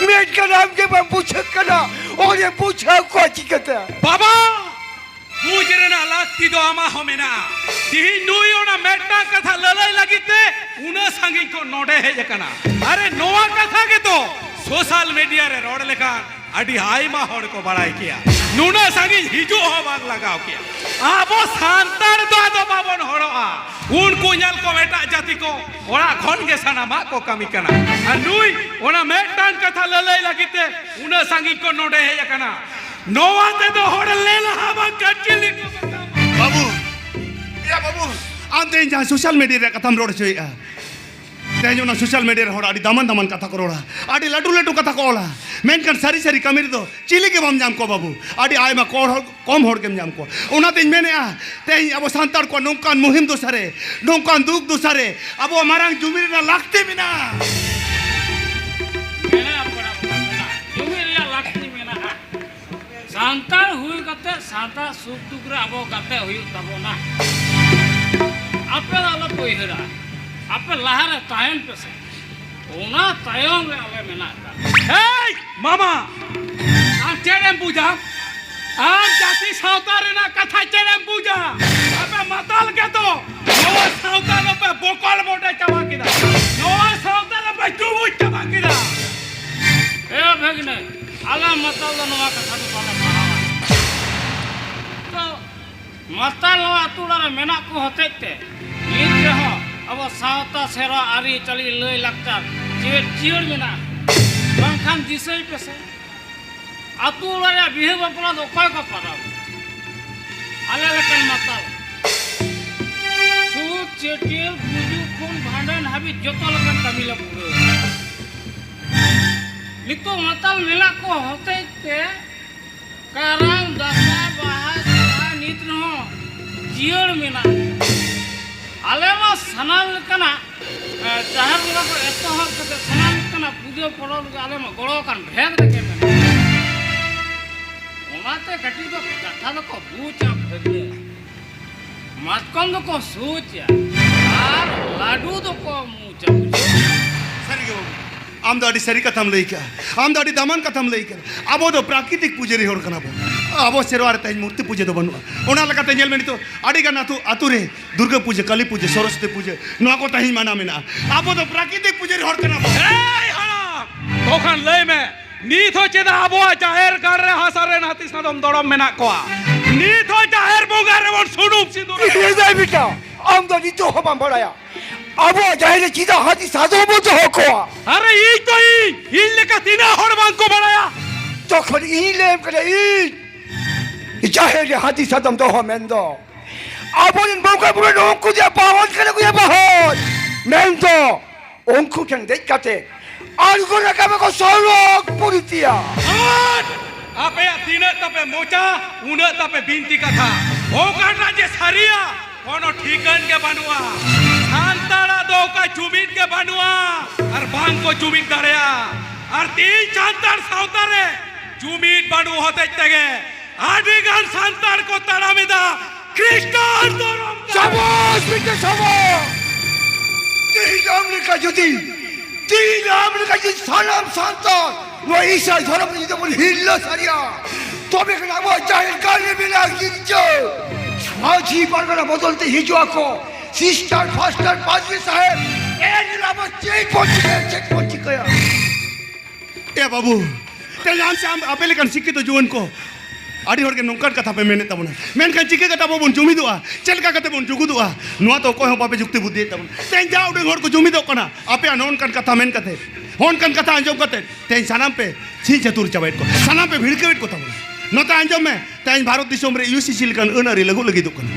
ᱢᱮᱱᱠᱷᱟᱱ ᱟᱢ ᱜᱮ ᱵᱟᱢ ᱵᱩᱡᱷᱟᱹᱜ ᱠᱟᱱᱟ᱾ ᱚᱱᱮ ᱵᱩᱡᱷᱟᱹᱣ ᱠᱚᱣᱟ ᱪᱤᱠᱟᱹᱛᱮ? ᱵᱟᱵᱟ, ᱵᱩᱡᱽ ᱨᱮᱱᱟᱜ ᱞᱟᱹᱠᱛᱤ ᱫᱚ ᱟᱢᱟᱜ ᱦᱚᱸ ᱢᱮᱱᱟᱜᱼᱟ᱾ ᱛᱤᱦᱤᱧ ᱱᱩᱭ ᱚᱱᱟ ᱢᱤᱫᱴᱟᱝ ᱠᱟᱛᱷᱟ ᱞᱟᱹᱞᱟᱹᱭ ᱞᱟᱹᱜᱤᱫ ᱛᱮ ᱩᱱᱟᱹᱜ ᱥᱟᱺᱜᱤᱧ ᱠᱷᱚᱱ ᱱᱚᱰᱮ ᱦᱮᱡ ᱟᱠᱟᱱᱟ᱾ ᱟᱨᱮ, ᱱᱚᱣᱟ ᱠᱟᱛᱷᱟ ᱜᱮᱛᱚ ᱥᱳᱥᱟᱞ ᱢᱤᱰᱤᱭᱟ ᱨᱮ ᱨᱚᱲ ᱞᱮᱠᱷᱟᱱ ᱟᱹᱰᱤ ᱟᱭᱢᱟ ᱦᱚᱲ ᱠᱚ ᱵᱟᱲᱟᱭ ᱠᱮᱭᱟ᱾ ᱱᱩᱱᱟᱹᱜ ᱥᱟᱺᱜᱤᱧ ᱦᱤᱡᱩᱜ ᱦᱚᱸ ᱵᱟᱝ ᱞᱟᱜᱟᱣ ᱠᱮᱭᱟ᱾ ᱟᱵᱚ ᱥᱟᱱᱛᱟᱲ ᱫᱚ ᱟᱫᱚ ᱵᱟᱵᱚᱱ ᱦᱚᱲᱚᱜᱼᱟ᱾ ᱩᱱᱠᱩ ᱧᱮᱞ ᱠᱚᱢ, ᱮᱴᱟᱜ ᱡᱟᱹᱛᱤ ᱠᱚ ᱚᱲᱟᱜ ᱠᱷᱚᱱ ᱜᱮ ᱥᱟᱱᱟᱢᱟᱜ ᱠᱚ ᱠᱟᱹᱢᱤ ᱠᱟᱱᱟ᱾ ᱟᱨ ᱱᱩᱭ ᱚᱱᱟ ᱢᱤᱫᱴᱟᱝ ᱠᱟᱛᱷᱟ ᱞᱟᱹᱞᱟᱹᱭ ᱞᱟᱹᱜᱤᱫ ᱛᱮ ᱩᱱᱟᱹᱜ ᱥᱟᱺᱜᱤᱧ ᱠᱷᱚᱱ ᱱᱚᱰᱮ ᱦᱮᱡ ᱟᱠᱟᱱᱟ᱾ ᱱᱚᱣᱟ ᱛᱮᱫᱚ ᱦᱚᱲ ᱞᱮᱞᱦᱟ ᱵᱟᱝᱠᱷᱟᱱ ᱪᱤᱞᱤ ᱠᱚ ᱢᱮᱛᱟᱢᱟ? ᱵᱟᱹᱵᱩ, ᱮᱭᱟ ᱵᱟᱹᱵᱩ, ᱟᱢ ᱛᱮᱦᱮᱧ ᱡᱟᱦᱟᱸ ᱥᱳᱥᱟᱞ ᱢᱤᱰᱤᱭᱟ ᱨᱮᱭᱟᱜ ᱠᱟᱛᱷᱟᱢ ᱨᱚᱲ ᱦᱚᱪᱚᱭᱮᱫᱼᱟ, ᱛᱮᱦᱮᱧ ᱚᱱᱟ ᱥᱳᱥᱟᱞ ᱢᱤᱰᱤᱭᱟ ᱨᱮ ᱦᱚᱲ ᱟᱹᱰᱤ ᱫᱟᱢᱟᱱ ᱫᱟᱢᱟᱱ ᱠᱟᱛᱷᱟ ᱠᱚ ᱨᱚᱲᱟ, ᱟᱹᱰᱤ ᱞᱟᱹᱴᱩ ᱞᱟᱹᱴᱩ ᱠᱟᱛᱷᱟ ᱠᱚ ᱚᱞᱟ, ᱢᱮᱱᱠᱷᱟᱱ ᱥᱟᱹᱨᱤ ᱥᱟᱹᱨᱤ ᱠᱟᱹᱢᱤ ᱨᱮᱫᱚ ᱪᱤᱞᱤ ᱜᱮ ᱵᱟᱢ ᱧᱟᱢ ᱠᱚᱣᱟ ᱵᱟᱹᱵᱩ᱾ ᱟᱹᱰᱤ ᱟᱭᱢᱟ ᱠᱚ ᱦᱚᱲ, ᱠᱚᱢ ᱦᱚᱲ ᱜᱮᱢ ᱧᱟᱢ ᱠᱚᱣᱟ᱾ ᱚᱱᱟᱛᱮᱧ ᱢᱮᱱᱮᱫᱼᱟ, ᱛᱮᱦᱮᱧ ᱟᱵᱚ ᱥᱟᱱᱛᱟᱲ ᱠᱚᱣᱟᱜ ᱱᱚᱝᱠᱟᱱ ᱢᱩᱦᱤᱢ ᱫᱚᱥᱟ ᱨᱮ, ᱱᱚᱝᱠᱟᱱ ᱫᱩᱠ ᱫᱚᱥᱟ ᱨᱮ ᱟᱵᱚᱣᱟᱜ ᱢᱟᱨᱟᱝ ᱡᱩᱢᱤᱫ ᱨᱮᱱᱟᱜ ᱞᱟᱹᱠᱛᱤ ᱢᱮᱱᱟᱜᱼᱟ᱾ ᱢᱮᱱᱟᱜᱼᱟ, ᱯᱮᱲᱟ ᱠᱚ, ᱢᱮᱱᱟᱜᱼᱟ᱾ ᱡᱩᱢᱤᱫ ᱨᱮᱭᱟᱜ ᱞᱟᱹᱠᱛᱤ ᱢᱮᱱᱟᱜᱼᱟ᱾ ᱥᱟᱱᱛᱟᱲ ᱦᱩᱭ ᱠᱟᱛᱮ ᱥᱟᱱᱛᱟᱲ ᱥᱩᱠ ᱫᱩᱠ ᱨᱮ ᱟᱵᱚ ᱜᱟᱛᱮ ᱦᱩᱭᱩᱜ ᱛᱟᱵᱚᱱᱟ᱾ ᱟᱯᱮ ᱫᱚ ᱟᱞᱚᱯᱮ ᱩᱭᱦᱟᱹᱨᱟ, ᱟᱯᱮ ᱞᱟᱦᱟ ᱨᱮ ᱛᱟᱦᱮᱱ ᱯᱮᱥᱮ, ᱚᱱᱟ ᱛᱟᱭᱚᱢ ᱨᱮ ᱟᱞᱮ ᱢᱮᱱᱟᱜ ᱟᱠᱟᱫ᱾ ᱦᱮᱭ ᱢᱟᱢᱟ, ᱟᱢ ᱪᱮᱫ ᱮᱢ ᱵᱩᱡᱟ? ᱟᱢ ᱡᱟᱹᱛᱤ ᱥᱟᱶᱛᱟ ᱨᱮᱱᱟᱜ ᱠᱟᱛᱷᱟ ᱪᱮᱫ ᱮᱢ ᱵᱩᱡᱟ? ᱟᱯᱮ ᱢᱟᱛᱟᱞ ᱜᱮᱛᱚ᱾ ᱱᱚᱣᱟ ᱥᱟᱶᱛᱟ ᱫᱚᱯᱮ ᱵᱚᱠᱚᱞ ᱵᱚᱰᱮ ᱪᱟᱵᱟ ᱠᱮᱫᱟ᱾ ᱱᱚᱣᱟ ᱥᱟᱶᱛᱟ ᱫᱚᱯᱮ ᱰᱩᱵᱩᱡ ᱪᱟᱵᱟ ᱠᱮᱫᱟ᱾ ᱮ ᱵᱷᱟᱹᱜᱽᱱᱟᱹ, ᱟᱞᱮ ᱢᱟᱛᱟᱞ ᱫᱚ ᱱᱚᱣᱟ ᱠᱟᱛᱷᱟ ᱫᱚ ᱵᱟᱞᱮ ᱯᱟᱲᱦᱟᱣᱟ᱾ ᱛᱚ, ᱢᱟᱛᱟᱞ ᱱᱚᱣᱟ ᱟᱹᱛᱩ ᱚᱲᱟᱜ ᱨᱮ ᱢᱮᱱᱟᱜ ᱠᱚ ᱦᱚᱛᱮᱡ ᱛᱮ ᱱᱤᱛ ᱨᱮᱦᱚᱸ ᱟᱵᱚ ᱥᱟᱶᱛᱟ, ᱥᱮᱨᱣᱟ, ᱟᱹᱨᱤᱪᱟᱹᱞᱤ, ᱞᱟᱹᱭ ᱞᱟᱠᱪᱟᱨ ᱡᱮᱣᱮᱫ ᱡᱤᱭᱟᱹᱲ ᱢᱮᱱᱟᱜᱼᱟ᱾ ᱵᱟᱝᱠᱷᱟᱱ ᱫᱤᱥᱟᱹᱭ ᱯᱮᱥᱮ, ᱟᱹᱛᱩ ᱚᱲᱟᱜ ᱨᱮᱭᱟᱜ ᱵᱤᱦᱟᱹ ᱵᱟᱯᱞᱟ ᱫᱚ ᱚᱠᱚᱭ ᱠᱚ ᱯᱟᱨᱟᱣᱟ? ᱟᱞᱮ ᱞᱮᱠᱟᱱ ᱢᱟᱛᱟᱞ᱾ ᱪᱷᱩᱛ, ᱪᱷᱟᱹᱴᱭᱟᱹᱨ, ᱜᱩᱡᱩᱜ ᱠᱷᱚᱱ ᱵᱷᱟᱸᱰᱟᱱ ᱦᱟᱹᱵᱤᱡ ᱡᱚᱛᱚ ᱞᱮᱠᱟᱱ ᱠᱟᱹᱢᱤ ᱞᱮ ᱯᱩᱨᱟᱹᱣ᱾ ᱱᱤᱛᱚᱜ ᱢᱟᱛᱟᱞ ᱢᱮᱱᱟᱜ ᱠᱚ ᱦᱚᱛᱮᱡ ᱛᱮ ᱠᱟᱨᱟᱢ, ᱫᱟᱸᱥᱟᱭ, ᱵᱟᱦᱟ, ᱥᱚᱨᱦᱟᱭ ᱱᱤᱛ ᱨᱮᱦᱚᱸ ᱡᱤᱭᱟᱹᱲ ᱢᱮᱱᱟᱜ ᱜᱮᱭᱟ᱾ ᱟᱞᱮ ᱢᱟ ᱥᱟᱱᱟᱢ ᱞᱮᱠᱟᱱᱟᱜ, ᱮ, ᱡᱟᱦᱮᱨ ᱵᱚᱸᱜᱟ ᱠᱚ ᱮᱛᱚᱦᱚᱵ ᱠᱟᱛᱮ ᱥᱟᱱᱟᱢ ᱞᱮᱠᱟᱱᱟᱜ ᱯᱩᱡᱟᱹ ᱯᱚᱨᱚᱵᱽ ᱨᱮᱜᱮ ᱟᱞᱮ ᱢᱟ ᱜᱚᱲᱚ ᱟᱠᱟᱱ ᱵᱷᱮᱫ ᱨᱮᱜᱮ ᱢᱮᱱᱟᱜᱼᱟ᱾ ᱚᱱᱟᱛᱮ ᱠᱟᱹᱴᱤᱡ ᱫᱚ ᱠᱟᱛᱷᱟ ᱫᱚᱠᱚ ᱵᱩᱡᱟ ᱵᱷᱟᱹᱜᱤ᱾ ᱢᱟᱛᱠᱚᱢ ᱫᱚᱠᱚ ᱥᱩᱪᱟ ᱟᱨ ᱞᱟᱹᱰᱩ ᱫᱚᱠᱚ ᱢᱩᱪᱟ, ᱵᱩᱡᱷᱟᱹᱣ? ᱥᱟᱹᱨᱤ ᱜᱮ ᱵᱟᱹᱵᱩ, ᱟᱢ ᱫᱚ ᱟᱹᱰᱤ ᱥᱟᱹᱨᱤ ᱠᱟᱛᱷᱟᱢ ᱞᱟᱹᱭ ᱠᱮᱜᱼᱟ, ᱟᱢ ᱫᱚ ᱟᱹᱰᱤ ᱫᱟᱢᱟᱱ ᱠᱟᱛᱷᱟᱢ ᱞᱟᱹᱭ ᱠᱮᱜᱼᱟ᱾ ᱟᱵᱚ ᱫᱚ ᱯᱨᱟᱠᱨᱤᱛᱤᱠ ᱯᱩᱡᱟᱹᱨᱤ ᱦᱚᱲ ᱠᱟᱱᱟ ᱵᱚᱱ᱾ ᱟᱵᱚ ᱥᱮᱨᱣᱟ ᱨᱮ ᱛᱮᱦᱮᱧ ᱢᱩᱨᱛᱤ ᱯᱩᱡᱟᱹ ᱫᱚ ᱵᱟᱹᱱᱩᱜᱼᱟ᱾ ᱚᱱᱟ ᱞᱮᱠᱟᱛᱮ ᱧᱮᱞ ᱢᱮ, ᱱᱤᱛᱚᱜ ᱟᱹᱰᱤ ᱜᱟᱱ ᱟᱹᱛᱩ, ᱟᱹᱛᱩ ᱨᱮ ᱫᱩᱨᱜᱟᱹ ᱯᱩᱡᱟᱹ, ᱠᱟᱹᱞᱤ ᱯᱩᱡᱟᱹ, ᱥᱚᱨᱚᱥᱚᱛᱤ ᱯᱩᱡᱟᱹ, ᱱᱚᱣᱟ ᱠᱚ ᱛᱮᱦᱮᱧ ᱢᱟᱱᱟ ᱢᱮᱱᱟᱜᱼᱟ᱾ ᱟᱵᱚ ᱫᱚ ᱯᱨᱟᱠᱨᱤᱛᱤᱠ ᱯᱩᱡᱟᱹᱨᱤ ᱦᱚᱲ ᱠᱟᱱᱟ ᱵᱚᱱ᱾ ᱮᱭ ᱦᱟᱲᱟᱢ, ᱛᱚᱠᱷᱚᱱ ᱞᱟᱹᱭ ᱢᱮ, ᱱᱤᱛ ᱦᱚᱸ ᱪᱮᱫᱟᱜ ᱟᱵᱚᱣᱟᱜ ᱡᱟᱦᱮᱨ ᱜᱟᱲ ᱨᱮ ᱦᱟᱥᱟ ᱨᱮᱱ ᱦᱟᱹᱛᱤ ᱥᱟᱫᱚᱢ ᱫᱚᱲᱚᱢ ᱢᱮᱱᱟᱜ ᱠᱚᱣᱟ? ᱱᱤᱛ ᱦᱚᱸ ᱡᱟᱦᱮᱨ ᱵᱚᱸᱜᱟ ᱨᱮᱵᱚᱱ ᱥᱩᱱᱩᱢ ᱥᱤᱸᱫᱩᱨ ᱮᱫᱟ᱾ ᱮ ᱫᱟᱹᱭ ᱵᱮᱴᱟ, ᱟᱢ ᱫᱚ ᱱᱤᱛᱚᱜ ᱦᱚᱸ ᱵᱟᱢ ᱵᱟᱲᱟᱭᱟ ᱟᱵᱚᱣᱟᱜ ᱡᱟᱦᱮᱨ ᱨᱮ ᱪᱮᱫᱟᱜ ᱦᱟᱹᱛᱤ ᱥᱟᱫᱚᱢ ᱵᱚᱱ ᱫᱚᱦᱚ ᱠᱚᱣᱟ? ᱟᱨᱮ ᱤᱧ ᱫᱚ ᱤᱧ, ᱤᱧ ᱞᱮᱠᱟ ᱛᱤᱱᱟᱹᱜ ᱦᱚᱲ ᱵᱟᱝ ᱠᱚ ᱵᱟᱲᱟᱭᱟ? ᱛᱚᱠᱷᱚᱱ ᱤᱧ ᱞᱟᱹᱭᱟᱢ ᱠᱟᱱᱟ, ᱤᱧ ᱡᱟᱦᱮᱨ ᱨᱮ ᱦᱟᱹᱛᱤ ᱥᱟᱫᱚᱢ ᱫᱚᱦᱚ ᱢᱮᱱᱫᱚ ᱟᱵᱚᱨᱮᱱ ᱵᱚᱸᱜᱟ ᱵᱩᱨᱩ ᱱᱩᱠᱩ ᱡᱮ ᱵᱟᱦᱚᱱ ᱠᱟᱱᱟ ᱠᱚ, ᱡᱮ ᱵᱟᱦᱚᱱ ᱢᱮᱱᱫᱚ ᱩᱱᱠᱩ ᱴᱷᱮᱱ ᱫᱮᱡ ᱠᱟᱛᱮ ᱟᱬᱜᱚ ᱨᱟᱠᱟᱵ ᱟᱠᱚ ᱥᱚᱲᱚᱠ ᱯᱩᱨᱤᱛᱤᱭᱟ᱾ ᱟᱨ ᱟᱯᱮᱭᱟᱜ ᱛᱤᱱᱟᱹᱜ ᱛᱟᱯᱮ ᱢᱚᱪᱟ, ᱩᱱᱟᱹᱜ ᱛᱟᱯᱮ ᱵᱤᱱᱛᱤ ᱠᱟᱛᱷᱟ᱾ ᱚᱠᱟᱴᱟᱜ ᱡᱮ ᱥᱟᱹᱨᱤᱭᱟ, ᱠᱳᱱᱳ ᱴᱷᱤᱠᱟᱹᱱ ᱜᱮ ᱵᱟᱹᱱᱩᱜᱼᱟ᱾ ᱥᱟᱱᱛᱟᱲᱟᱜ ᱫᱚ ᱚᱠᱟ ᱡᱩᱢᱤᱫ ᱜᱮ ᱵᱟᱹᱱᱩᱜᱼᱟ, ᱟᱨ ᱵᱟᱝ ᱠᱚ ᱡᱩᱢᱤᱫ ᱫᱟᱲᱮᱭᱟᱜᱼᱟ᱾ ᱟᱨ ᱛᱮᱦᱮᱧ ᱥᱟᱱᱛᱟᱲ ᱥᱟᱶᱛᱟ ᱨᱮ ᱡᱩᱢᱤᱫ ᱵᱟᱹᱱᱩᱜ ᱦᱚᱛᱮᱡ ᱛᱮᱜᱮ ᱟᱹᱰᱤ ᱜᱟᱱ ᱥᱟᱱᱛᱟᱲ ᱠᱚ ᱛᱟᱲᱟᱢ ᱮᱫᱟ ᱠᱷᱨᱤᱥᱴᱟᱱ ᱫᱷᱚᱨᱚᱢ ᱛᱮ᱾ ᱥᱟᱵᱟᱥ, ᱢᱤᱫᱴᱮᱱ ᱥᱟᱵᱟᱥ᱾ ᱛᱮᱦᱮᱧ ᱟᱢ ᱞᱮᱠᱟ ᱡᱩᱫᱤ, ᱛᱮᱦᱮᱧ ᱟᱢ ᱞᱮᱠᱟ ᱡᱩᱫᱤ ᱥᱟᱱᱟᱢ ᱥᱟᱱᱛᱟᱲ ᱱᱚᱣᱟ ᱤᱥᱟᱭ ᱫᱷᱚᱨᱚᱢ ᱡᱩᱫᱤ ᱵᱚᱱ ᱦᱤᱨᱞᱟᱹ ᱥᱟᱹᱨᱤᱭᱟ, ᱛᱚᱵᱮ ᱠᱷᱟᱱ ᱟᱵᱚᱣᱟᱜ ᱡᱟᱦᱮᱨ ᱜᱟᱲ ᱨᱮ ᱢᱮᱱᱟᱜ ᱜᱤᱨᱡᱟᱹ, ᱢᱟᱹᱡᱷᱤ ᱯᱟᱨᱜᱟᱱᱟ ᱵᱚᱫᱚᱞ ᱛᱮ ᱦᱤᱡᱩᱜ ᱟᱠᱚ, ᱥᱤᱥᱴᱟᱨ ᱯᱷᱟᱥᱴᱟᱨ ᱯᱟᱫᱽᱨᱤ ᱥᱟᱦᱮᱵᱽ, ᱮᱱ ᱦᱤᱞᱳᱜ ᱟᱵᱚ ᱪᱮᱫ ᱵᱚᱱ ᱪᱤᱠᱟᱹᱭᱟ, ᱪᱮᱫ ᱵᱚᱱ ᱪᱤᱠᱟᱹᱭᱟ? ᱮ ᱵᱟᱹᱵᱩ, ᱛᱮᱦᱮᱧ ᱟᱢ ᱥᱮ ᱟᱢ, ᱟᱯᱮ ᱞᱮᱠᱟᱱ ᱥᱤᱠᱠᱷᱤᱛᱚ ᱡᱩᱣᱟᱹᱱ ᱠᱚ ᱟᱹᱰᱤ ᱦᱚᱲ ᱜᱮ ᱱᱚᱝᱠᱟᱱ ᱠᱟᱛᱷᱟ ᱯᱮ ᱢᱮᱱᱮᱫ ᱛᱟᱵᱚᱱᱟ, ᱢᱮᱱᱠᱷᱟᱱ ᱪᱤᱠᱟᱹ ᱠᱟᱛᱮ ᱟᱵᱚ ᱵᱚᱱ ᱡᱩᱢᱤᱫᱚᱜᱼᱟ? ᱪᱮᱫ ᱞᱮᱠᱟ ᱠᱟᱛᱮ ᱵᱚᱱ ᱡᱩᱜᱩᱫᱚᱜᱼᱟ? ᱱᱚᱣᱟ ᱫᱚ ᱚᱠᱚᱭ ᱦᱚᱸ ᱵᱟᱯᱮ ᱡᱩᱠᱛᱤ ᱵᱩᱫᱽᱫᱷᱤᱭᱮᱫ ᱛᱟᱵᱚᱱᱟ᱾ ᱛᱮᱦᱮᱧ ᱡᱟ ᱩᱰᱟᱹᱝ ᱦᱚᱲ ᱠᱚ ᱡᱩᱢᱤᱫᱚᱜ ᱠᱟᱱᱟ ᱟᱯᱮᱭᱟᱜ ᱱᱚᱜᱼᱚ ᱱᱚᱝᱠᱟᱱ ᱠᱟᱛᱷᱟ ᱢᱮᱱ ᱠᱟᱛᱮ, ᱱᱚᱜᱼᱚ ᱱᱚᱝᱠᱟᱱ ᱠᱟᱛᱷᱟ ᱟᱸᱡᱚᱢ ᱠᱟᱛᱮ ᱛᱮᱦᱮᱧ ᱥᱟᱱᱟᱢ ᱯᱮ ᱪᱷᱤᱝ ᱪᱷᱟᱹᱛᱩᱨ ᱪᱟᱵᱟᱭᱮᱫ ᱠᱚᱣᱟ, ᱥᱟᱱᱟᱢ ᱯᱮ ᱵᱷᱤᱲᱠᱟᱹᱣᱮᱫ ᱠᱚ ᱛᱟᱵᱚᱱᱟ᱾ ᱱᱚᱛᱮ ᱟᱸᱡᱚᱢ ᱢᱮ, ᱛᱮᱦᱮᱧ ᱵᱷᱟᱨᱚᱛ ᱫᱤᱥᱚᱢ ᱨᱮ ᱤᱭᱩ ᱥᱤ ᱥᱤ ᱞᱮᱠᱟᱱ ᱟᱹᱱ ᱟᱹᱨᱤ ᱞᱟᱹᱜᱩ ᱞᱟᱹᱜᱤᱫᱚᱜ ᱠᱟᱱᱟ᱾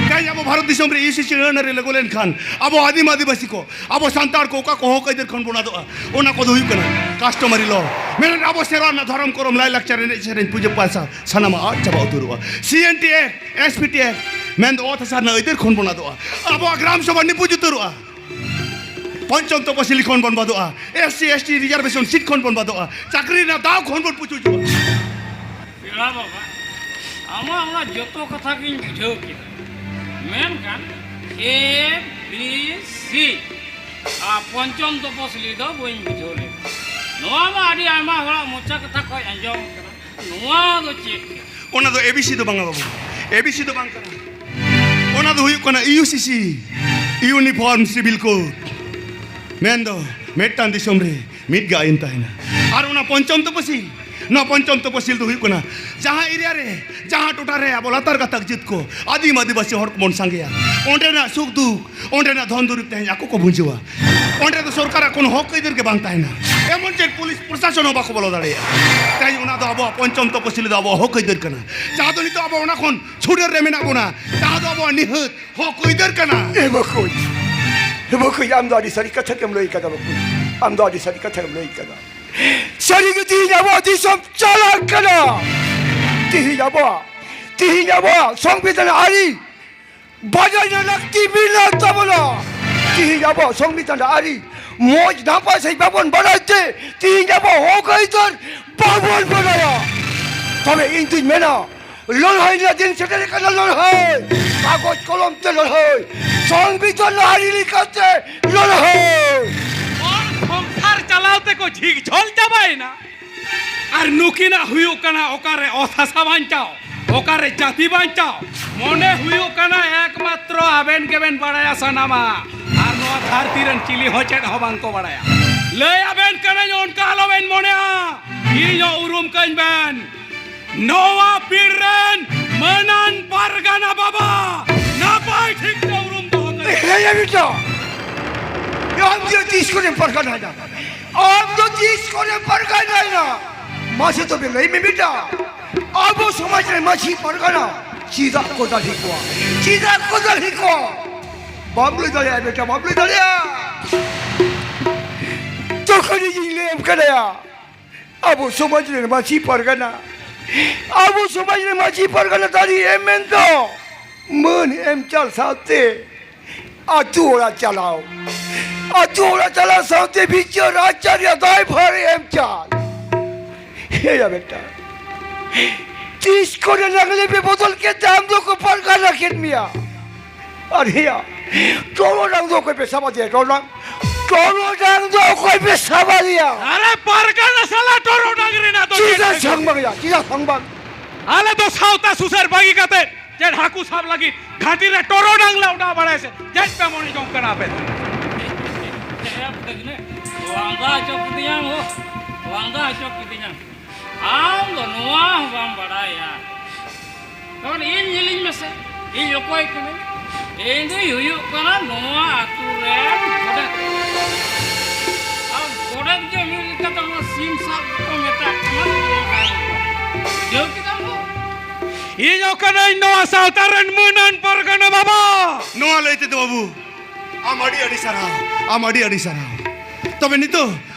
ᱛᱮᱦᱮᱧ ᱟᱵᱚ ᱵᱷᱟᱨᱚᱛ ᱫᱤᱥᱚᱢ ᱨᱮ ᱤᱭᱩ ᱥᱤ ᱥᱤ ᱟᱹᱱ ᱟᱹᱨᱤ ᱞᱟᱹᱜᱩ ᱞᱮᱱᱠᱷᱟᱱ ᱟᱵᱚ ᱟᱹᱫᱤᱢ ᱟᱹᱫᱤᱵᱟᱹᱥᱤ ᱠᱚ, ᱟᱵᱚ ᱥᱟᱱᱛᱟᱲ ᱠᱚ ᱚᱠᱟ ᱠᱚ ᱦᱚᱸ ᱟᱹᱭᱫᱟᱹᱨ ᱠᱷᱚᱱ ᱵᱚᱱ ᱟᱫᱚᱜᱼᱟ? ᱚᱱᱟ ᱠᱚᱫᱚ ᱦᱩᱭᱩᱜ ᱠᱟᱱᱟ ᱠᱟᱥᱴᱚᱢᱟᱨᱤ ᱞᱚ, ᱢᱮᱱᱮᱫ ᱟᱵᱚ ᱥᱮᱨᱣᱟ ᱨᱮᱱᱟᱜ ᱫᱷᱚᱨᱚᱢ ᱠᱚᱨᱚᱢ, ᱞᱟᱭᱼᱞᱟᱠᱪᱟᱨ, ᱮᱱᱮᱡ ᱥᱮᱨᱮᱧ, ᱯᱩᱡᱟᱹ ᱯᱟᱥᱟ ᱥᱟᱱᱟᱢᱟᱜ ᱟᱫ ᱪᱟᱵᱟ ᱩᱛᱟᱹᱨᱚᱜᱼᱟ᱾ C N T act, S P T act, ᱢᱮᱱᱫᱚ ᱚᱛ ᱦᱟᱥᱟ ᱨᱮᱱᱟᱜ ᱟᱹᱭᱫᱟᱹᱨ ᱠᱷᱚᱱ ᱵᱚᱱ ᱟᱫᱚᱜᱼᱟ᱾ ᱟᱵᱚᱣᱟᱜ ᱜᱨᱟᱢ ᱥᱚᱵᱷᱟ ᱱᱤᱯᱩᱡ ᱩᱛᱟᱹᱨᱚᱜᱼᱟ᱾ ᱯᱚᱧᱪᱚᱢ ᱛᱚᱯᱚᱥᱤᱞᱤ ᱠᱷᱚᱱ ᱵᱚᱱ ᱵᱟᱫᱚᱜᱼᱟ, S C S T reservation seat ᱠᱷᱚᱱ ᱵᱚᱱ ᱵᱟᱫᱚᱜᱼᱟ, ᱪᱟᱹᱠᱨᱤ ᱨᱮᱱᱟᱜ ᱫᱟᱣ ᱠᱷᱚᱱ ᱵᱚᱱ ᱯᱩᱪᱩᱡᱚᱜᱼᱟ᱾ ᱯᱮᱲᱟ ᱵᱟᱵᱟ, ᱟᱢᱟᱜ ᱚᱱᱟ ᱡᱚᱛᱚ ᱠᱟᱛᱷᱟ ᱜᱤᱧ ᱵᱩᱡᱷᱟᱹᱣ ᱠᱮᱫᱟ, ᱢᱮᱱᱠᱷᱟᱱ ᱮ ᱵᱤ ᱥᱤ ᱟᱨ ᱯᱚᱧᱪᱚᱢ ᱛᱚᱯᱚᱥᱤᱞᱤ ᱫᱚ ᱵᱟᱹᱧ ᱵᱩᱡᱷᱟᱹᱣ ᱞᱮᱫᱟ᱾ ᱱᱚᱣᱟ ᱢᱟ ᱟᱹᱰᱤ ᱟᱭᱢᱟ ᱦᱚᱲᱟᱜ ᱢᱚᱪᱟ ᱠᱟᱛᱷᱟ ᱠᱷᱚᱱ ᱟᱸᱡᱚᱢ ᱠᱟᱱᱟ, ᱱᱚᱣᱟ ᱫᱚ ᱪᱮᱫ ᱠᱟᱱᱟ? ᱚᱱᱟ ᱫᱚ ᱮ ᱵᱤ ᱥᱤ ᱫᱚ ᱵᱟᱝᱟ ᱵᱟᱹᱵᱩ, ᱮ ᱵᱤ ᱥᱤ ᱫᱚ ᱵᱟᱝ ᱠᱟᱱᱟ᱾ ᱚᱱᱟ ᱫᱚ ᱦᱩᱭᱩᱜ ᱠᱟᱱᱟ ᱤᱭᱩ ᱥᱤ ᱥᱤ, ᱤᱭᱩᱱᱤᱯᱷᱚᱨᱢ ᱥᱤᱵᱤᱞ ᱠᱳᱰ᱾ ᱢᱮᱱᱫᱚ ᱢᱤᱫᱴᱟᱝ ᱫᱤᱥᱚᱢ ᱨᱮ ᱢᱤᱫ ᱜᱮ ᱟᱹᱭᱤᱱ ᱛᱟᱦᱮᱱᱟ᱾ ᱟᱨ ᱚᱱᱟ ᱯᱚᱧᱪᱚᱢ ᱛᱚᱯᱚᱥᱤᱞ, ᱱᱚᱣᱟ ᱯᱚᱧᱪᱚᱢ ᱛᱚᱯᱚᱥᱤᱞ ᱫᱚ ᱦᱩᱭᱩᱜ ᱠᱟᱱᱟ ᱡᱟᱦᱟᱸ ᱮᱨᱤᱭᱟ ᱨᱮ, ᱡᱟᱦᱟᱸ ᱴᱚᱴᱷᱟ ᱨᱮ ᱟᱵᱚ ᱞᱟᱛᱟᱨ ᱜᱟᱛᱟᱠ ᱡᱟᱹᱛ ᱠᱚ, ᱟᱹᱫᱤᱢ ᱟᱹᱫᱤᱵᱟᱹᱥᱤ ᱦᱚᱲ ᱠᱚᱵᱚᱱ ᱥᱟᱸᱜᱮᱭᱟ, ᱚᱸᱰᱮᱱᱟᱜ ᱥᱩᱠ ᱫᱩᱠ, ᱚᱸᱰᱮᱱᱟᱜ ᱫᱷᱚᱱ ᱫᱩᱨᱤᱵᱽ ᱛᱮᱦᱮᱧ ᱟᱠᱚ ᱠᱚ ᱵᱩᱡᱷᱟᱹᱣᱟ᱾ ᱚᱸᱰᱮ ᱫᱚ ᱥᱚᱨᱠᱟᱨᱟᱜ ᱠᱳᱱᱳ ᱦᱚᱠ ᱟᱹᱭᱫᱟᱹᱨ ᱜᱮ ᱵᱟᱝ ᱛᱟᱦᱮᱱᱟ, ᱮᱢᱚᱱ ᱪᱮᱫ ᱯᱩᱞᱤᱥ ᱯᱨᱚᱥᱟᱥᱚᱱ ᱦᱚᱸ ᱵᱟᱠᱚ ᱵᱚᱞᱚ ᱫᱟᱲᱮᱭᱟᱜᱼᱟ᱾ ᱛᱮᱦᱮᱧ ᱚᱱᱟ ᱫᱚ ᱟᱵᱚᱣᱟᱜ ᱯᱚᱧᱪᱚᱢ ᱛᱚᱯᱚᱥᱤᱞ ᱫᱚ ᱟᱵᱚᱣᱟᱜ ᱦᱚᱠ ᱟᱹᱭᱫᱟᱹᱨ ᱠᱟᱱᱟ, ᱡᱟᱦᱟᱸ ᱫᱚ ᱱᱤᱛᱚᱜ ᱟᱵᱚ ᱚᱱᱟ ᱠᱷᱚᱱ ᱪᱷᱩᱰᱟᱹᱨ ᱨᱮ ᱢᱮᱱᱟᱜ ᱵᱚᱱᱟ, ᱡᱟᱦᱟᱸ ᱫᱚ ᱟᱵᱚᱣᱟᱜ ᱱᱤᱦᱟᱹᱛ ᱦᱚᱠ ᱟᱹᱭᱫᱟᱹᱨ ᱠᱟᱱᱟ᱾ ᱮ ᱵᱟᱠᱚᱧ, ᱮ ᱵᱟᱠᱚᱧ, ᱟᱢ ᱫᱚ ᱟᱹᱰᱤ ᱥᱟᱹᱨᱤ ᱠᱟᱛᱷᱟ ᱜᱮᱢ ᱞᱟᱹᱭ ᱠᱟᱫᱟ ᱵᱟᱠᱚᱧ, ᱟᱢ ᱫᱚ ᱟᱹᱰᱤ ᱥᱟᱹᱨᱤ ᱠᱟᱛᱷᱟ ᱜᱮᱢ ᱞᱟᱹᱭ ᱠᱟᱫᱟ᱾ ᱥᱟᱹᱨᱤ ᱜᱮ ᱛᱤᱦᱤᱧ ᱟᱵᱚᱣᱟᱜ ᱫᱤᱥᱚᱢ ᱪᱟᱞᱟᱜ ᱠᱟᱱᱟ᱾ ᱛᱤᱦᱤᱧ ᱟᱵᱚᱣᱟᱜ, ᱛᱤᱦᱤᱧ ᱟᱵᱚᱣᱟᱜ ᱥᱚᱝᱵᱤᱫᱷᱟᱱ ᱟᱹᱨᱤ ᱵᱟᱰᱟᱭ ᱨᱮᱱᱟᱜ ᱞᱟᱹᱠᱛᱤ ᱢᱮᱱᱟᱜ ᱛᱟᱵᱚᱱᱟ᱾ ᱛᱤᱦᱤᱧ ᱟᱵᱚᱣᱟᱜ ᱥᱚᱝᱵᱤᱫᱷᱟᱱ ᱟᱹᱨᱤ ᱢᱚᱡᱽ ᱱᱟᱯᱟᱭ ᱥᱟᱺᱦᱤᱡ ᱵᱟᱵᱚᱱ ᱵᱟᱰᱟᱭ ᱛᱮ ᱛᱤᱦᱤᱧ ᱟᱵᱚᱣᱟᱜ ᱦᱚᱠ ᱟᱹᱭᱫᱟᱹᱨ ᱵᱟᱵᱚᱱ ᱵᱟᱰᱟᱭᱟ᱾ ᱛᱚᱵᱮ ᱤᱧ ᱫᱩᱧ ᱢᱮᱱᱟ, ᱞᱟᱹᱲᱦᱟᱹᱭ ᱨᱮᱱᱟᱜ ᱫᱤᱱ ᱥᱮᱴᱮᱨ ᱟᱠᱟᱱᱟ, ᱞᱟᱹᱲᱦᱟᱹᱭ᱾ ᱠᱟᱜᱚᱡᱽ ᱠᱚᱞᱚᱢ ᱛᱮ ᱞᱟᱹᱲᱦᱟᱹᱭ, ᱥᱚᱝᱵᱤᱫᱷᱟᱱ ᱟᱹᱨᱤ ᱞᱮᱠᱟᱛᱮ ᱞᱟᱹᱲᱦᱟᱹᱭ᱾ ᱦᱚᱲ ᱥᱚᱝᱥᱟᱨ ᱪᱟᱞᱟᱣ ᱛᱮᱠᱚ ᱡᱷᱤᱠ ᱡᱷᱚᱞ ᱪᱟᱵᱟᱭᱮᱱᱟ᱾ ᱟᱨ ᱱᱩᱠᱤᱱᱟᱜ ᱦᱩᱭᱩᱜ ᱠᱟᱱᱟ ᱚᱠᱟᱨᱮ ᱚᱛ ᱦᱟᱥᱟ ᱵᱟᱧᱪᱟᱣ, ᱚᱠᱟᱨᱮ ᱡᱟᱹᱛᱤ ᱵᱟᱧᱪᱟᱣ, ᱢᱚᱱᱮ ᱦᱩᱭᱩᱜ ᱠᱟᱱᱟ ᱮᱠᱢᱟᱛᱨᱚ ᱟᱵᱮᱱ ᱜᱮᱵᱮᱱ ᱵᱟᱲᱟᱭᱟ ᱥᱟᱱᱟᱢᱟᱜ, ᱟᱨ ᱱᱚᱣᱟ ᱫᱷᱟᱹᱨᱛᱤ ᱨᱮᱱ ᱪᱤᱞᱤ ᱦᱚᱸ ᱪᱮᱫ ᱦᱚᱸ ᱵᱟᱝ ᱠᱚ ᱵᱟᱲᱟᱭᱟ᱾ ᱞᱟᱹᱭ ᱟᱵᱮᱱ ᱠᱟᱹᱱᱟᱹᱧ, ᱚᱱᱠᱟ ᱟᱞᱚᱵᱮᱱ ᱢᱚᱱᱮᱭᱟ᱾ ᱤᱧ ᱦᱚᱸ ᱩᱨᱩᱢ ᱠᱟᱹᱧ ᱵᱮᱱ᱾ ᱱᱚᱣᱟ ᱯᱤᱲ ᱨᱮᱱ ᱢᱟᱹᱱᱟᱱ ᱯᱟᱨᱜᱟᱱᱟ ᱵᱟᱵᱟ, ᱱᱟᱯᱟᱭ ᱴᱷᱤᱠ ᱛᱮ ᱩᱨᱩᱢ ᱫᱚᱦᱚ ᱠᱟᱹᱧ᱾ ᱦᱮᱸ ᱭᱟ ᱵᱤᱴᱟ, ᱟᱢ ᱫᱚ ᱛᱤᱥ ᱠᱷᱚᱱᱮᱢ ᱯᱟᱨᱜᱟᱱᱟᱭᱮᱱᱟ? ᱟᱢ ᱫᱚ ᱛᱤᱥ ᱠᱷᱚᱱᱮᱢ ᱯᱟᱨᱜᱟᱱᱟᱭᱮᱱᱟ? ᱢᱟᱥᱮ ᱛᱚᱵᱮ ᱞᱟᱹᱭ ᱢᱮ ᱵᱤᱴᱟ, ᱟᱵᱚ ᱥᱚᱢᱟᱡᱽ ᱨᱮ ᱢᱟᱹᱡᱷᱤ ᱯᱟᱨᱜᱟᱱᱟ ᱪᱮᱫᱟᱜ ᱠᱚ ᱫᱟᱲᱦᱤ ᱠᱚᱣᱟ? ᱪᱮᱫᱟᱜ ᱠᱚ ᱫᱟᱲᱦᱤ ᱠᱚᱣᱟ? ᱵᱟᱢ ᱞᱟᱹᱭ ᱫᱟᱲᱮᱭᱟᱜᱼᱟ ᱵᱤᱴᱟ, ᱵᱟᱢ ᱞᱟᱹᱭ ᱫᱟᱲᱮᱭᱟᱜᱼᱟ᱾ ᱛᱚᱠᱷᱚᱱ ᱤᱧᱤᱧ ᱞᱟᱹᱭᱟᱢ ᱠᱟᱱᱟ, ᱟᱵᱚ ᱥᱚᱢᱟᱡᱽ ᱨᱮᱱ ᱢᱟᱹᱡᱷᱤ ᱯᱟᱨᱜᱟᱱᱟ, ᱟᱵᱚ ᱥᱚᱢᱟᱡᱽ ᱨᱮᱱ ᱢᱟᱹᱡᱷᱤ ᱯᱟᱨᱜᱟᱱᱟ ᱫᱟᱲᱮ ᱮᱢ ᱢᱮᱱ ᱫᱚ ᱢᱟᱹᱱ ᱮᱢ ᱪᱟᱞ ᱥᱟᱶᱛᱮ ᱟᱹᱛᱩ ᱚᱲᱟᱜ ᱪᱟᱞᱟᱣ, ᱟᱹᱛᱩ ᱚᱲᱟᱜ ᱪᱟᱞᱟᱣ ᱥᱟᱶᱛᱮ ᱵᱤᱪᱟᱹᱨ ᱟᱪᱟᱨ ᱨᱮᱭᱟᱜ ᱫᱟᱭᱵᱷᱟᱨ ᱮᱢ ᱪᱟᱞ᱾ ᱦᱮᱭᱟ ᱵᱮᱴᱟ, ᱛᱤᱥ ᱠᱚᱨᱮ ᱞᱟᱜᱽᱞᱮ ᱯᱮ ᱵᱚᱫᱚᱞ ᱠᱮᱫ ᱛᱮ ᱟᱢ ᱫᱚᱠᱚ ᱯᱟᱨᱜᱟᱱᱟ ᱠᱮᱫ ᱢᱮᱭᱟ? ᱟᱨ ᱦᱮᱭᱟ, ᱴᱚᱨᱚᱰᱟᱝ ᱫᱚ ᱚᱠᱚᱭ ᱯᱮ ᱥᱟᱵ ᱟᱫᱮᱭᱟ? ᱴᱚᱨᱚᱰᱟᱝ, ᱴᱚᱨᱚᱰᱟᱝ ᱫᱚ ᱚᱠᱚᱭ ᱯᱮ ᱥᱟᱵ ᱟᱫᱮᱭᱟ? ᱟᱨᱮ ᱯᱟᱨᱜᱟᱱᱟ ᱥᱟᱞᱟ, ᱴᱚᱨᱚᱰᱟᱝ ᱨᱮᱱᱟᱜ ᱫᱚ ᱪᱮᱫᱟᱜ ᱪᱮᱫ ᱥᱟᱝ ᱵᱟᱝ ᱭᱟ? ᱪᱮᱫᱟᱜ ᱥᱟᱝ ᱵᱟᱝ? ᱟᱞᱮ ᱫᱚ ᱥᱟᱶᱛᱟ ᱥᱩᱥᱟᱹᱨ ᱵᱟᱹᱜᱤ ᱠᱟᱛᱮ ᱪᱮᱫ ᱦᱟᱹᱠᱩ ᱥᱟᱵ ᱞᱟᱹᱜᱤᱫ ᱜᱷᱟᱹᱴᱤ ᱨᱮ ᱴᱚᱨᱚᱰᱟᱝ ᱞᱮ ᱚᱰᱟᱣ ᱵᱟᱲᱟᱭᱟ ᱥᱮ? ᱪᱮᱫ ᱯᱮ ᱢᱚᱱᱮ ᱡᱚᱝ ᱠᱟᱱᱟ ᱟᱯᱮ ᱫᱚ? ᱞᱟᱸᱫᱟ ᱦᱚᱪᱚ ᱠᱤᱫᱤᱧᱟᱢ ᱦᱳ, ᱞᱟᱸᱫᱟ ᱦᱚᱪᱚ ᱠᱤᱫᱤᱧᱟᱢ᱾ ᱟᱢ ᱫᱚ ᱱᱚᱣᱟ ᱦᱚᱸ ᱵᱟᱢ ᱵᱟᱲᱟᱭᱟ᱾ ᱛᱚᱵᱮ ᱤᱧ ᱧᱮᱞᱤᱧ ᱢᱮᱥᱮ, ᱤᱧ ᱚᱠᱚᱭ ᱠᱟᱹᱱᱟᱹᱧ? ᱤᱧ ᱫᱩᱧ ᱦᱩᱭᱩᱜ ᱠᱟᱱᱟ ᱱᱚᱣᱟ ᱟᱹᱛᱩ ᱨᱮᱱ ᱜᱚᱰᱮᱛ᱾ ᱟᱨ ᱜᱚᱰᱮᱛ ᱜᱮ ᱢᱤᱫ ᱞᱮᱠᱟᱛᱮ ᱚᱱᱟ ᱥᱤᱢ ᱥᱟᱵ ᱠᱚ ᱢᱮᱛᱟᱜ ᱠᱟᱱᱟ᱾ ᱵᱩᱡᱷᱟᱹᱣ ᱠᱮᱫᱟᱢ ᱛᱚ? ᱤᱧ ᱦᱚᱸ ᱠᱟᱹᱱᱟᱹᱧ ᱱᱚᱣᱟ ᱥᱟᱶᱛᱟ ᱨᱮᱱ ᱢᱟᱹᱱᱟᱱ ᱯᱟᱨᱜᱟᱱᱟ ᱵᱟᱵᱟ᱾ ᱱᱚᱣᱟ ᱞᱟᱹᱭ ᱛᱮᱫᱚ ᱵᱟᱹᱵᱩ, ᱟᱢ ᱟᱹᱰᱤ ᱟᱹᱰᱤ ᱥᱟᱨᱦᱟᱣ, ᱟᱢ ᱟᱹᱰᱤ ᱟᱹᱰᱤ ᱥᱟᱨᱦᱟᱣ᱾ ᱛᱚᱵᱮ ᱱᱤᱛᱚᱜ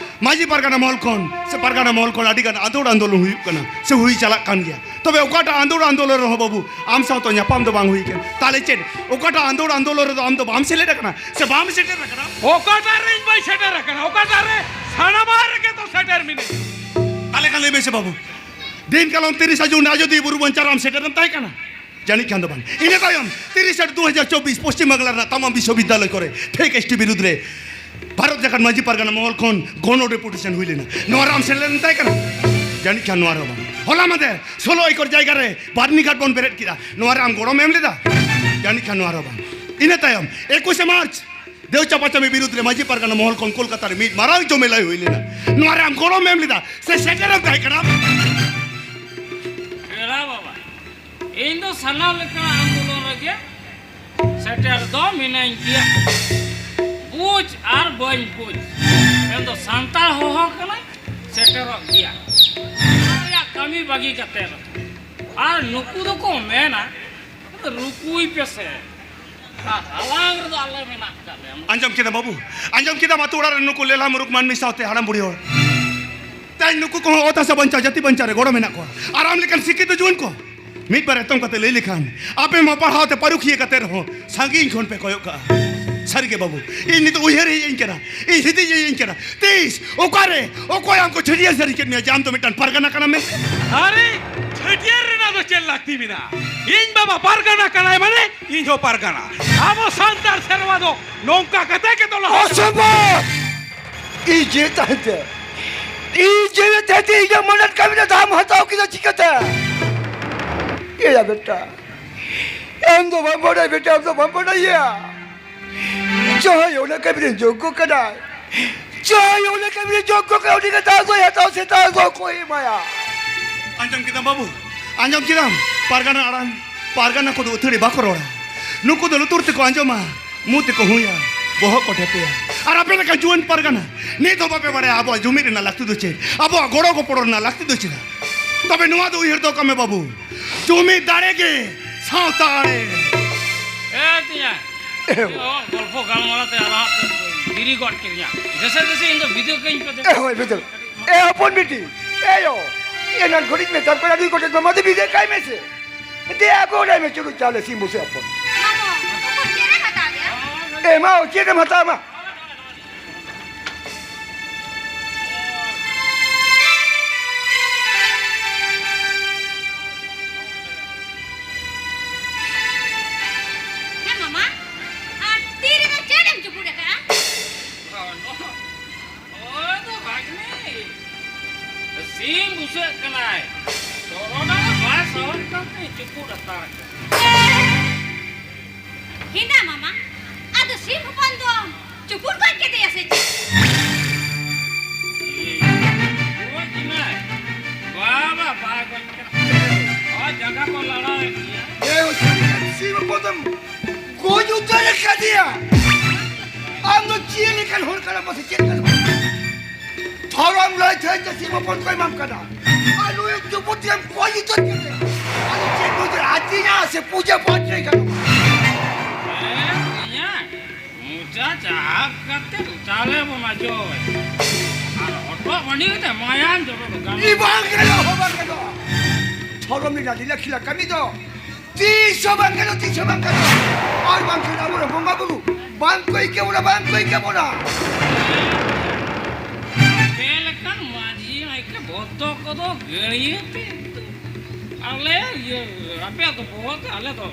ᱢᱟᱹᱡᱷᱤ ᱯᱟᱨᱜᱟᱱᱟ ᱢᱚᱦᱚᱞ ᱠᱷᱚᱱ ᱥᱮ ᱯᱟᱨᱜᱟᱱᱟ ᱢᱚᱦᱚᱞ ᱠᱷᱚᱱ ᱟᱹᱰᱤ ᱜᱟᱱ ᱟᱸᱫᱳᱲ ᱟᱸᱫᱳᱲᱚᱱ ᱦᱩᱭᱩᱜ ᱠᱟᱱᱟ ᱥᱮ ᱦᱩᱭ ᱪᱟᱞᱟᱜ ᱠᱟᱱ ᱜᱮᱭᱟ᱾ ᱛᱚᱵᱮ ᱚᱠᱟᱴᱟᱜ ᱟᱸᱫᱳᱲ ᱟᱸᱫᱳᱲᱚᱱ ᱨᱮᱦᱚᱸ ᱵᱟᱹᱵᱩ, ᱟᱢ ᱥᱟᱶᱛᱮ ᱧᱟᱯᱟᱢ ᱫᱚ ᱵᱟᱝ ᱦᱩᱭ ᱠᱟᱱᱟ᱾ ᱛᱟᱦᱞᱮ ᱪᱮᱫ ᱚᱠᱟᱴᱟᱜ ᱟᱸᱫᱳᱲ ᱟᱸᱫᱳᱲᱚᱱ ᱨᱮᱫᱚ ᱟᱢ ᱫᱚ ᱵᱟᱢ ᱥᱮᱞᱮᱫ ᱟᱠᱟᱱᱟ ᱥᱮ ᱵᱟᱢ ᱥᱮᱴᱮᱨ ᱟᱠᱟᱱᱟ? ᱚᱠᱟᱴᱟᱜ ᱨᱮ ᱤᱧ ᱵᱟᱹᱧ ᱥᱮᱴᱮᱨ ᱟᱠᱟᱱᱟ? ᱚᱠᱟᱴᱟᱜ ᱨᱮ? ᱥᱟᱱᱟᱢᱟᱜ ᱨᱮᱜᱮ ᱛᱚ ᱥᱮᱴᱮᱨ ᱢᱤᱱᱟᱹᱧᱟ᱾ ᱛᱟᱦᱞᱮ ᱠᱷᱟᱱ ᱞᱟᱹᱭ ᱢᱮᱥᱮ ᱵᱟᱹᱵᱩ, ᱫᱤᱱ ᱠᱟᱞᱚᱢ ᱛᱤᱨᱤᱥᱟ ᱡᱩᱱ ᱟᱡᱚᱫᱤᱭᱟᱹ ᱵᱩᱨᱩ ᱵᱚᱱ ᱪᱟᱞᱟᱣ ᱥᱮᱴᱮᱨᱮᱢ ᱛᱟᱦᱮᱸ ᱠᱟᱱᱟ? ᱡᱟᱹᱱᱤᱡ ᱠᱷᱟᱱ ᱫᱚ ᱵᱟᱝ᱾ ᱤᱱᱟᱹ ᱛᱟᱭᱚᱢ ᱛᱤᱨᱤᱥ ᱟᱴ ᱫᱩ ᱦᱟᱡᱟᱨ ᱪᱚᱵᱵᱤᱥ ᱯᱚᱥᱪᱤᱢ ᱵᱟᱝᱞᱟ ᱨᱮᱱᱟᱜ ᱛᱟᱢᱟᱢ ᱵᱤᱥᱥᱚᱵᱤᱫᱽᱫᱟᱞᱚᱭ ᱠᱚᱨᱮ ᱯᱷᱮᱠ ᱮᱥ ᱴᱤ ᱵᱤᱨᱩᱫᱽ ᱨᱮ ᱵᱷᱟᱨᱚᱛ ᱡᱟᱠᱟᱛ ᱢᱟᱹᱡᱷᱤ ᱯᱟᱨᱜᱟᱱᱟ ᱢᱚᱦᱚᱞ ᱠᱷᱚᱱ ᱜᱚᱱᱚ ᱰᱮᱯᱩᱴᱮᱥᱚᱱ ᱦᱩᱭ ᱞᱮᱱᱟ᱾ ᱱᱚᱣᱟ ᱨᱮ ᱟᱢ ᱥᱮᱞᱮᱫ ᱮᱢ ᱛᱟᱦᱮᱸ ᱠᱟᱱᱟ? ᱡᱟᱹᱱᱤᱡ ᱠᱷᱟᱱ ᱱᱚᱣᱟ ᱨᱮᱦᱚᱸ ᱵᱟᱝ᱾ ᱦᱚᱞᱟ ᱢᱟᱫᱷᱮᱨ ᱥᱳᱞᱳ ᱮᱠᱚᱨ ᱡᱟᱭᱜᱟ ᱨᱮ ᱵᱟᱨᱱᱤ ᱜᱷᱟᱴ ᱵᱚᱱ ᱵᱮᱨᱮᱫ ᱠᱮᱫᱟ, ᱱᱚᱣᱟ ᱨᱮ ᱟᱢ ᱜᱚᱲᱚᱢ ᱮᱢ ᱞᱮᱫᱟ? ᱡᱟᱹᱱᱤᱡ ᱠᱷᱟᱱ ᱱᱚᱣᱟ ᱨᱮᱦᱚᱸ ᱵᱟᱝ᱾ ᱤᱱᱟᱹ ᱛᱟᱭᱚᱢ ᱮᱠᱩᱥᱮ ᱢᱟᱨᱪ ᱫᱮᱣ ᱪᱟᱯᱟᱪᱟᱯᱤ ᱵᱤᱨᱩᱫᱽ ᱨᱮ ᱢᱟᱹᱡᱷᱤ ᱯᱟᱨᱜᱟᱱᱟ ᱢᱚᱦᱚᱞ ᱠᱷᱚᱱ ᱠᱳᱞᱠᱟᱛᱟ ᱨᱮ ᱢᱤᱫ ᱢᱟᱨᱟᱝ ᱡᱚᱢᱮᱞᱟᱭ ᱦᱩᱭ ᱞᱮᱱᱟ, ᱱᱚᱣᱟ ᱨᱮ ᱟᱢ ᱜᱚᱲᱚᱢ ᱮᱢ ᱞᱮᱫᱟ ᱥᱮ ᱥᱮᱴᱮᱨᱮᱢ ᱛᱟᱦᱮᱸ ᱠᱟᱱᱟ? ᱮᱨᱟ ᱵᱟᱵᱟ, ᱤᱧ ᱫᱚ ᱥᱟᱱᱟᱢ ᱞᱮᱠᱟᱱ ᱟᱱᱫᱳᱞᱚᱱ ᱨᱮᱜᱮ ᱥᱮᱴᱮᱨ ᱫᱚ ᱢᱤᱱᱟᱹᱧ ᱜᱮᱭᱟ᱾ ᱵᱩᱡᱽ ᱟᱨ ᱵᱟᱹᱧ ᱵᱩᱡᱽ, ᱢᱮᱱᱫᱚ ᱥᱟᱱᱛᱟᱲ ᱦᱚᱦᱚ ᱠᱟᱱᱟᱧ, ᱥᱮᱴᱮᱨᱚᱜ ᱜᱮᱭᱟ᱾ ᱚᱲᱟᱜ ᱨᱮᱭᱟᱜ ᱠᱟᱹᱢᱤ ᱵᱟᱹᱜᱤ ᱠᱟᱛᱮ ᱨᱮᱦᱚᱸ᱾ ᱟᱨ ᱱᱩᱠᱩ ᱫᱚᱠᱚ ᱢᱮᱱᱟ, "ᱨᱩᱠᱩᱭ ᱯᱮᱥᱮ, ᱟᱨ ᱟᱞᱟᱝ ᱨᱮᱫᱚ ᱟᱞᱮ ᱢᱮᱱᱟᱜ ᱠᱟᱜ ᱞᱮᱭᱟ᱾" ᱟᱸᱡᱚᱢ ᱠᱮᱫᱟ ᱵᱟᱹᱵᱩ, ᱟᱸᱡᱚᱢ ᱠᱮᱫᱟᱢ? ᱟᱹᱛᱩ ᱚᱲᱟᱜ ᱨᱮ ᱱᱩᱠᱩ ᱞᱮᱞᱦᱟ ᱢᱩᱨᱩᱠ ᱢᱟᱹᱱᱢᱤ ᱥᱟᱶᱛᱮ ᱦᱟᱲᱟᱢ ᱵᱩᱲᱦᱤ ᱦᱚᱲ, ᱛᱮᱦᱮᱧ ᱱᱩᱠᱩ ᱠᱚᱦᱚᱸ ᱚᱛ ᱦᱟᱥᱟ ᱵᱟᱧᱪᱟᱣ, ᱡᱟᱹᱛᱤ ᱵᱟᱧᱪᱟᱣ ᱨᱮ ᱜᱚᱲᱚ ᱢᱮᱱᱟᱜ ᱠᱚᱣᱟ᱾ ᱟᱨ ᱟᱢ ᱞᱮᱠᱟᱱ ᱥᱤᱠᱠᱷᱤᱛᱚ ᱡᱩᱣᱟᱹᱱ ᱠᱚ ᱢᱤᱫ ᱵᱟᱨ ᱮᱛᱚᱢ ᱠᱟᱛᱮ ᱞᱟᱹᱭ ᱞᱮᱠᱷᱟᱱ, ᱟᱯᱮ ᱢᱟ ᱯᱟᱲᱦᱟᱣ ᱛᱮ ᱯᱟᱹᱨᱩᱠᱷᱤᱭᱟᱹ ᱠᱟᱛᱮ ᱨᱮᱦᱚᱸ ᱥᱟᱺᱜᱤᱧ ᱠᱷᱚᱱ ᱯᱮ ᱠᱚᱭᱚᱜ ᱠᱟᱜᱼᱟ᱾ ᱥᱟᱹᱨᱤ ᱜᱮ ᱵᱟᱹᱵᱩ, ᱤᱧ ᱱᱤᱛᱚᱜ ᱩᱭᱦᱟᱹᱨ ᱦᱮᱡ ᱟᱹᱧ ᱠᱟᱱᱟ, ᱤᱧ ᱦᱤᱫᱤᱡ ᱦᱮᱡ ᱟᱹᱧ ᱠᱟᱱᱟ᱾ ᱛᱤᱥ, ᱚᱠᱟᱨᱮ, ᱚᱠᱚᱭ ᱟᱢ ᱠᱚ ᱪᱷᱟᱹᱴᱭᱟᱹᱨ ᱥᱟᱹᱨᱤ ᱠᱮᱫ ᱢᱮᱭᱟ ᱡᱮ ᱟᱢ ᱫᱚ ᱢᱤᱫᱴᱟᱝ ᱯᱟᱨᱜᱟᱱᱟ ᱠᱟᱱᱟᱢ ᱢᱮᱱᱛᱮ? ᱟᱨᱮ, ᱪᱷᱟᱹᱴᱭᱟᱹᱨ ᱨᱮᱱᱟᱜ ᱫᱚ ᱪᱮᱫ ᱞᱟᱹᱠᱛᱤ ᱢᱮᱱᱟᱜᱼᱟ? ᱤᱧ ᱵᱟᱵᱟ ᱯᱟᱨᱜᱟᱱᱟ ᱠᱟᱱᱟᱭ ᱢᱟᱱᱮ ᱤᱧ ᱦᱚᱸ ᱯᱟᱨᱜᱟᱱᱟ᱾ ᱟᱵᱚ ᱥᱟᱱᱛᱟᱲ ᱥᱮᱨᱣᱟ ᱫᱚ ᱱᱚᱝᱠᱟ ᱠᱟᱛᱮ ᱜᱮ ᱛᱚ ᱞᱟᱦᱟ ᱚᱥᱚᱢᱵᱷᱚᱵ! ᱤᱧ ᱡᱤᱣᱤ ᱛᱟᱦᱮᱸ ᱛᱮ, ᱤᱧ ᱡᱤᱣᱤ ᱛᱟᱦᱮᱸ ᱛᱮ ᱤᱧᱟᱹᱜ ᱢᱚᱱᱮᱨ ᱠᱟᱹᱢᱤ ᱨᱮ ᱫᱟᱣ ᱮᱢ ᱦᱟᱛᱟᱣ ᱠᱮᱫᱟ ᱪᱤᱠᱟᱹᱛᱮ? ᱮᱭᱟ ᱵᱮᱴᱟ, ᱟᱢ ᱫᱚ ᱵᱟᱢ ᱵᱟᱰᱟᱭ ᱵᱮᱴᱟ, ᱟᱢ ᱫᱚ ᱵᱟᱢ ᱵᱟᱰᱟᱭᱟ᱾ ᱡᱟᱦᱟᱸᱭ ᱚᱱᱟ ᱠᱟᱹᱢᱤ ᱨᱮ ᱡᱳᱜᱽᱜᱚ ᱠᱟᱱᱟᱭ, ᱡᱟᱦᱟᱸᱭ ᱚᱱᱟ ᱠᱟᱹᱢᱤ ᱨᱮ ᱡᱳᱜᱽᱜᱚ ᱠᱟᱱᱟᱭ, ᱩᱱᱤ ᱜᱮ ᱫᱟᱣ ᱫᱚᱭ ᱦᱟᱛᱟᱣᱟ ᱥᱮ ᱫᱟᱣ ᱫᱚ ᱚᱠᱚᱭ ᱮᱢᱟᱭᱟ? ᱟᱸᱡᱚᱢ ᱠᱮᱫᱟᱢ ᱵᱟᱹᱵᱩ? ᱟᱸᱡᱚᱢ ᱠᱮᱫᱟᱢ? ᱯᱟᱨᱜᱟᱱᱟ ᱟᱲᱟᱝ, ᱯᱟᱨᱜᱟᱱᱟ ᱠᱚᱫᱚ ᱟᱹᱛᱷᱟᱹᱲᱤ ᱵᱟᱠᱚ ᱨᱚᱲᱟ᱾ ᱱᱩᱠᱩ ᱫᱚ ᱞᱩᱛᱩᱨ ᱛᱮᱠᱚ ᱟᱸᱡᱚᱢᱟ, ᱢᱩ ᱛᱮᱠᱚ ᱦᱩᱭᱟ, ᱵᱚᱦᱚᱜ ᱠᱚ ᱴᱷᱮᱯᱮᱭᱟ᱾ ᱟᱨ ᱟᱯᱮ ᱞᱮᱠᱟ ᱡᱩᱣᱟᱹᱱ ᱯᱟᱨᱜᱟᱱᱟ ᱱᱤᱛ ᱦᱚᱸ ᱵᱟᱯᱮ ᱵᱟᱲᱟᱭᱟ ᱟᱵᱚᱣᱟᱜ ᱡᱩᱢᱤᱫ ᱨᱮᱱᱟᱜ ᱞᱟᱹᱠᱛᱤ ᱫᱚ ᱪᱮᱫ, ᱟᱵᱚᱣᱟᱜ ᱜᱚᱲᱚ ᱜᱚᱯᱚᱲᱚ ᱨᱮᱱᱟᱜ ᱞᱟᱹᱠᱛᱤ ᱫᱚ ᱪᱮᱫ? ᱛᱚᱵᱮ ᱱᱚᱣᱟ ᱫᱚ ᱩᱭᱦᱟᱹᱨ ᱫᱚᱦᱚ ᱠᱟᱜ ᱢᱮ ᱵᱟᱹᱵᱩ, ᱡᱩᱢᱤᱫ ᱫᱟᱲᱮ ᱜᱮ ᱥᱟᱶᱛᱟ ᱟᱲᱮ᱾ ᱮ ᱛᱤᱧᱟ, ᱮ ᱦᱳ᱾ ᱤᱧ ᱦᱚᱸ ᱜᱚᱞᱯᱷᱚ ᱜᱟᱞᱢᱟᱨᱟᱣ ᱛᱮ ᱟᱨ ᱦᱟᱸᱜ ᱯᱮ ᱫᱮᱨᱤ ᱜᱚᱫ ᱠᱤᱫᱤᱧᱟ᱾ ᱫᱮᱥᱮ ᱫᱮᱥᱮ ᱤᱧ ᱫᱚ video ᱠᱟᱹᱧ ᱯᱮ ᱫᱮ᱾ ᱮ ᱦᱳᱭ, video᱾ ᱮ ᱦᱚᱯᱚᱱ ᱵᱤᱴᱤ, ᱮ ᱭᱳ, ᱮᱱᱟᱱ ᱠᱷᱚᱱᱤᱧ ᱢᱮᱛᱟᱢ ᱠᱟᱱᱟ ᱱᱩᱭ ᱠᱚᱴᱷᱮᱱ ᱢᱟ, ᱢᱟ ᱫᱮ video ᱠᱟᱭ ᱢᱮᱥᱮ᱾ ᱫᱮ ᱟᱹᱜᱩ ᱟᱞᱮ ᱢᱮ ᱪᱩᱨᱩᱡ ᱪᱟᱣᱞᱮ ᱥᱤᱢ ᱵᱩᱥᱟᱹᱜ ᱦᱚᱯᱚᱱ᱾ ᱢᱟᱢᱚ, ᱩᱱᱠᱩ ᱪᱮᱫ ᱮᱢ ᱦᱟᱛᱟᱣ ᱞᱮᱭᱟ? ᱮ ᱢᱟ, ᱪᱮᱫ ᱮᱢ ᱦᱟᱛᱟᱣᱟ ᱢᱟ? ᱦᱮᱸ ᱢᱟᱢᱟ, ᱟᱨ ᱛᱤ ᱨᱮᱫᱚ ᱪᱮᱫ ᱮᱢ ᱪᱩᱯᱩᱫ ᱟᱠᱟᱫᱼᱟ? ᱚ, ᱱᱚᱣᱟ, ᱱᱚᱣᱟ ᱫᱚ ᱵᱷᱟᱜᱽᱱᱤ᱾ ᱥᱤᱢ ᱵᱩᱥᱟᱹᱜ ᱠᱟᱱᱟᱭ᱾ ᱠᱚᱨᱳᱱᱟ ᱨᱮ ᱵᱟᱭ ᱥᱟᱦᱟᱣ ᱠᱟᱱᱛᱮ ᱪᱩᱯᱩᱫ ᱦᱟᱛᱟᱲ ᱠᱟᱱᱟ᱾ ᱦᱮᱸᱫᱟ ᱢᱟᱢᱟ, ᱟᱫᱚ ᱥᱤᱢ ᱦᱚᱯᱚᱱ ᱫᱚ ᱪᱩᱯᱩᱫ ᱜᱚᱡ ᱠᱮᱫᱮᱭᱟ ᱥᱮ ᱪᱮᱫ? ᱜᱚᱡ ᱮᱱᱟᱭ? ᱵᱟᱵᱟ, ᱵᱟᱭ ᱜᱚᱡ ᱠᱟᱱᱟ᱾ ᱟᱨ ᱡᱟᱸᱜᱟ ᱠᱚ ᱞᱟᱲᱟᱣᱮᱫ ᱜᱮᱭᱟ᱾ ᱮ, ᱥᱤᱢ ᱦᱚᱯᱚᱱ ᱫᱚᱢ ᱜᱚᱡ ᱩᱛᱟᱹᱨ ᱟᱠᱟᱫᱮᱭᱟ᱾ ᱟᱢ ᱫᱚ ᱪᱮᱫ ᱞᱮᱠᱟᱱ ᱦᱚᱲ ᱠᱟᱱᱟᱢ? ᱢᱟᱥᱮ ᱪᱮᱫ ᱞᱮᱠᱟᱱ ᱦᱚᱲ? ᱫᱷᱚᱨᱚᱢ ᱞᱟᱹᱭ ᱛᱮ ᱥᱤᱢ ᱦᱚᱯᱚᱱ ᱠᱚ ᱮᱢᱟᱢ ᱠᱟᱱᱟ᱾ ᱟᱨ ᱱᱩᱭ ᱪᱩᱯᱩᱫ ᱛᱮᱢ ᱜᱚᱡ ᱩᱛᱟᱹᱨ ᱠᱮᱫᱮᱭᱟ᱾ ᱟᱫᱚ ᱪᱮᱫ ᱱᱩᱭ ᱫᱚ ᱟᱹᱛᱤᱧᱟ ᱥᱮ ᱯᱩᱡᱟᱹ ᱯᱟᱴ ᱨᱮ ᱜᱟᱱᱚᱜᱼᱟ? ᱦᱮᱸ, ᱤᱧᱟᱹᱜ ᱢᱚᱪᱟ ᱪᱟᱦᱟᱵ ᱠᱟᱛᱮ ᱪᱟᱣᱞᱮ ᱵᱚᱱ ᱟᱡᱚᱭ᱾ ᱟᱨ ᱦᱚᱴᱚᱜ ᱵᱟᱹᱰᱤ ᱠᱟᱛᱮ ᱢᱟᱭᱟᱢ ᱡᱚᱨᱚ ᱫᱚ ᱜᱟᱱᱚᱜ? ᱤ ᱵᱟᱝ ᱜᱟᱱᱚᱜ, ᱦᱚᱸ ᱵᱟᱝ ᱜᱟᱱᱚᱜ᱾ ᱫᱷᱚᱨᱚᱢ ᱨᱮᱱᱟᱜ ᱟᱹᱰᱤ ᱞᱟᱹᱠᱛᱤ ᱠᱟᱹᱢᱤ ᱫᱚ᱾ ᱛᱤᱥ ᱦᱚᱸ ᱵᱟᱝ ᱜᱟᱱᱚᱜ, ᱛᱤᱥ ᱦᱚᱸ ᱵᱟᱝ ᱜᱟᱱᱚᱜ᱾ ᱟᱨ ᱵᱟᱝᱠᱷᱟᱱ ᱟᱵᱚᱨᱮᱱ ᱵᱚᱸᱜᱟ ᱵᱩᱨᱩ ᱵᱟᱝ ᱠᱚ ᱟᱹᱭᱠᱟᱹ ᱵᱚᱱᱟ, ᱵᱟᱝ ᱠᱚ ᱟᱹᱭᱠᱟᱹ ᱵᱚᱱᱟ᱾ ᱟᱯᱮ ᱞᱮᱠᱟᱱ ᱢᱟᱹᱡᱷᱤ ᱱᱟᱭᱠᱮ ᱵᱚᱛᱚ ᱠᱚᱫᱚ ᱜᱟᱹᱲᱭᱟᱹ ᱯᱮ ᱤᱫᱤ᱾ ᱟᱞᱮ ᱤᱭᱟᱹ, ᱟᱯᱮᱭᱟᱜ ᱫᱚ ᱵᱚᱦᱚᱜ ᱛᱮ, ᱟᱞᱮ ᱫᱚ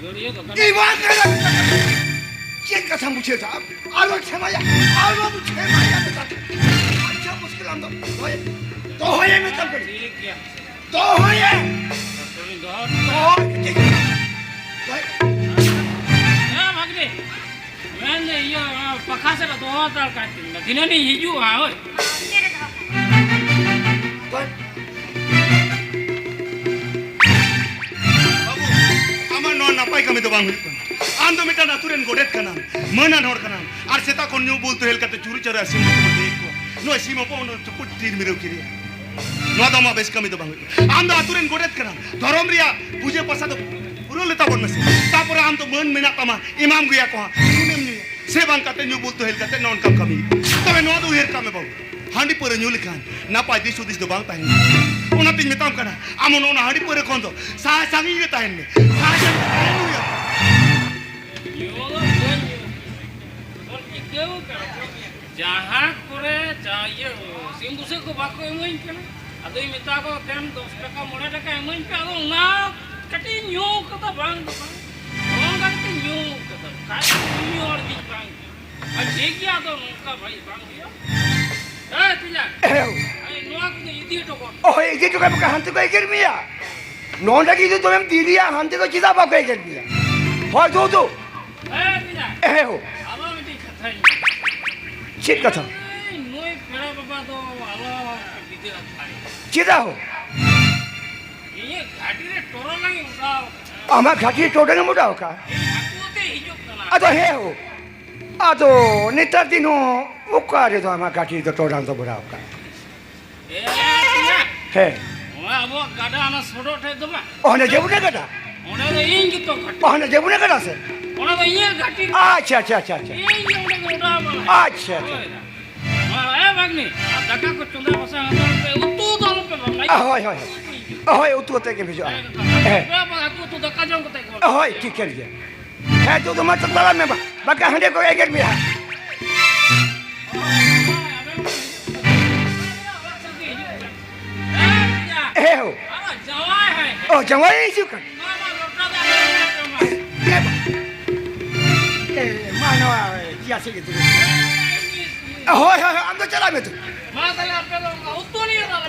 ᱜᱟᱹᱲᱭᱟᱹ ᱫᱚ ᱜᱟᱰᱟ᱾ ᱤ ᱵᱟᱝ ᱜᱟᱱᱚᱜ᱾ ᱪᱮᱫ ᱠᱟᱛᱷᱟᱢ ᱵᱩᱡᱷᱟᱹᱣ ᱫᱟ? ᱟᱞᱚᱢ ᱪᱷᱮᱢᱟᱭᱟ, ᱟᱞᱚᱢ ᱪᱷᱮᱢᱟᱭᱟ ᱢᱮᱛᱟ᱾ ᱟᱪᱪᱷᱟ, ᱢᱩᱥᱠᱤᱞ ᱟᱢ ᱫᱚ ᱫᱚᱦᱚᱭ, ᱫᱚᱦᱚᱭ ᱢᱮᱛᱟᱢ ᱠᱟᱹᱱᱟᱹᱧ᱾ ᱴᱷᱤᱠ ᱜᱮᱭᱟ᱾ ᱫᱚᱦᱚᱭᱮᱢ᱾ ᱫᱚᱦᱚ᱾ ᱫᱚᱦᱚ᱾ ᱦᱮᱸ, ᱵᱷᱟᱜᱽᱱᱤ᱾ ᱢᱮᱱᱫᱟᱹᱧ, ᱤᱭᱟᱹ, ᱚᱱᱟ ᱯᱟᱠᱷᱟ ᱥᱮᱫ ᱨᱮ ᱫᱚᱦᱚ ᱦᱟᱛᱟᱲ ᱠᱟᱜ ᱛᱤᱧ ᱢᱮ᱾ ᱫᱷᱤᱱᱟᱹᱱᱤᱧ ᱦᱤᱡᱩᱜᱼᱟ, ᱦᱳᱭ᱾ ᱵᱟᱹᱵᱩ, ᱟᱢᱟᱜ ᱱᱚᱣᱟ ᱱᱟᱯᱟᱭ ᱠᱟᱹᱢᱤ ᱫᱚ ᱵᱟᱝ ᱦᱩᱭᱩᱜ ᱠᱟᱱᱟ᱾ ᱟᱢ ᱫᱚ ᱢᱤᱫᱴᱟᱝ ᱟᱹᱛᱩ ᱨᱮᱱ ᱜᱚᱰᱮᱛ ᱠᱟᱱᱟᱢ, ᱢᱟᱹᱱᱟᱱ ᱦᱚᱲ ᱠᱟᱱᱟᱢ, ᱟᱨ ᱥᱮᱛᱟᱜ ᱠᱷᱚᱱ ᱧᱩ ᱵᱩᱞ ᱛᱚᱦᱮᱞ ᱠᱟᱛᱮ ᱪᱩᱨᱩ ᱪᱟᱨᱟ ᱥᱤᱢ ᱠᱚᱢ ᱤᱫᱤᱭᱮᱫ ᱠᱚᱣᱟ᱾ ᱱᱚᱣᱟ ᱥᱤᱢ ᱦᱚᱯᱚᱱ ᱪᱩᱯᱩᱫ ᱛᱤᱨ ᱢᱤᱨᱟᱹᱣ ᱠᱮᱫᱮᱭᱟ᱾ ᱱᱚᱣᱟ ᱫᱚ ᱟᱢᱟᱜ ᱵᱮᱥ ᱠᱟᱹᱢᱤ ᱫᱚ ᱵᱟᱝ ᱦᱩᱭᱩᱜ ᱠᱟᱱᱟ᱾ ᱟᱢ ᱫᱚ ᱟᱹᱛᱩ ᱨᱮᱱ ᱜᱚᱰᱮᱛ ᱠᱟᱱᱟᱢ, ᱫᱷᱚᱨᱚᱢ ᱨᱮᱭᱟᱜ ᱯᱩᱡᱟᱹ ᱯᱟᱥᱟ ᱫᱚ ᱯᱩᱨᱟᱹᱣ ᱞᱮ ᱛᱟᱵᱚᱱ ᱢᱮᱥᱮ᱾ ᱛᱟᱯᱚᱨᱮ ᱟᱢ ᱫᱚ ᱢᱟᱹᱱ ᱢᱮᱱᱟᱜ ᱛᱟᱢᱟ, ᱮᱢᱟᱢ ᱜᱮᱭᱟ ᱠᱚ ᱦᱟᱸᱜ, ᱥᱩᱱᱮᱢ ᱧᱩᱭᱟ᱾ ᱥᱮ ᱵᱟᱝ ᱠᱟᱛᱮ ᱧᱩ ᱵᱩᱞ ᱛᱚᱦᱮᱞ ᱠᱟᱛᱮ ᱱᱚᱜᱼᱚ ᱱᱚᱝᱠᱟᱢ ᱠᱟᱹᱢᱤ᱾ ᱛᱚᱵᱮ ᱱᱚᱣᱟ ᱫᱚ ᱩᱭᱦᱟᱹᱨ ᱠᱟᱜ ᱢᱮ ᱵᱟᱹᱵᱩ, ᱦᱟᱺᱰᱤ ᱯᱟᱹᱣᱨᱟᱹ ᱧᱩ ᱞᱮᱠᱷᱟᱱ ᱱᱟᱯᱟᱭ ᱫᱤᱥ ᱦᱩᱫᱤᱥ ᱫᱚ ᱵᱟᱝ ᱛᱟᱦᱮᱱᱟ᱾ ᱚᱱᱟᱛᱤᱧ ᱢᱮᱛᱟᱢ ᱠᱟᱱᱟ, ᱟᱢ ᱦᱚᱸ ᱱᱚᱜᱼᱚ ᱱᱚᱣᱟ ᱦᱟᱺᱰᱤ ᱯᱟᱹᱣᱨᱟᱹ ᱠᱷᱚᱱ ᱫᱚ ᱥᱟᱦᱟ ᱥᱟᱺᱜᱤᱧ ᱨᱮ ᱛᱟᱦᱮᱱ ᱢᱮ᱾ ᱥᱟᱦᱟ ᱥᱟᱺᱜᱤᱧ ᱨᱮ ᱛᱟᱦᱮᱱ ᱢᱮ᱾ ᱧᱩ ᱫᱚ ᱵᱟᱹᱧ ᱧᱩ᱾ ᱵᱚᱱ ᱪᱤᱠᱟᱹᱣ ᱠᱟᱱᱟ? ᱡᱟᱦᱟᱸ ᱠᱚᱨᱮ ᱡᱟ-, ᱤᱭᱟᱹ, ᱥᱤᱢ ᱵᱩᱥᱟᱹᱜ ᱠᱚ ᱵᱟᱠᱚ ᱮᱢᱟᱹᱧ ᱠᱟᱱᱟ, ᱟᱫᱚᱧ ᱢᱮᱛᱟ ᱠᱚ, "ᱫᱮᱱ ᱫᱚᱥ ᱴᱟᱠᱟ, ᱢᱚᱬᱮ ᱴᱟᱠᱟ ᱮᱢᱟᱹᱧ ᱯᱮ", ᱟᱫᱚ ᱚᱱᱟ ᱠᱟᱹᱴᱤᱡ ᱤᱧ ᱧᱩ ᱠᱟᱫᱟ, ᱵᱟᱝ ᱫᱚ ᱵᱟᱝ, ᱱᱚᱝᱠᱟ ᱠᱟᱛᱮ ᱧᱩ ᱠᱟᱫᱟ, ᱠᱷᱟᱡ ᱧᱩ ᱦᱚᱲ ᱫᱚᱧ ᱵᱟᱝ ᱠᱟᱱᱟ᱾ ᱟᱨ ᱴᱷᱤᱠ ᱜᱮᱭᱟ, ᱟᱫᱚ ᱱᱚᱝᱠᱟ ᱵᱷᱟᱹᱜᱤ ᱵᱟᱝ ᱦᱩᱭᱩᱜᱼᱟ᱾ ᱦᱮᱸ, ᱛᱤᱧᱟ᱾ ᱮᱣ᱾ ᱟᱨ ᱱᱚᱣᱟ ᱠᱚᱫᱚ ᱤᱫᱤ ᱚᱦᱚᱭ ᱮᱜᱮᱨ ᱦᱚᱪᱚ ᱠᱟᱭ ᱵᱟᱠᱷᱟᱱ ᱦᱟᱱᱛᱮ ᱠᱚ ᱮᱜᱮᱨ ᱢᱮᱭᱟ᱾ ᱱᱚᱰᱮ ᱜᱮ ᱡᱩᱫᱤ ᱫᱚᱢᱮᱢ ᱫᱮᱨᱤᱭᱟ, ᱦᱟᱱᱛᱮ ᱫᱚ ᱪᱮᱫᱟᱜ ᱵᱟᱠᱚ ᱮᱜᱮᱨ ᱢᱮᱭᱟ? ᱦᱳᱭ, ᱫᱩ, ᱫᱩ᱾ ᱦᱮᱸ, ᱢᱮᱱᱟᱭ᱾ ᱦᱮᱸ ᱦᱳ᱾ ᱟᱵᱚ ᱢᱤᱫᱴᱤᱡ ᱠᱟᱛᱷᱟᱧ ᱪᱮᱫ ᱠᱟᱛᱷᱟ? ᱱᱩᱭ ᱯᱮᱲᱟ ᱵᱟᱵᱟ ᱫᱚ ᱟᱞᱚ ᱯᱮ ᱵᱤᱫᱟᱹ ᱟᱠᱟᱭ᱾ ᱪᱮᱫᱟᱜ ᱦᱳ? ᱤᱧᱟᱹᱜ ᱜᱟᱹᱰᱤ ᱨᱮ ᱴᱚᱨᱚᱰᱟᱝ ᱮ ᱚᱰᱟᱣ ᱟᱠᱟᱫᱟ᱾ ᱟᱢᱟᱜ ᱜᱟᱹᱰᱤ ᱨᱮ ᱴᱚᱨᱚᱰᱟᱝ ᱮᱢ ᱚᱰᱟᱣ ᱟᱠᱟᱫ? ᱦᱟᱹᱠᱩ ᱟᱛᱮ ᱦᱤᱡᱩᱜ ᱠᱟᱱᱟ᱾ ᱟᱫᱚ ᱦᱮᱸ ᱦᱳ᱾ ᱟᱫᱚ ᱱᱮᱛᱟᱨ ᱫᱤᱱ ᱦᱚᱸ ᱚᱠᱟ ᱨᱮᱫᱚ ᱟᱢᱟᱜ ᱜᱟᱹᱰᱤ ᱨᱮᱫᱚ ᱴᱚᱨᱚᱰᱟᱝ ᱫᱚ ᱵᱷᱚᱨᱟᱣ ᱟᱠᱟᱫ? ᱮ, ᱦᱮᱸ᱾ ᱱᱚᱣᱟ ᱟᱵᱚᱣᱟᱜ ᱜᱟᱰᱟ, ᱚᱱᱟ ᱥᱚᱰᱚᱜ ᱴᱷᱮᱡ ᱫᱚ ᱵᱟᱝ? ᱚᱱᱮ ᱡᱮ ᱵᱚᱱᱮ ᱜᱟᱰᱟ? ᱚᱸᱰᱮ ᱫᱚ ᱤᱧ ᱜᱮᱛᱚ ᱜᱷᱟᱹᱴᱤ᱾ ᱚᱱᱮ ᱡᱮ ᱵᱚᱱᱮ ᱜᱟᱰᱟ ᱥᱮ? ᱚᱱᱟ ᱫᱚ ᱤᱧᱟᱹᱜ ᱜᱷᱟᱹᱴᱤ᱾ ᱟᱪᱪᱷᱟ, ᱟᱪᱪᱷᱟ, ᱟᱪᱪᱷᱟ, ᱟᱪᱪᱷᱟ᱾ ᱤᱧ ᱜᱮ ᱚᱸᱰᱮ ᱜᱚᱸᱰᱟ ᱵᱟᱲᱟᱭᱟ᱾ ᱟᱪᱪᱷᱟ, ᱟᱪᱪᱷᱟ᱾ ᱦᱳᱭ᱾ ᱦᱳᱭ, ᱮ ᱵᱷᱟᱜᱽᱱᱤ, ᱟᱨ ᱫᱟᱠᱟ ᱠᱚ ᱪᱚᱸᱫᱟ ᱵᱟᱥᱟᱝ ᱦᱟᱛᱟᱲ ᱯᱮ, ᱩᱛᱩ ᱫᱚ ᱟᱞᱚ ᱯᱮ ᱵᱟᱯᱞᱟᱭᱟ᱾ ᱟ, ᱦᱳᱭ, ᱦᱳᱭ, ᱦᱳᱭ᱾ ᱦᱳᱭ, ᱩᱛᱩ ᱟᱛᱮ ᱜᱮ ᱵᱷᱮᱡᱚᱜᱼᱟ᱾ ᱦᱮᱸ᱾ ᱦᱮᱸ᱾ ᱵᱟᱵᱟ, ᱦᱟᱹᱠᱩ ᱩᱛᱩ ᱫᱟᱠᱟ ᱡᱚᱢ ᱠᱟᱛᱮ ᱠᱚ ᱦᱳᱭ, ᱴᱷᱤᱠ ᱠᱟᱱ ᱜᱮᱭᱟ᱾ ᱦᱮᱸ, ᱛᱚ, ᱛᱚ, ᱢᱟ, ᱛᱚ, ᱛᱟᱲᱟᱢ ᱢᱮ, ᱵᱟ-, ᱵᱟᱠᱷᱟᱱ ᱦᱟᱸᱰᱮ ᱠᱚ ᱮᱜᱮᱨ ᱢᱮᱭᱟ ᱦᱟᱸᱜ᱾ ᱦᱮᱸ ᱦᱳ᱾ ᱚ, ᱡᱟᱶᱟᱭ ᱦᱤᱡᱩᱜ ᱠᱟᱱ᱾ ᱮ, ᱢᱟ, ᱱᱚᱣᱟ, ᱪᱮᱭᱟᱨ ᱥᱮᱫ ᱜᱮ ᱫᱩᱲᱩᱵ᱾ ᱦᱳᱭ, ᱦᱳᱭ, ᱦᱳᱭ, ᱟᱢ ᱫᱚ ᱪᱟᱞᱟᱜ ᱢᱮ ᱛᱚ᱾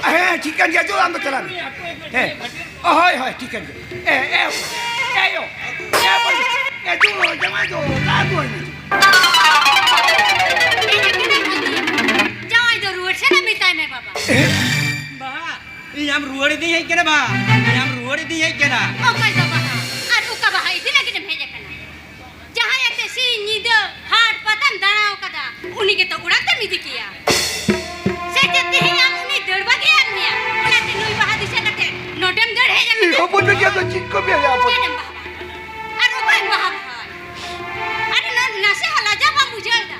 ᱦᱮᱸ, ᱴᱷᱤᱠ ᱠᱟᱱ ᱜᱮᱭᱟ, ᱪᱚ, ᱟᱢ ᱫᱚ ᱪᱟᱞᱟᱜ ᱢᱮ᱾ ᱦᱮᱸ᱾ ᱚ, ᱦᱳᱭ, ᱦᱳᱭ, ᱴᱷᱤᱠ ᱠᱟᱱ ᱜᱮᱭᱟ᱾ ᱮ, ᱮ, ᱮ, ᱭᱳ, ᱮ, ᱵᱟᱹᱵᱩ, ᱮ, ᱫᱩ, ᱡᱟᱶᱟᱭ ᱫᱚ, ᱫᱟᱜ ᱫᱩ, ᱮ, ᱡᱟᱶᱟᱭ ᱫᱚ ᱨᱩᱣᱟᱹᱲ ᱥᱮᱱᱚᱜ ᱢᱮᱛᱟᱭ ᱢᱮ, ᱵᱟᱵᱟ᱾ ᱮ? ᱵᱟ, ᱤᱧ ᱟᱢ ᱨᱩᱣᱟᱹᱲ ᱤᱫᱤᱧ ᱦᱮᱡ ᱠᱟᱱᱟ, ᱵᱟ᱾ ᱤᱧ ᱟᱢ ᱨᱩᱣᱟᱹᱲ ᱤᱫᱤᱧ ᱦᱮᱡ ᱠᱟᱱᱟ᱾ ᱚᱠᱚᱭ ᱫᱚ ᱵᱟᱦᱟ? ᱟᱨ ᱚᱠᱟ ᱵᱟᱦᱟ ᱤᱫᱤ ᱞᱟᱹᱜᱤᱫ ᱮᱢ ᱦᱮᱡ ᱟᱠᱟᱱᱟ? ᱡᱟᱦᱟᱸᱭ ᱟᱛᱮ ᱥᱤᱧ ᱧᱤᱫᱟᱹ ᱦᱟᱴ ᱯᱟᱛᱟᱢ ᱫᱟᱬᱟ ᱟᱠᱟᱫᱟ, ᱩᱱᱤ ᱜᱮᱛᱚ ᱚᱲᱟᱜ ᱛᱮᱢ ᱤᱫᱤ ᱠᱮᱭᱟ᱾ ᱥᱮ ᱪᱮᱫ ᱛᱮᱦᱮᱧ ᱟᱢ ᱩᱱᱤ ᱫᱟᱹᱲ ᱵᱟᱹᱜᱤᱭᱟᱫ ᱢᱮᱭᱟ? ᱚᱱᱟᱛᱮ ᱱᱩᱭ ᱵᱟᱦᱟ ᱫᱤᱥᱟᱹ ᱠᱟᱛᱮ ᱱᱚᱰᱮᱢ ᱫᱟᱹᱲ ᱦᱮᱡ ᱟᱠᱟᱱᱟ? ᱤᱧ ᱦᱚᱯᱚᱱ ᱵᱤᱴᱤ ᱟᱫᱚ ᱪᱮᱫ ᱠᱚ ᱢᱮᱱᱟ ᱟᱵᱚ? ᱪᱮᱫ ᱮᱢ ᱵᱟᱦᱟ ᱵᱟᱦᱟ? ᱟᱨ ᱚᱠᱚᱭᱮᱢ ᱵᱟᱦᱟ ᱵᱟᱦᱟ? ᱟᱨ ᱱᱚ-, ᱱᱟᱥᱮ ᱦᱚᱸ ᱞᱟᱡᱟ ᱵᱟᱢ ᱵᱩᱡᱷᱟᱹᱣ ᱮᱫᱟ?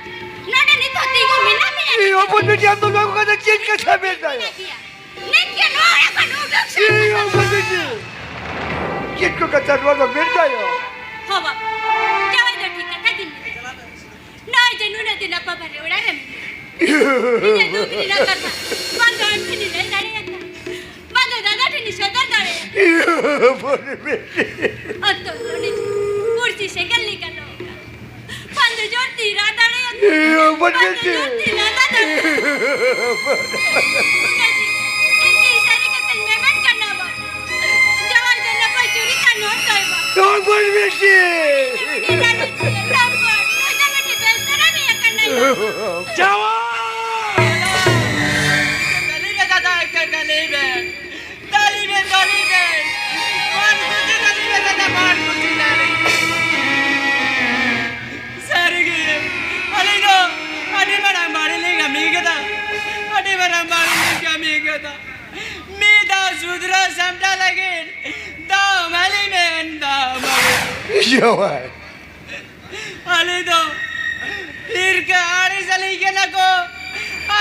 ᱱᱚᱰᱮ ᱱᱤᱛᱚᱜ ᱛᱤᱸᱜᱩ ᱢᱮᱱᱟᱜ ᱢᱮᱭᱟ᱾ ᱤᱧ ᱦᱚᱯᱚᱱ ᱵᱤᱴᱤ ᱟᱢ ᱫᱚ ᱱᱚᱣᱟ ᱠᱚ ᱠᱟᱛᱷᱟ ᱪᱮᱫ ᱠᱟᱛᱷᱟ ᱢᱮᱱ ᱫᱟᱭᱟ? ᱢᱮᱱᱟᱜ ᱜᱮᱭᱟ᱾ ᱱᱤᱛ ᱜᱮ ᱱᱚᱣᱟ ᱚᱲᱟᱜ ᱠᱷᱚᱱ ᱩᱰᱩᱠ ᱥᱟᱹᱨᱤ ᱤᱧ ᱥᱟᱹᱨᱤ᱾ ᱦᱚᱯᱚᱱ ᱵᱤᱴᱤ ᱪᱮᱫ ᱠᱚ ᱠᱟᱛᱷᱟ ᱱᱚᱣᱟ ᱫᱚ ᱢᱮᱱ ᱫᱟᱭᱟ? ᱦᱚᱸ ᱵᱟᱵᱟ, ᱡᱟᱶᱟᱭ ᱫᱚ ᱴᱷᱤᱠ ᱠᱟᱛᱷᱟ ᱜᱮᱢ ᱢᱮᱱ ᱠᱟᱫᱟ᱾ ᱱᱚᱜᱼᱚᱭ ᱡᱮ ᱱᱩᱱᱟᱹᱜ ᱫᱤᱱ ᱟᱯᱟ ᱵᱟᱨᱮ ᱚᱲᱟᱜ ᱨᱮ ᱢᱮᱱᱟᱜ ᱤᱧᱟᱹᱜ ᱫᱩᱠ ᱨᱮᱱᱟᱜ ᱠᱟᱛᱷᱟ ᱵᱟᱝ ᱫᱚ ᱟᱢ ᱴᱷᱮᱱᱤᱧ ᱞᱟᱹᱭ ᱫᱟᱲᱮᱭᱟᱫᱟ, ᱵᱟᱝ ᱫᱚ ᱫᱟᱫᱟ ᱴᱷᱮᱱᱤᱧ ᱥᱚᱫᱚᱨ ᱫᱟᱲᱮᱭᱟᱫᱟ᱾ ᱤᱭᱟᱹ, ᱵᱚᱞᱮ ᱵᱮᱴᱤ᱾ ᱚᱱᱛᱚᱨ ᱫᱚ ᱱᱤᱡᱮ ᱯᱩᱲᱥᱤ ᱥᱮᱸᱜᱮᱞ ᱞᱮᱠᱟ ᱞᱚ ᱠᱟᱱᱟ᱾ ᱵᱟᱝ ᱫᱚ ᱡᱳᱨ ᱛᱤ ᱨᱟᱜ ᱫᱟᱲᱮᱭᱟᱫᱟ᱾ ᱤᱭᱟᱹ, ᱵᱚᱞᱮ ᱵᱟᱝ ᱫᱚ ᱵᱮᱴᱤ᱾ ᱡᱳᱨ ᱛᱤ ᱨᱟᱜ ᱫᱟᱲᱮᱭᱟᱫᱟ᱾ ᱤᱭᱟᱹ, ᱵᱚᱞᱮ ᱵᱮᱴᱤ᱾ ᱤᱧ ᱡᱟᱶᱟᱭ! ᱠᱟᱹᱞᱤ ᱢᱮ ᱫᱟᱫᱟ, ᱠᱟᱹᱞᱤ ᱢᱮ᱾ ᱫᱟᱨᱮ ᱨᱮ ᱫᱟᱨᱮ ᱨᱮ ᱵᱟᱨ ᱠᱩᱪᱤ ᱫᱟᱨᱮ ᱨᱮ ᱫᱟᱫᱟ ᱵᱟᱨ ᱠᱩᱪᱤ ᱫᱟᱨᱮ᱾ ᱥᱟᱹᱨᱤᱜᱮ, ᱟᱹᱞᱤᱧ ᱫᱚ ᱟᱹᱰᱤ ᱢᱟᱨᱟᱝ ᱵᱟᱹᱲᱤᱡ ᱞᱤᱧ ᱠᱟᱹᱢᱤ ᱠᱟᱫᱟ, ᱟᱹᱰᱤ ᱢᱟᱨᱟᱝ ᱵᱟᱹᱲᱤᱡ ᱞᱤᱧ ᱠᱟᱹᱢᱤ ᱠᱟᱫᱟ᱾ ᱢᱤᱫ ᱫᱷᱟᱣ ᱥᱩᱫᱷᱨᱟᱹᱣ ᱥᱟᱢᱴᱟᱣ ᱞᱟᱹᱜᱤᱫ ᱫᱟᱣ ᱮᱢᱟᱞᱤᱧ ᱵᱮᱱ, ᱫᱟᱣ ᱮᱢᱟᱞᱤᱧ᱾ ᱡᱟᱶᱟᱭ᱾ ᱟᱞᱮ ᱫᱚ ᱦᱤᱨᱠᱟᱹ ᱟᱹᱲᱤᱥ ᱟᱞᱮ ᱠᱟᱱᱟ ᱠᱚ,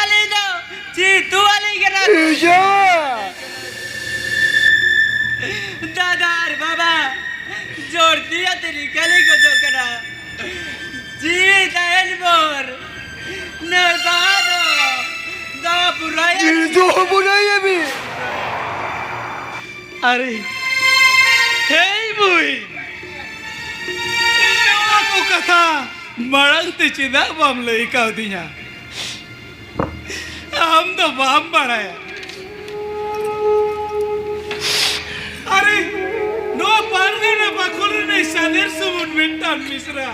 ᱟᱞᱮ ᱫᱚ ᱪᱤᱛᱩ ᱟᱞᱮ ᱠᱟᱱᱟ ᱠᱚ᱾ ᱤᱭᱟᱹ! ᱫᱟᱫᱟ ᱟᱨ ᱵᱟᱵᱟ ᱡᱳᱨ ᱫᱤᱭᱟ ᱛᱮ ᱨᱤᱠᱟᱹ ᱞᱮ ᱠᱷᱚᱡᱚᱜ ᱠᱟᱱᱟ᱾ ᱡᱤᱣᱤ ᱛᱟᱦᱮᱱ ᱵᱷᱳᱨ ᱱᱚᱣᱟ ᱵᱟᱦᱟ ᱫᱚ ᱫᱚᱦᱚ ᱯᱩᱨᱟᱹᱭᱟ᱾ ᱤᱧ ᱫᱚᱦᱚ ᱯᱩᱨᱟᱹᱭᱟ ᱢᱮ᱾ ᱟᱨᱮ, ᱦᱮᱭ ᱵᱩᱭ, ᱱᱚᱣᱟ ᱠᱚ ᱠᱟᱛᱷᱟ ᱢᱟᱲᱟᱝ ᱛᱮ ᱪᱮᱫᱟᱜ ᱵᱟᱢ ᱞᱟᱹᱭ ᱠᱟᱣᱫᱤᱧᱟ? ᱟᱢ ᱫᱚ ᱵᱟᱢ ᱵᱟᱲᱟᱭᱟ᱾ ᱟᱨᱮ, ᱱᱚᱣᱟ ᱯᱟᱨᱜᱟᱱᱟ ᱵᱟᱠᱷᱳᱞ ᱨᱤᱱᱤᱡ ᱥᱟᱫᱮᱨ ᱥᱩᱢᱩᱱ ᱢᱤᱫᱴᱟᱝ ᱢᱤᱥᱨᱟ᱾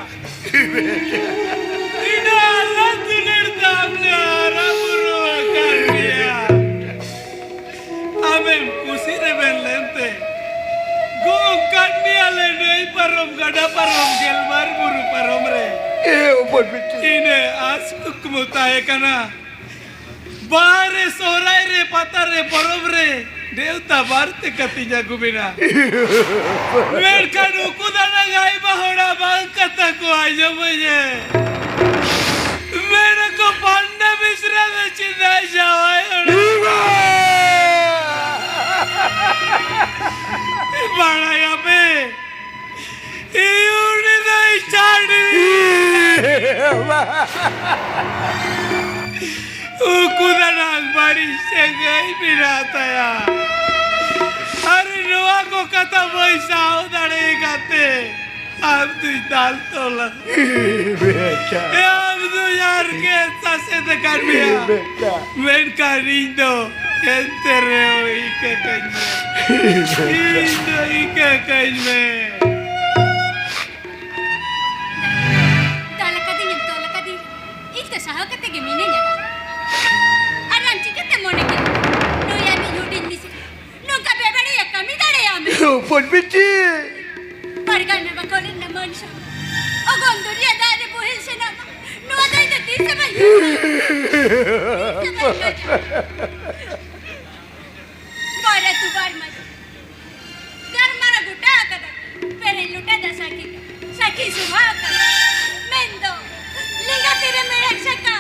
ᱤᱱᱟᱹ ᱟᱞᱟᱝ ᱫᱩᱞᱟᱹᱲ ᱛᱮ ᱟᱢ ᱞᱮ ᱦᱟᱨᱟ ᱵᱩᱨᱩ ᱟᱠᱟᱫ ᱢᱮᱭᱟ᱾ ᱟᱢᱮᱢ ᱠᱩᱥᱤ ᱨᱮᱵᱮᱱ ᱞᱮᱱᱛᱮ ᱜᱚᱝ ᱠᱟᱫ ᱢᱮᱭᱟᱞᱮ ᱱᱟᱹᱭ ᱯᱟᱨᱚᱢ, ᱜᱟᱰᱟ ᱯᱟᱨᱚᱢ, ᱜᱮᱞᱵᱟᱨ ᱵᱩᱨᱩ ᱯᱟᱨᱚᱢ ᱨᱮ᱾ ᱮ ᱚᱯᱚᱨ ᱵᱤᱴᱤ᱾ ᱤᱱᱟᱹ ᱟᱥ ᱠᱩᱠᱢᱩ ᱛᱟᱦᱮᱸ ᱠᱟᱱᱟ, ᱵᱟᱦᱟ ᱨᱮ, ᱥᱚᱦᱨᱟᱭ ᱨᱮ, ᱯᱟᱛᱟ ᱨᱮ, ᱯᱚᱨᱚᱵᱽ ᱨᱮ ᱱᱮᱣᱛᱟ ᱵᱟᱨᱛᱮ ᱠᱟᱛᱮᱧ ᱟᱹᱜᱩ ᱵᱮᱱᱟ᱾ ᱢᱮᱱᱠᱷᱟᱱ ᱩᱠᱩ ᱫᱟᱱᱟᱝ ᱟᱭᱢᱟ ᱦᱚᱲᱟᱜ ᱵᱟᱝ ᱠᱟᱛᱷᱟ ᱠᱚ ᱟᱸᱡᱚᱢᱟᱹᱧᱮ᱾ ᱢᱮᱱᱟᱠᱚ, "ᱯᱟᱱᱰᱟ ᱢᱤᱥᱨᱟ ᱫᱚ ᱪᱮᱫᱟᱜ ᱡᱟᱶᱟᱭ ᱚᱲᱟᱜ?" ᱵᱟᱲᱟᱭᱟᱯᱮ, ᱤᱧ ᱩᱱᱤ ᱫᱚᱭ ᱪᱷᱟᱹᱰᱣᱤ᱾ ᱩᱠᱩ ᱫᱟᱱᱟᱝ ᱵᱟᱹᱲᱤᱡ ᱥᱟᱹᱜᱟᱹᱭ ᱢᱮᱱᱟᱜ ᱛᱟᱭᱟ᱾ ᱟᱨ ᱱᱚᱣᱟ ᱠᱚ ᱠᱟᱛᱷᱟ ᱵᱟᱹᱧ ᱥᱟᱦᱟᱣ ᱫᱟᱲᱮ ᱠᱟᱛᱮ ᱟᱢ ᱫᱩᱧ ᱫᱟᱞ ᱛᱚᱞᱟ᱾ ᱵᱮᱴᱟ᱾ ᱮ, ᱟᱢ ᱫᱩᱧ ᱦᱟᱨᱠᱮᱛ ᱥᱟᱥᱮᱛ ᱟᱠᱟᱫ ᱢᱮᱭᱟ᱾ ᱵᱮᱴᱟ᱾ ᱢᱮᱱᱠᱷᱟᱱ ᱤᱧ ᱫᱚ ᱮᱱᱛᱮ ᱨᱮᱦᱚᱸ ᱤᱠᱟᱹ ᱠᱟᱹᱧ ᱢᱮ᱾ ᱤᱧ ᱫᱚ ᱤᱠᱟᱹ ᱠᱟᱹᱧ ᱢᱮ᱾ ᱫᱟᱞ ᱟᱠᱟᱫᱤᱧ, ᱫᱟᱞ ᱟᱠᱟᱫᱤᱧ᱾ ᱤᱧ ᱫᱚ ᱥᱟᱦᱟᱣ ᱠᱟᱛᱮ ᱜᱮ ᱢᱤᱱᱟᱹᱧᱟ᱾ ᱟᱨ ᱟᱢ ᱪᱤᱠᱟᱹᱛᱮ ᱢᱚᱱᱮ ᱠᱮᱫ ᱱᱩᱭ ᱟᱢᱤᱡ ᱦᱩᱰᱤᱧ ᱢᱤᱥᱨᱟ ᱱᱚᱝᱠᱟ ᱵᱮᱵᱟᱹᱲᱤᱡ ᱠᱟᱹᱢᱤ ᱫᱟᱲᱮᱭᱟᱜᱼᱟ ᱢᱮ? ᱦᱚᱯᱚᱱ ᱵᱤᱴᱤ᱾ ᱯᱟᱨᱜᱟᱱᱟ ᱵᱟᱠᱷᱳᱞ ᱨᱮᱱᱟᱜ ᱢᱟᱹᱱ ᱥᱚᱢᱢᱟᱱ ᱚᱜᱚᱢ ᱫᱚᱨᱭᱟ ᱫᱟᱜ ᱨᱮ ᱵᱚᱦᱮᱞ ᱥᱮᱱᱚᱜ ᱢᱟ᱾ ᱱᱚᱣᱟ ᱫᱚ ᱤᱧ ᱫᱚ ᱛᱤᱥ ᱦᱚᱸ ᱵᱟᱹᱧ ᱦᱤᱲᱤᱧᱟ᱾ ᱛᱤᱥ ᱦᱚᱸ ᱵᱟᱹᱧ ᱦᱤᱲᱤᱧᱟ᱾ ᱵᱟᱨ ᱟᱹᱛᱩ ᱵᱟᱨ ᱢᱟᱹᱡᱷᱤ ᱜᱟᱞᱢᱟᱨᱟᱣ ᱜᱚᱴᱟ ᱟᱠᱟᱫᱟ᱾ ᱯᱮᱨᱮᱡ ᱞᱚᱴᱟ ᱫᱟᱜ ᱥᱟᱹᱠᱷᱤ ᱥᱟᱹᱠᱷᱤ ᱥᱚᱵᱷᱟ ᱟᱠᱟᱫᱟ᱾ ᱢᱮᱱᱫᱚ ᱞᱮᱸᱜᱟ ᱛᱤᱨᱮ ᱢᱮᱲᱦᱮᱫ ᱥᱟᱠᱟ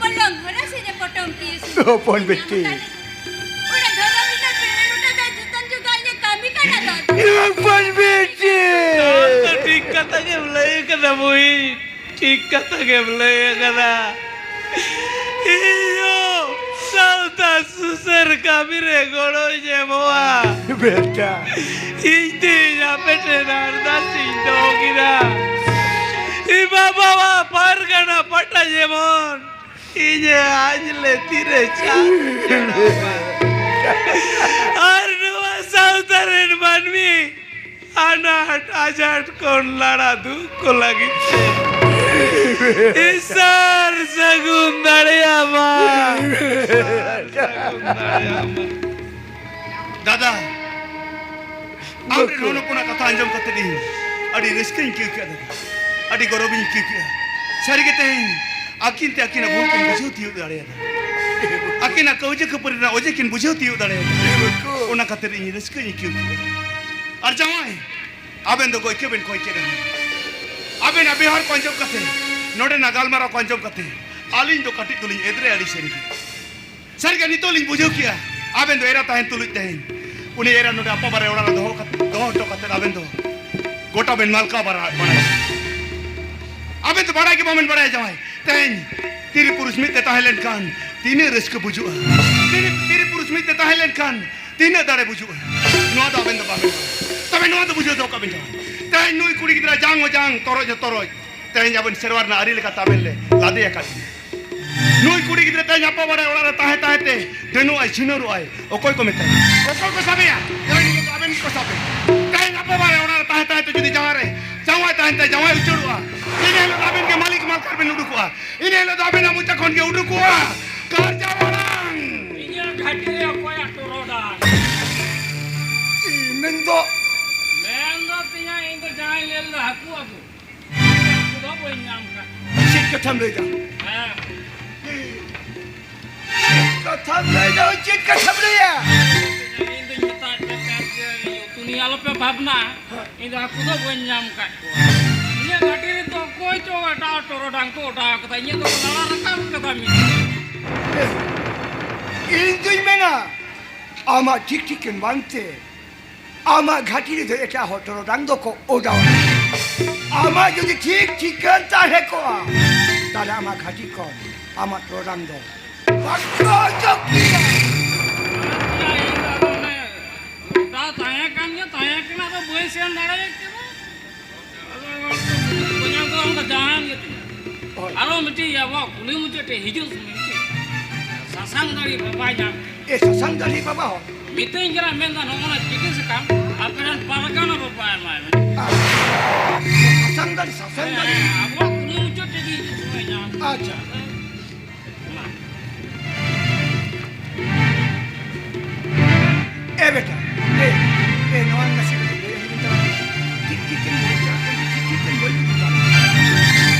ᱢᱚᱞᱚᱝ ᱦᱚᱨᱟ ᱥᱮᱫ ᱨᱮ ᱯᱚᱴᱚᱢ ᱠᱤᱭᱟᱹ ᱥᱩ ᱦᱚᱯᱚᱱ ᱵᱤᱴᱤ᱾ ᱚᱱᱟ ᱫᱷᱚᱨᱚᱢ ᱨᱮᱱᱟᱜ ᱯᱮᱨᱮᱡ ᱞᱚᱴᱟ ᱫᱟᱜ ᱡᱚᱛᱚᱱ ᱡᱚᱜᱟᱣ ᱤᱧᱟᱹᱜ ᱠᱟᱹᱢᱤ ᱠᱟᱱᱟ ᱫᱚ᱾ ᱦᱚᱯᱚᱱ ᱵᱤᱴᱤ᱾ ᱴᱷᱤᱠ ᱠᱟᱛᱷᱟ ᱜᱮᱢ ᱞᱟᱹᱭ ᱠᱟᱫᱟ ᱵᱩᱦᱤᱱ᱾ ᱴᱷᱤᱠ ᱠᱟᱛᱷᱟ ᱜᱮᱢ ᱞᱟᱹᱭ ᱟᱠᱟᱫᱟ᱾ ᱤᱧ ᱦᱚᱸ ᱥᱟᱶᱛᱟ ᱥᱩᱥᱟᱹᱨ ᱠᱟᱹᱢᱤ ᱨᱮ ᱜᱚᱲᱚᱧ ᱮᱢᱚᱜᱼᱟ᱾ ᱵᱮᱴᱟ᱾ ᱤᱧ ᱛᱮᱧ ᱟᱯᱮ ᱴᱷᱮᱱ ᱟᱨᱫᱟᱥ ᱤᱧ ᱫᱚᱦᱚ ᱠᱮᱫᱟ᱾ ᱤᱧ ᱵᱟᱵᱟᱣᱟᱜ ᱯᱟᱨᱜᱟᱱᱟ ᱯᱟᱴᱟ ᱡᱮᱢᱚᱱ ᱤᱧᱮ ᱟᱸᱡᱽᱞᱮ ᱛᱤᱨᱮ ᱪᱟᱸᱫ ᱧᱮᱞᱚᱜ ᱢᱟ᱾ ᱟᱨ ᱱᱚᱣᱟ ᱥᱟᱶᱛᱟ ᱨᱮᱱ ᱢᱟᱹᱱᱢᱤ ᱟᱱᱟᱴ ᱟᱡᱟᱴ ᱠᱷᱚᱱ ᱞᱟᱲᱟ ᱫᱩᱜ ᱠᱚ ᱞᱟᱹᱜᱤᱫ ᱛᱮ ᱤᱥᱟᱨ ᱥᱟᱹᱜᱩᱱ ᱫᱟᱲᱮᱭᱟᱢᱟ᱾ ᱤᱥᱟᱨ ᱥᱟᱹᱜᱩᱱ ᱫᱟᱲᱮᱭᱟᱢᱟ᱾ ᱫᱟᱫᱟ, ᱟᱢ ᱨᱮᱱ ᱦᱚᱱ ᱦᱚᱯᱚᱱᱟᱜ ᱠᱟᱛᱷᱟ ᱟᱸᱡᱚᱢ ᱠᱟᱛᱮ ᱤᱧ ᱟᱹᱰᱤ ᱨᱟᱹᱥᱠᱟᱹᱧ ᱟᱹᱭᱠᱟᱹᱣ ᱠᱮᱫᱟ ᱫᱟᱫᱟ, ᱟᱹᱰᱤ ᱜᱚᱨᱚᱵᱤᱧ ᱟᱹᱭᱠᱟᱹᱣ ᱠᱮᱫᱟ᱾ ᱥᱟᱹᱨᱤ ᱜᱮ ᱛᱮᱦᱮᱧ ᱟᱹᱠᱤᱱ ᱛᱮ ᱟᱹᱠᱤᱱᱟᱜ ᱵᱷᱩᱞ ᱠᱤᱱ ᱵᱩᱡᱷᱟᱹᱣ ᱛᱤᱭᱳᱜ ᱫᱟᱲᱮᱭᱟᱫᱟ, ᱟᱹᱠᱤᱱᱟᱜ ᱠᱟᱹᱣᱡᱟᱹ ᱠᱷᱟᱹᱯᱟᱹᱨᱤ ᱨᱮᱱᱟᱜ ᱚᱡᱮ ᱠᱤᱱ ᱵᱩᱡᱷᱟᱹᱣ ᱛᱤᱭᱳᱜ ᱫᱟᱲᱮᱭᱟᱫᱟ᱾ ᱚᱱᱟ ᱠᱷᱟᱹᱛᱤᱨ ᱤᱧ ᱨᱟᱹᱥᱠᱟᱹᱧ ᱟᱹᱭᱠᱟᱹᱣ ᱠᱮᱫᱟ᱾ ᱟᱨ ᱡᱟᱶᱟᱭ, ᱟᱵᱮᱱ ᱫᱚ ᱜᱚᱡ ᱠᱮ ᱵᱮᱱ ᱠᱷᱚᱭ ᱠᱮᱫ ᱨᱮᱦᱚᱸ, ᱟᱵᱮᱱᱟᱜ ᱵᱮᱣᱦᱟᱨ ᱠᱚ ᱟᱸᱡᱚᱢ ᱠᱟᱛᱮ, ᱱᱚᱰᱮᱱᱟᱜ ᱜᱟᱞᱢᱟᱨᱟᱣ ᱠᱚ ᱟᱸᱡᱚᱢ ᱠᱟᱛᱮ, ᱟᱹᱞᱤᱧ ᱫᱚ ᱠᱟᱹᱴᱤᱡ ᱫᱚᱞᱤᱧ ᱮᱫᱽᱨᱮ ᱟᱹᱲᱤᱥᱮᱱ ᱜᱮᱭᱟ᱾ ᱥᱟᱹᱨᱤᱜᱮ ᱱᱤᱛᱚᱜ ᱞᱤᱧ ᱵᱩᱡᱷᱟᱹᱣ ᱠᱮᱜᱼᱟ, ᱟᱵᱮᱱ ᱫᱚ ᱮᱨᱟ ᱛᱟᱦᱮᱱ ᱛᱩᱞᱩᱡ ᱛᱮᱦᱮᱧ ᱩᱱᱤ ᱮᱨᱟ ᱱᱚᱰᱮ ᱟᱯᱟ ᱵᱟᱨᱮ ᱚᱲᱟᱜ ᱨᱮ ᱫᱚᱦᱚ ᱠᱟᱛᱮ, ᱫᱚᱦᱚ ᱦᱚᱴᱚ ᱠᱟᱛᱮ ᱟᱵᱮᱱ ᱫᱚ ᱜᱚᱴᱟ ᱵᱮᱱ ᱢᱟᱞᱠᱟᱣ ᱵᱟᱲᱟ, ᱵᱟᱲᱟᱭᱟ᱾ ᱟᱵᱮᱱ ᱫᱚ ᱵᱟᱲᱟᱭ ᱜᱮ ᱵᱟᱵᱮᱱ ᱵᱟᱲᱟᱭᱟ ᱡᱟᱶᱟᱭ᱾ ᱛᱮᱦᱮᱧ ᱛᱤᱨᱤ ᱯᱩᱨᱩᱥ ᱢᱤᱫ ᱛᱮ ᱛᱟᱦᱮᱸ ᱞᱮᱱᱠᱷᱟᱱ ᱛᱤᱱᱟᱹᱜ ᱨᱟᱹᱥᱠᱟᱹ ᱵᱩᱡᱩᱜᱼᱟ, ᱛᱤᱨᱤ, ᱛᱤᱨᱤ ᱯᱩᱨᱩᱥ ᱢᱤᱫ ᱛᱮ ᱛᱟᱦᱮᱸ ᱞᱮᱱᱠᱷᱟᱱ ᱛᱤᱱᱟᱹᱜ ᱫᱟᱲᱮ ᱵᱩᱡᱩᱜᱼᱟ, ᱱᱚᱣᱟ ᱫᱚ ᱟᱵᱮᱱ ᱫᱚ ᱵᱟᱵᱮᱱ ᱵᱟᱲᱟᱭᱟ᱾ ᱛᱚᱵᱮ ᱱᱚᱣᱟ ᱫᱚ ᱵᱩᱡᱷᱟᱹᱣ ᱫᱚᱦᱚ ᱠᱟᱜ ᱵᱮᱱ ᱡᱟᱶᱟᱭ, ᱛᱮᱦᱮᱧ ᱱᱩᱭ ᱠᱩᱲᱤ ᱜᱤᱫᱽᱨᱟᱹ ᱡᱟᱝ ᱦᱚᱸ ᱡᱟᱝ, ᱛᱚᱨᱚᱡ ᱦᱚᱸ ᱛᱚᱨᱚᱡ, ᱛᱮᱦᱮᱧ ᱟᱵᱮᱱ ᱥᱮᱨᱣᱟ ᱨᱮᱱᱟᱜ ᱟᱹᱨᱤ ᱞᱮᱠᱟᱛᱮ ᱟᱵᱮᱱ ᱞᱮ ᱞᱟᱫᱮ ᱟᱠᱟᱫ ᱵᱮᱱᱟ᱾ ᱱᱩᱭ ᱠᱩᱲᱤ ᱜᱤᱫᱽᱨᱟᱹ ᱛᱮᱦᱮᱧ ᱟᱯᱟ ᱵᱟᱨᱮ ᱚᱲᱟᱜ ᱨᱮ ᱛᱟᱦᱮᱸ ᱛᱟᱦᱮᱸ ᱛᱮ ᱰᱟᱹᱱᱩᱜ ᱟᱭ, ᱪᱷᱤᱱᱟᱹᱨᱚᱜ ᱟᱭ, ᱚᱠᱚᱭ ᱠᱚ ᱢᱮᱛᱟᱭᱟ? ᱚᱠᱚᱭ ᱠᱚ ᱥᱟᱵᱮᱭᱟ? ᱛᱮᱦᱮᱧ ᱟᱵᱮᱱ ᱜᱮᱠᱚ ᱥᱟᱵᱮᱭᱟ᱾ ᱛᱮᱦᱮᱧ ᱟᱯᱟ ᱵᱟᱨᱮ ᱚᱲᱟᱜ ᱨᱮ ᱛᱟᱦᱮᱸ ᱛᱟᱦᱮᱸ ᱛᱮ ᱡᱩᱫᱤ ᱡᱟᱶᱟᱭ ᱨᱮ, ᱡᱟᱶᱟᱭ ᱮᱱᱛᱮ ᱡᱟᱶᱟᱭ ᱩᱪᱟᱹᱲᱚᱜᱼᱟ, ᱤᱱᱟᱹ ᱦᱤᱞᱳᱜ ᱫᱚ ᱟᱵᱮᱱ ᱜᱮ ᱢᱟᱹᱞᱤᱠ ᱢᱟᱞᱠᱟᱨ ᱵᱮᱱ ᱩᱰᱩᱠᱚᱜᱼᱟ᱾ ᱤᱱᱟᱹ ᱦᱤᱞᱳᱜ ᱫᱚ ᱟᱵᱮᱱᱟᱜ ᱢᱚᱪᱟ ᱠᱷᱚᱱ ᱜᱮ ᱩᱰᱩᱠᱚᱜᱼᱟ, ᱠᱟᱨᱡᱟᱣ ᱟᱲᱟᱝ᱾ ᱤᱧᱟᱹᱜ ᱜᱷᱟᱹᱴᱤ ᱨᱮ ᱚᱠᱚᱭᱟᱜ ᱴᱚᱨᱚᱰᱟᱝ? ᱢᱮᱱᱫᱚ? ᱢᱮᱱᱫᱚ ᱛᱤᱧᱟ, ᱤᱧ ᱫᱚ ᱡᱟᱦᱟᱸᱭ ᱞᱟᱹᱭ ᱞᱮᱫᱟ ᱦᱟᱹᱠᱩ ᱟᱹᱜᱩ, ᱦᱟᱹᱠᱩ ᱫᱚ ᱵᱟᱹᱧ ᱧᱟᱢ ᱠᱟᱫ᱾ ᱪᱮᱫ ᱠᱟᱛᱷᱟᱢ ᱞᱟᱹᱭᱫᱟ? ᱦᱮᱸ᱾ ᱪᱮᱫ ᱠᱟᱛᱷᱟᱢ ᱞᱟᱹᱭᱫᱟ? ᱪᱮᱫ ᱠᱟᱛᱷᱟᱢ ᱞᱟᱹᱭᱟ? ᱤᱧ ᱫᱚᱧ ᱢᱮᱛᱟᱫ ᱯᱮ ᱛᱟᱦᱮᱸᱫ ᱡᱮ ᱩᱛᱩ ᱱᱤᱭᱮ ᱟᱞᱚᱯᱮ ᱵᱷᱟᱵᱽᱱᱟ᱾ ᱤᱧ ᱫᱚ ᱦᱟᱹᱠᱩ ᱫᱚ ᱵᱟᱹᱧ ᱧᱟᱢ ᱠᱟᱫ ᱠᱚᱣᱟ᱾ ᱤᱧᱟᱹᱜ ᱜᱟᱹᱰᱤ ᱨᱮᱫᱚ ᱚᱠᱚᱭ ᱪᱚ ᱮᱴᱟᱜ ᱴᱚᱨᱚᱰᱟᱝ ᱠᱚ ᱚᱰᱟᱣ ᱠᱟᱫᱟ, ᱤᱧᱟᱹᱜ ᱫᱚ ᱞᱟᱲᱟ ᱨᱟᱠᱟᱵ ᱠᱟᱫᱟ ᱢᱤᱫ᱾ ᱤᱧ ᱫᱩᱧ ᱢᱮᱱᱟ, ᱟᱢᱟᱜ ᱴᱷᱤᱠ ᱴᱷᱤᱠᱟᱹᱱ ᱵᱟᱝᱛᱮ ᱟᱢᱟᱜ ᱜᱷᱟᱹᱴᱤ ᱨᱮᱫᱚ ᱮᱴᱟᱜ ᱦᱚᱲ ᱴᱚᱨᱚᱰᱟᱝ ᱫᱚᱠᱚ ᱚᱰᱟᱣᱟ᱾ ᱟᱢᱟᱜ ᱡᱩᱫᱤ ᱴᱷᱤᱠ ᱴᱷᱤᱠᱟᱹᱱ ᱛᱟᱦᱮᱸ ᱠᱚᱜᱼᱟ, ᱛᱟᱦᱞᱮ ᱟᱢᱟᱜ ᱜᱷᱟᱹᱴᱤ ᱠᱷᱚᱱ ᱟᱢᱟᱜ ᱴᱚᱨᱚᱰᱟᱝ ᱫᱚ ᱵᱟᱠᱚ ᱚᱪᱚᱜ ᱠᱮᱭᱟ᱾ ᱚᱰᱟᱣ ᱛᱟᱦᱮᱸ ᱠᱟᱱ ᱜᱮ, ᱛᱟᱦᱮᱸ ᱠᱟᱱᱟ, ᱟᱫᱚ ᱵᱟᱹᱧ ᱥᱮᱱ ᱫᱟᱲᱮᱭᱟᱜ ᱠᱟᱱᱟ᱾ ᱟᱫᱚ ᱚᱱᱟ ᱠᱚ ᱵᱟᱹᱧ ᱟᱹᱜᱩ ᱟᱢ ᱫᱚ ᱡᱟᱦᱟᱱ ᱜᱮ ᱛᱤᱧᱟ᱾ ᱦᱳᱭ᱾ ᱟᱨᱚ ᱢᱤᱫᱴᱤᱡ ᱟᱵᱚᱣᱟᱜ ᱠᱩᱞᱦᱤ ᱢᱩᱪᱟᱹᱫ ᱴᱷᱮᱱ ᱦᱤᱡᱩᱜ ᱥᱚᱢᱚᱭ ᱢᱤᱫᱴᱤᱡ ᱥᱟᱥᱟᱝ ᱫᱟᱲᱤ ᱵᱟᱵᱟ ᱧᱟᱢ ᱠᱮᱫ᱾ ᱮ, ᱥᱟᱥᱟᱝ ᱫᱟᱲᱤ ᱵᱟᱵᱟ ᱦᱚᱸ? ᱢᱤᱛᱟᱹᱧ ᱠᱟᱱᱟ, ᱢᱮᱱᱫᱟ, "ᱱᱚᱜᱼᱚ ᱱᱟ ᱪᱤᱴᱷᱤ ᱥᱟᱠᱟᱢ ᱟᱯᱮ ᱨᱮᱱ ᱯᱟᱨᱜᱟᱱᱟ ᱵᱟᱵᱟ ᱮᱢᱟᱭ ᱢᱮ᱾" ᱟᱪᱪᱷᱟ᱾ ᱥᱟᱥᱟᱝ ᱫᱟᱲᱤ, ᱥᱟᱥᱟᱝ ᱫᱟᱲᱤ᱾ ᱦᱮᱸ, ᱟᱵᱚᱣᱟᱜ ᱠᱩᱞᱦᱤ ᱢᱩᱪᱟᱹᱫ ᱴᱷᱮᱱ ᱜᱮ ᱦᱤᱡᱩᱜ ᱥᱚᱢᱚᱭ ᱧᱟᱢ᱾ ᱟᱪᱪᱷᱟ᱾ ᱮ ᱵᱮᱴᱟ, ᱮ, ᱮ, ᱱᱚᱣᱟ ᱱᱟᱥᱮ ᱠᱟᱹᱴᱤᱡ ᱞᱟᱹᱭ ᱟᱹᱧ ᱢᱮ ᱛᱟᱞᱟᱝ᱾ ᱴᱷᱤᱠ ᱴᱷᱤᱠ ᱮᱢ ᱞᱟᱹᱭ ᱠᱮᱫᱟ, ᱴᱷᱤᱠ ᱴᱷᱤᱠ ᱮᱢ ᱞᱟᱹᱭ ᱠᱮᱫᱟ᱾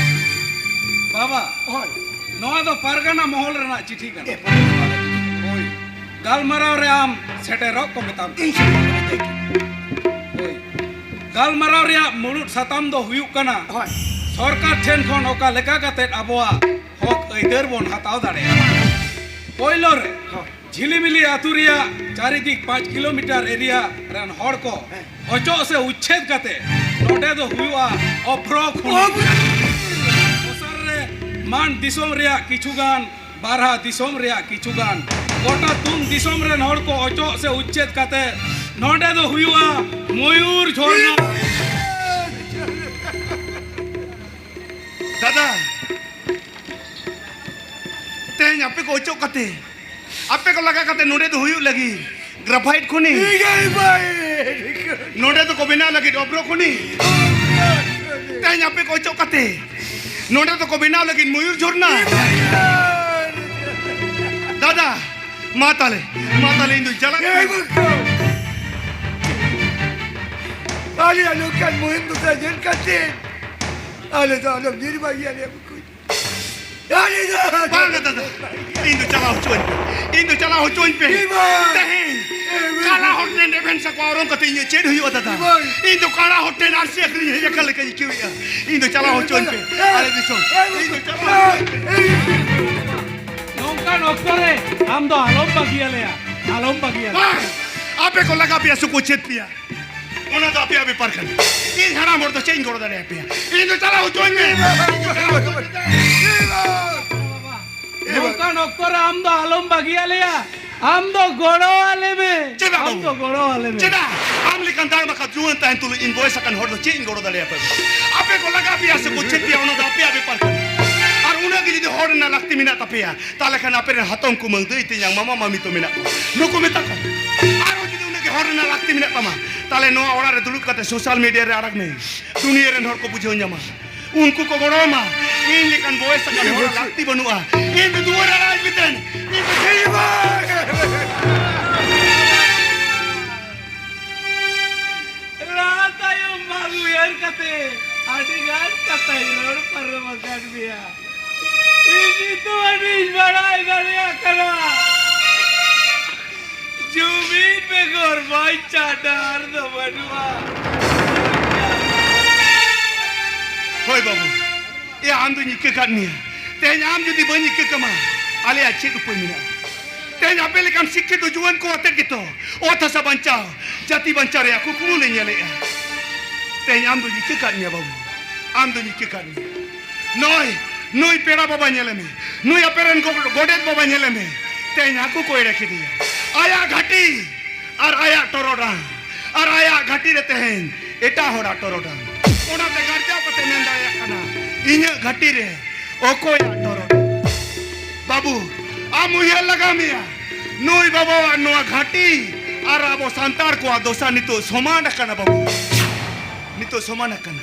ᱵᱟᱵᱟ, ᱦᱳᱭ᱾ ᱱᱚᱣᱟ ᱫᱚ ᱯᱟᱨᱜᱟᱱᱟ ᱢᱚᱦᱚᱞ ᱨᱮᱱᱟᱜ ᱪᱤᱴᱷᱤ ᱠᱟᱱᱟ᱾ ᱮ, ᱯᱟᱨᱜᱟᱱᱟ ᱢᱚᱦᱚᱞ ᱨᱮᱱᱟᱜ ᱪᱤᱴᱷᱤ ᱠᱟᱱᱟ᱾ ᱦᱳᱭ᱾ ᱜᱟᱞᱢᱟᱨᱟᱣ ᱨᱮ ᱟᱢ ᱥᱮᱴᱮᱨᱚᱜ ᱠᱚ ᱢᱮᱛᱟᱢ ᱠᱟᱱᱟ᱾ ᱤᱧ ᱥᱮᱴᱮᱨᱚᱜ ᱠᱚ ᱢᱮᱛᱟᱢ ᱠᱟᱱᱟ᱾ ᱦᱳᱭ᱾ ᱜᱟᱞᱢᱟᱨᱟᱣ ᱨᱮᱭᱟᱜ ᱢᱩᱲᱩᱫ ᱥᱟᱛᱟᱢ ᱫᱚ ᱦᱩᱭᱩᱜ ᱠᱟᱱᱟ, ᱦᱳᱭ᱾ ᱥᱚᱨᱠᱟᱨ ᱴᱷᱮᱱ ᱠᱷᱚᱱ ᱚᱠᱟ ᱞᱮᱠᱟ ᱠᱟᱛᱮ ᱟᱵᱚᱣᱟᱜ ᱦᱚᱠ ᱟᱹᱭᱫᱟᱹᱨ ᱵᱚᱱ ᱦᱟᱛᱟᱣ ᱫᱟᱲᱮᱭᱟᱜᱼᱟ᱾ ᱯᱳᱭᱞᱳ ᱨᱮ, ᱦᱚᱸ᱾ ᱡᱷᱤᱞᱤᱢᱤᱞᱤ ᱟᱹᱛᱩ ᱨᱮᱭᱟᱜ ᱪᱟᱨᱤᱫᱤᱠ ᱯᱟᱸᱪ ᱠᱤᱞᱳᱢᱤᱴᱟᱨ ᱮᱨᱤᱭᱟ ᱨᱮᱱ ᱦᱚᱲ ᱠᱚ ᱦᱮᱸ᱾ ᱚᱪᱚᱜ ᱥᱮ ᱩᱪᱪᱷᱮᱫ ᱠᱟᱛᱮ ᱱᱚᱰᱮ ᱫᱚ ᱦᱩᱭᱩᱜᱼᱟ ᱚᱯᱷᱨᱚ ᱠᱷᱚᱱᱤ᱾ ᱚᱯᱷᱨᱚ᱾ ᱫᱚᱥᱟᱨ ᱨᱮ, ᱢᱟᱱ ᱫᱤᱥᱚᱢ ᱨᱮᱭᱟᱜ ᱠᱤᱪᱷᱩ ᱜᱟᱱ ᱵᱟᱨᱦᱟ ᱫᱤᱥᱚᱢ ᱨᱮᱭᱟᱜ ᱠᱤᱪᱷᱩ ᱜᱟᱱ ᱜᱚᱴᱟ ᱛᱩᱝ ᱫᱤᱥᱚᱢ ᱨᱮᱱ ᱦᱚᱲ ᱠᱚ ᱚᱪᱚᱜ ᱥᱮ ᱩᱪᱪᱷᱮᱫ ᱠᱟᱛᱮ ᱱᱚᱰᱮ ᱫᱚ ᱦᱩᱭᱩᱜᱼᱟ ᱢᱚᱭᱩᱨ ᱡᱷᱚᱨᱱᱟ᱾ ᱫᱟᱫᱟ, ᱛᱮᱦᱮᱧ ᱟᱯᱮ ᱠᱚ ᱚᱪᱚᱜ ᱠᱟᱛᱮ, ᱟᱯᱮ ᱠᱚ ᱞᱟᱜᱟ ᱠᱟᱛᱮ ᱱᱚᱰᱮ ᱫᱚ ᱦᱩᱭᱩᱜ ᱞᱟᱹᱜᱤᱫ ᱜᱨᱟᱯᱷᱟᱭᱤᱴ ᱠᱷᱚᱱᱤ᱾ ᱜᱨᱟᱯᱷᱟᱭᱤᱴ᱾ ᱱᱚᱰᱮ ᱫᱚᱠᱚ ᱵᱮᱱᱟᱣ ᱞᱟᱹᱜᱤᱫ ᱚᱵᱨᱚ ᱠᱷᱚᱱᱤ᱾ ᱚᱵᱨᱚ ᱠᱷᱚᱱᱤ᱾ ᱛᱮᱦᱮᱧ ᱟᱯᱮ ᱠᱚ ᱚᱪᱚᱜ ᱠᱟᱛᱮ ᱱᱚᱰᱮ ᱫᱚᱠᱚ ᱵᱮᱱᱟᱣ ᱞᱟᱹᱜᱤᱫ ᱢᱚᱭᱩᱨ ᱡᱷᱚᱨᱱᱟ᱾ ᱫᱟᱫᱟ, ᱢᱟ ᱛᱟᱦᱞᱮ, ᱢᱟ ᱛᱟᱦᱞᱮ, ᱤᱧ ᱫᱚ ᱪᱟᱞᱟᱜ ᱮ ᱠᱟᱹᱱᱟᱹᱧ᱾ ᱵᱟᱹᱵᱩ, ᱟᱞᱮᱭᱟᱜ ᱱᱚᱝᱠᱟᱱ ᱢᱩᱦᱤᱢ ᱫᱚ ᱧᱮᱞ ᱠᱟᱛᱮ ᱟᱞᱮ ᱫᱚ ᱟᱞᱚᱢ ᱧᱤᱨ ᱵᱟᱹᱜᱤᱭᱟᱞᱮᱭᱟ ᱵᱟᱹᱵᱩ᱾ ᱟᱞᱮ ᱫᱚ ᱵᱟᱝᱟ ᱫᱟᱫᱟ, ᱤᱧ ᱫᱚ ᱪᱟᱞᱟᱣ ᱦᱚᱪᱚᱣᱟᱹᱧ ᱯᱮ, ᱤᱧ ᱫᱚ ᱪᱟᱞᱟᱣ ᱦᱚᱪᱚᱣᱟᱹᱧ ᱯᱮ᱾ ᱤ ᱵᱟᱹᱵᱩ᱾ ᱛᱮᱦᱮᱧ ᱤ ᱵᱟᱹᱵᱩ᱾ ᱠᱟᱞᱟ ᱦᱚᱲ ᱴᱷᱮᱱ ᱨᱮᱵᱷᱮᱱ ᱥᱟᱠᱣᱟ ᱚᱨᱚᱝ ᱠᱟᱛᱮ ᱤᱧᱟᱹᱜ ᱪᱮᱫ ᱦᱩᱭᱩᱜᱼᱟ ᱫᱟᱫᱟ? ᱤ ᱵᱟᱹᱵᱩ᱾ ᱤᱧ ᱫᱚ ᱠᱟᱞᱟ ᱦᱚᱲ ᱴᱷᱮᱱ ᱟᱨᱥᱤ ᱟᱹᱠᱷᱨᱤᱧ ᱦᱮᱡ ᱟᱠᱟᱱ ᱞᱮᱠᱟᱧ ᱟᱹᱭᱠᱟᱹᱣᱮᱫᱼᱟ᱾ ᱤᱧ ᱫᱚ ᱪᱟᱞᱟᱣ ᱦᱚᱪᱚᱣᱟᱹᱧ ᱯᱮ, ᱟᱞᱮ ᱫᱤᱥᱚᱢ᱾ ᱤᱧ ᱫᱚ ᱪᱟᱞᱟᱣ ᱦᱚᱪᱚᱣᱟᱹᱧ ᱯᱮ᱾ ᱱᱚᱝᱠᱟᱱ ᱚᱠᱛᱚ ᱨᱮ ᱟᱢ ᱫᱚ ᱟᱞᱚᱢ ᱵᱟᱹᱜᱤᱭᱟᱞᱮᱭᱟ, ᱟᱞᱚᱢ ᱵᱟᱹᱜᱤᱭᱟᱞᱮᱭᱟ᱾ ᱵᱟᱝ, ᱟᱯᱮ ᱠᱚ ᱞᱟᱜᱟ ᱯᱮᱭᱟ ᱥᱮ ᱠᱚ ᱪᱮᱫ ᱯᱮᱭᱟ, ᱚᱱᱟ ᱫᱚ ᱟᱯᱮᱭᱟᱜ ᱵᱮᱯᱟᱨ ᱠᱟᱱᱟ᱾ ᱤᱧ ᱦᱟᱲᱟᱢ ᱦᱚᱲ ᱫᱚ ᱪᱮᱫ ᱤᱧ ᱜᱚᱲᱚ ᱫᱟᱲᱮᱭᱟᱯᱮᱭᱟ? ᱤᱧ ᱫᱚ ᱪᱟᱞᱟᱣ ᱦᱚᱪᱚᱣᱟᱹᱧ ᱢᱮ᱾ ᱤᱧ ᱫᱚ ᱪᱟᱞᱟᱣ ᱦᱚᱪᱚᱣᱟᱹᱧ ᱢᱮ᱾ ᱱᱚᱝᱠᱟᱱ ᱚᱠᱛᱚ ᱨᱮ ᱟᱢ ᱫᱚ ᱟᱞᱚᱢ ᱵᱟᱹᱜᱤᱭᱟᱞᱮᱭᱟ, ᱟᱢ ᱫᱚ ᱜᱚᱲᱚ ᱟᱞᱮ ᱢᱮ᱾ ᱪᱮᱫᱟᱜ ᱟᱢ ᱵᱟᱹᱵᱩ? ᱫᱚ ᱜᱚᱲᱚ ᱟᱞᱮ ᱢᱮ᱾ ᱪᱮᱫᱟᱜ? ᱟᱢ ᱞᱮᱠᱟᱱ ᱫᱟᱲ ᱵᱟᱠᱷᱟ ᱡᱩᱣᱟᱹᱱ ᱛᱟᱦᱮᱱ ᱛᱩᱞᱩᱡ ᱤᱧ ᱵᱚᱭᱮᱥ ᱟᱠᱟᱱ ᱦᱚᱲ ᱫᱚ ᱪᱮᱫ ᱤᱧ ᱜᱚᱲᱚ ᱫᱟᱲᱮᱭᱟᱯᱮᱭᱟ? ᱟᱯᱮ ᱠᱚ ᱞᱟᱜᱟ ᱯᱮᱭᱟ ᱥᱮ ᱠᱚ ᱪᱮᱫ ᱯᱮᱭᱟ, ᱚᱱᱟ ᱫᱚ ᱟᱯᱮᱭᱟᱜ ᱵᱮᱯᱟᱨ ᱠᱟᱱᱟ᱾ ᱟᱨ ᱩᱱᱟᱹᱜ ᱜᱮ ᱡᱩᱫᱤ ᱦᱚᱲ ᱨᱮᱱᱟᱜ ᱞᱟᱹᱠᱛᱤ ᱢᱮᱱᱟᱜ ᱛᱟᱯᱮᱭᱟ, ᱛᱟᱦᱞᱮ ᱠᱷᱟᱱ ᱟᱯᱮ ᱨᱮᱱ ᱦᱟᱛᱚᱢ ᱠᱩᱢᱟᱹᱝ ᱫᱟᱹᱭ ᱛᱮᱧᱟᱝ ᱢᱟᱢᱟ ᱢᱟᱢᱤ ᱛᱚ ᱢᱮᱱᱟᱜ ᱠᱚᱣᱟ, ᱱᱩᱠᱩ ᱢᱮᱛᱟ ᱠᱚ᱾ ᱟᱨᱦᱚᱸ ᱡᱩᱫᱤ ᱩᱱᱟᱹᱜ ᱜᱮ ᱦᱚᱲ ᱨᱮᱱᱟᱜ ᱞᱟᱹᱠᱛᱤ ᱢᱮᱱᱟᱜ ᱛᱟᱢᱟ, ᱛᱟᱦᱞᱮ ᱱᱚᱣᱟ ᱚᱲᱟᱜ ᱨᱮ ᱫᱩᱲᱩᱵ ᱠᱟᱛᱮ ᱥᱳᱥᱟᱞ ᱢᱤᱰᱤᱭᱟ ᱨᱮ ᱟᱲᱟᱜ ᱢᱮ, ᱫᱩᱱᱤᱭᱟᱹ ᱨᱮᱱ ᱦᱚᱲ ᱠᱚ ᱵᱩᱡᱷᱟᱹᱣ ᱧᱟᱢᱟ, ᱩᱱᱠᱩ ᱠᱚ ᱜᱚᱲᱚ ᱟᱢᱟ᱾ ᱤᱧ ᱞᱮᱠᱟᱱ ᱵᱚᱭᱮᱥ ᱟᱠᱟᱱ ᱦᱚᱲᱟᱜ ᱞᱟᱹᱠᱛᱤ ᱵᱟᱹᱱᱩᱜᱼᱟ᱾ ᱤᱧ ᱫᱚ ᱫᱩᱣᱟᱹᱨ ᱟᱲᱟᱜ ᱢᱮ ᱛᱮᱱ, ᱤᱧ ᱫᱚ ᱪᱮᱫ ᱦᱚᱸ ᱵᱟᱝ᱾ ᱞᱟᱦᱟ ᱛᱟᱭᱚᱢ ᱵᱟᱝ ᱩᱭᱦᱟᱹᱨ ᱠᱟᱛᱮ ᱟᱹᱰᱤ ᱜᱟᱱ ᱠᱟᱛᱷᱟᱧ ᱨᱚᱲ ᱯᱟᱨᱚᱢ ᱟᱠᱟᱫ ᱢᱮᱭᱟ᱾ ᱤᱧ ᱱᱤᱛᱚᱜ ᱟᱹᱰᱤᱧ ᱵᱟᱲᱟᱭ ᱫᱟᱲᱮᱭᱟᱜ ᱠᱟᱱᱟ, ᱡᱩᱢᱤᱫ ᱵᱮᱜᱚᱨ ᱵᱟᱧᱪᱟᱣ ᱰᱟᱦᱟᱨ ᱫᱚ ᱵᱟᱹᱱᱩᱜᱼᱟ᱾ ᱦᱳᱭ ᱵᱟᱹᱵᱩ, ᱮ ᱟᱢ ᱫᱚᱧ ᱤᱠᱟᱹ ᱠᱟᱫ ᱢᱮᱭᱟ᱾ ᱛᱮᱦᱮᱧ ᱟᱢ ᱡᱩᱫᱤ ᱵᱟᱹᱧ ᱤᱠᱟᱹ ᱠᱟᱢᱟ, ᱟᱞᱮᱭᱟᱜ ᱪᱮᱫ ᱩᱯᱟᱹᱭ ᱢᱮᱱᱟᱜᱼᱟ? ᱛᱮᱦᱮᱧ ᱟᱯᱮ ᱞᱮᱠᱟᱱ ᱥᱤᱠᱠᱷᱤᱛᱚ ᱡᱩᱣᱟᱹᱱ ᱠᱚ ᱟᱛᱮᱫ ᱜᱮᱛᱚ ᱚᱛ ᱦᱟᱥᱟ ᱵᱟᱧᱪᱟᱣ, ᱡᱟᱹᱛᱤ ᱵᱟᱧᱪᱟᱣ ᱨᱮᱭᱟᱜ ᱠᱩᱠᱢᱩ ᱞᱮ ᱧᱮᱞᱮᱫᱼᱟ᱾ ᱛᱮᱦᱮᱧ ᱟᱢ ᱫᱚᱧ ᱤᱠᱟᱹ ᱠᱟᱫ ᱢᱮᱭᱟ ᱵᱟᱹᱵᱩ, ᱟᱢ ᱫᱚᱧ ᱤᱠᱟᱹ ᱠᱟᱫ ᱢᱮᱭᱟ᱾ ᱱᱚᱜᱼᱚᱭ ᱱᱩᱭ ᱯᱮᱲᱟ ᱵᱟᱵᱟ ᱧᱮᱞᱮ ᱢᱮ, ᱱᱩᱭ ᱟᱯᱮ ᱨᱮᱱ ᱜᱚ-, ᱜᱚᱰᱮᱛ ᱵᱟᱵᱟ ᱧᱮᱞᱮ ᱢᱮ, ᱛᱮᱦᱮᱧ ᱦᱟᱹᱠᱩ ᱠᱚ ᱮᱲᱮ ᱠᱮᱫᱮᱭᱟ᱾ ᱟᱭᱟᱜ ᱜᱷᱟᱹᱴᱤ ᱟᱨ ᱟᱭᱟᱜ ᱴᱚᱨᱚᱰᱟᱝ, ᱟᱨ ᱟᱭᱟᱜ ᱜᱷᱟᱹᱴᱤ ᱨᱮ ᱛᱮᱦᱮᱧ ᱮᱴᱟᱜ ᱦᱚᱲᱟᱜ ᱴᱚᱨᱚᱰᱟᱝ᱾ ᱚᱱᱟᱛᱮ ᱜᱟᱨᱡᱟᱣ ᱠᱟᱛᱮ ᱢᱮᱱ ᱫᱟᱲᱮᱭᱟᱜ ᱠᱟᱱᱟ, ᱤᱧᱟᱹᱜ ᱜᱷᱟᱹᱴᱤ ᱨᱮ ᱚᱠᱚᱭᱟᱜ ᱴᱚᱨᱚᱰᱟᱝ? ᱵᱟᱹᱵᱩ, ᱟᱢ ᱩᱭᱦᱟᱹᱨ ᱞᱟᱜᱟᱣ ᱢᱮᱭᱟ, ᱱᱩᱭ ᱵᱟᱵᱟᱣᱟᱜ ᱱᱚᱣᱟ ᱜᱷᱟᱹᱴᱤ ᱟᱨ ᱟᱵᱚ ᱥᱟᱱᱛᱟᱲ ᱠᱚᱣᱟᱜ ᱫᱚᱥᱟ ᱱᱤᱛᱚᱜ ᱥᱚᱢᱟᱱ ᱟᱠᱟᱱᱟ ᱵᱟᱹᱵᱩ, ᱱᱤᱛᱚᱜ ᱥᱚᱢᱟᱱ ᱟᱠᱟᱱᱟ᱾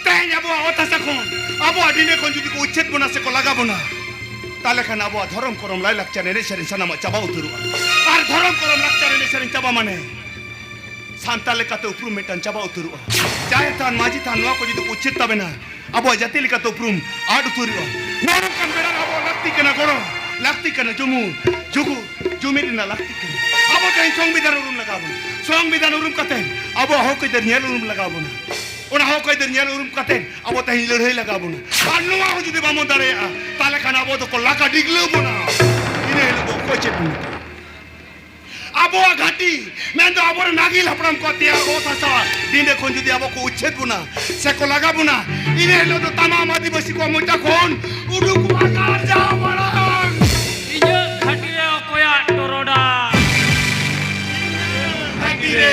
ᱛᱮᱦᱮᱧ ᱟᱵᱚᱣᱟᱜ ᱚᱛ ᱦᱟᱥᱟ ᱠᱷᱚᱱ, ᱟᱵᱚᱣᱟᱜ ᱰᱤᱸᱰᱮ ᱠᱷᱚᱱ ᱡᱩᱫᱤ ᱠᱚ ᱩᱪᱪᱷᱮᱫ ᱵᱚᱱᱟ ᱥᱮ ᱠᱚ ᱞᱟᱜᱟ ᱵᱚᱱᱟ, ᱛᱟᱦᱞᱮ ᱠᱷᱟᱱ ᱟᱵᱚᱣᱟᱜ ᱫᱷᱚᱨᱚᱢ ᱠᱚᱨᱚᱢ, ᱞᱟᱭᱞᱟᱠᱪᱟᱨ, ᱮᱱᱮᱡ ᱥᱮᱨᱮᱧ ᱥᱟᱱᱟᱢᱟᱜ ᱪᱟᱵᱟ ᱩᱛᱟᱹᱨᱚᱜᱼᱟ᱾ ᱟᱨ ᱫᱷᱚᱨᱚᱢ ᱠᱚᱨᱚᱢ, ᱞᱟᱠᱪᱟᱨ, ᱮᱱᱮᱡ ᱥᱮᱨᱮᱧ ᱪᱟᱵᱟ ᱢᱟᱱᱮ ᱥᱟᱱᱛᱟᱲ ᱞᱮᱠᱟᱛᱮ ᱩᱯᱨᱩᱢ ᱢᱤᱫᱴᱟᱝ ᱪᱟᱵᱟ ᱩᱛᱟᱹᱨᱚᱜᱼᱟ᱾ ᱡᱟᱦᱮᱨ ᱛᱷᱟᱱ, ᱢᱟᱹᱡᱷᱤ ᱛᱷᱟᱱ, ᱱᱚᱣᱟ ᱠᱚ ᱡᱩᱫᱤ ᱠᱚ ᱩᱪᱪᱷᱮᱫ ᱛᱟᱵᱮᱱᱟ, ᱟᱵᱚᱣᱟᱜ ᱡᱟᱹᱛᱤ ᱞᱮᱠᱟᱛᱮ ᱩᱯᱨᱩᱢ ᱟᱫ ᱩᱛᱟᱹᱨᱚᱜᱼᱟ᱾ ᱱᱚᱣᱟ ᱱᱚᱝᱠᱟᱱ ᱵᱮᱲᱟ ᱨᱮ ᱟᱵᱚᱣᱟᱜ ᱞᱟᱹᱠᱛᱤ ᱠᱟᱱᱟ ᱜᱚᱲᱚ, ᱞᱟᱹᱠᱛᱤ ᱠᱟᱱᱟ ᱡᱩᱢᱩ, ᱡᱩᱜᱩ, ᱡᱩᱢᱤᱫ ᱨᱮᱱᱟᱜ ᱞᱟᱹᱠᱛᱤ ᱠᱟᱱᱟ᱾ ᱟᱵᱚ ᱛᱮᱦᱮᱧ ᱥᱚᱝᱵᱤᱫᱷᱟᱱ ᱩᱨᱩᱢ ᱞᱟᱜᱟᱣ ᱵᱚᱱᱟ᱾ ᱥᱚᱝᱵᱤᱫᱷᱟᱱ ᱩᱨᱩᱢ ᱠᱟᱛᱮ ᱟᱵᱚᱣᱟᱜ ᱦᱚᱠ ᱟᱹᱭᱫᱟᱹᱨ ᱧᱮᱞ ᱩᱨᱩᱢ ᱞᱟᱜᱟᱣ ᱵᱚᱱᱟ᱾ ᱚᱱᱟ ᱦᱚᱠ ᱟᱹᱭᱫᱟᱹᱨ ᱧᱮᱞ ᱩᱨᱩᱢ ᱠᱟᱛᱮ ᱟᱵᱚ ᱛᱮᱦᱮᱧ ᱞᱟᱹᱲᱦᱟᱹᱭ ᱞᱟᱜᱟᱣ ᱵᱚᱱᱟ᱾ ᱟᱨ ᱱᱚᱣᱟ ᱦᱚᱸ ᱡᱩᱫᱤ ᱵᱟᱵᱚᱱ ᱫᱟᱲᱮᱭᱟᱜᱼᱟ, ᱛᱟᱦᱞᱮ ᱠᱷᱟᱱ ᱟᱵᱚ ᱫᱚᱠᱚ ᱞᱟᱠᱟ ᱰᱤᱜᱽᱞᱟᱹᱣ ᱵᱚᱱᱟ᱾ ᱤᱱᱟᱹ ᱦᱤᱞᱳᱜ ᱫᱚ ᱚᱠᱚᱭ ᱪᱮᱫ ᱵᱚᱱ ᱢᱮᱛᱟᱭᱟ? ᱟᱵᱚᱣᱟᱜ ᱜᱷᱟᱹᱴᱤ ᱢᱮᱱᱫᱚ ᱟᱵᱚᱨᱮᱱ ᱟᱹᱜᱤᱞ ᱦᱟᱯᱲᱟᱢ ᱠᱚ ᱛᱮᱭᱟᱨ ᱚᱛ ᱦᱟᱥᱟ ᱰᱤᱸᱰᱮ ᱠᱷᱚᱱ ᱡᱩᱫᱤ ᱟᱵᱚ ᱠᱚ ᱩᱪᱪᱷᱮᱫ ᱵᱚᱱᱟ ᱥᱮ ᱠᱚ ᱞᱟᱜᱟ ᱵᱚᱱᱟ, ᱤᱱᱟᱹ ᱦᱤᱞᱳᱜ ᱫᱚ ᱛᱟᱢᱟᱢ ᱟᱹᱫᱤᱵᱟᱹᱥᱤ ᱠᱚᱣᱟᱜ ᱢᱚᱪᱟ ᱠᱷᱚᱱ ᱩᱰᱩᱠᱚᱜᱼᱟ ᱜᱟᱨᱡᱟᱣ ᱢᱟᱲᱟᱝ᱾ ᱤᱧᱟᱹᱜ ᱜᱷᱟᱹᱴᱤ ᱨᱮ ᱚᱠᱚᱭᱟᱜ ᱴᱚᱨᱚᱰᱟᱝ? ᱜᱷᱟᱹᱴᱤ ᱨᱮ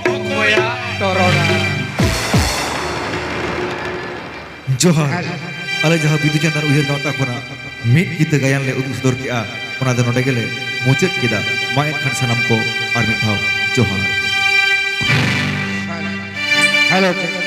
ᱚᱠᱚᱭᱟᱜ ᱴᱚᱨᱚᱰᱟᱝ? ᱡᱚᱦᱟᱨ᱾ ᱟᱞᱮ ᱡᱟᱦᱟᱸ ᱵᱤᱫᱩ ᱪᱟᱸᱫᱟᱱ ᱩᱭᱦᱟᱹᱨ ᱜᱟᱶᱛᱟ ᱠᱷᱚᱱᱟᱜ ᱢᱤᱫ ᱠᱤᱛᱟᱹ ᱜᱟᱭᱟᱱ ᱞᱮ ᱩᱫᱩᱜ ᱥᱚᱫᱚᱨ ᱠᱮᱫᱼᱟ, ᱚᱱᱟ ᱫᱚ ᱱᱚᱰᱮ ᱜᱮᱞᱮ ᱢᱩᱪᱟᱹᱫ ᱠᱮᱫᱟ᱾ ᱢᱟ ᱮᱱᱠᱷᱟᱱ ᱥᱟᱱᱟᱢ ᱠᱚ ᱟᱨ ᱢᱤᱫ ᱫᱷᱟᱣ ᱡᱚᱦᱟᱨ᱾ ᱦᱮᱞᱳ᱾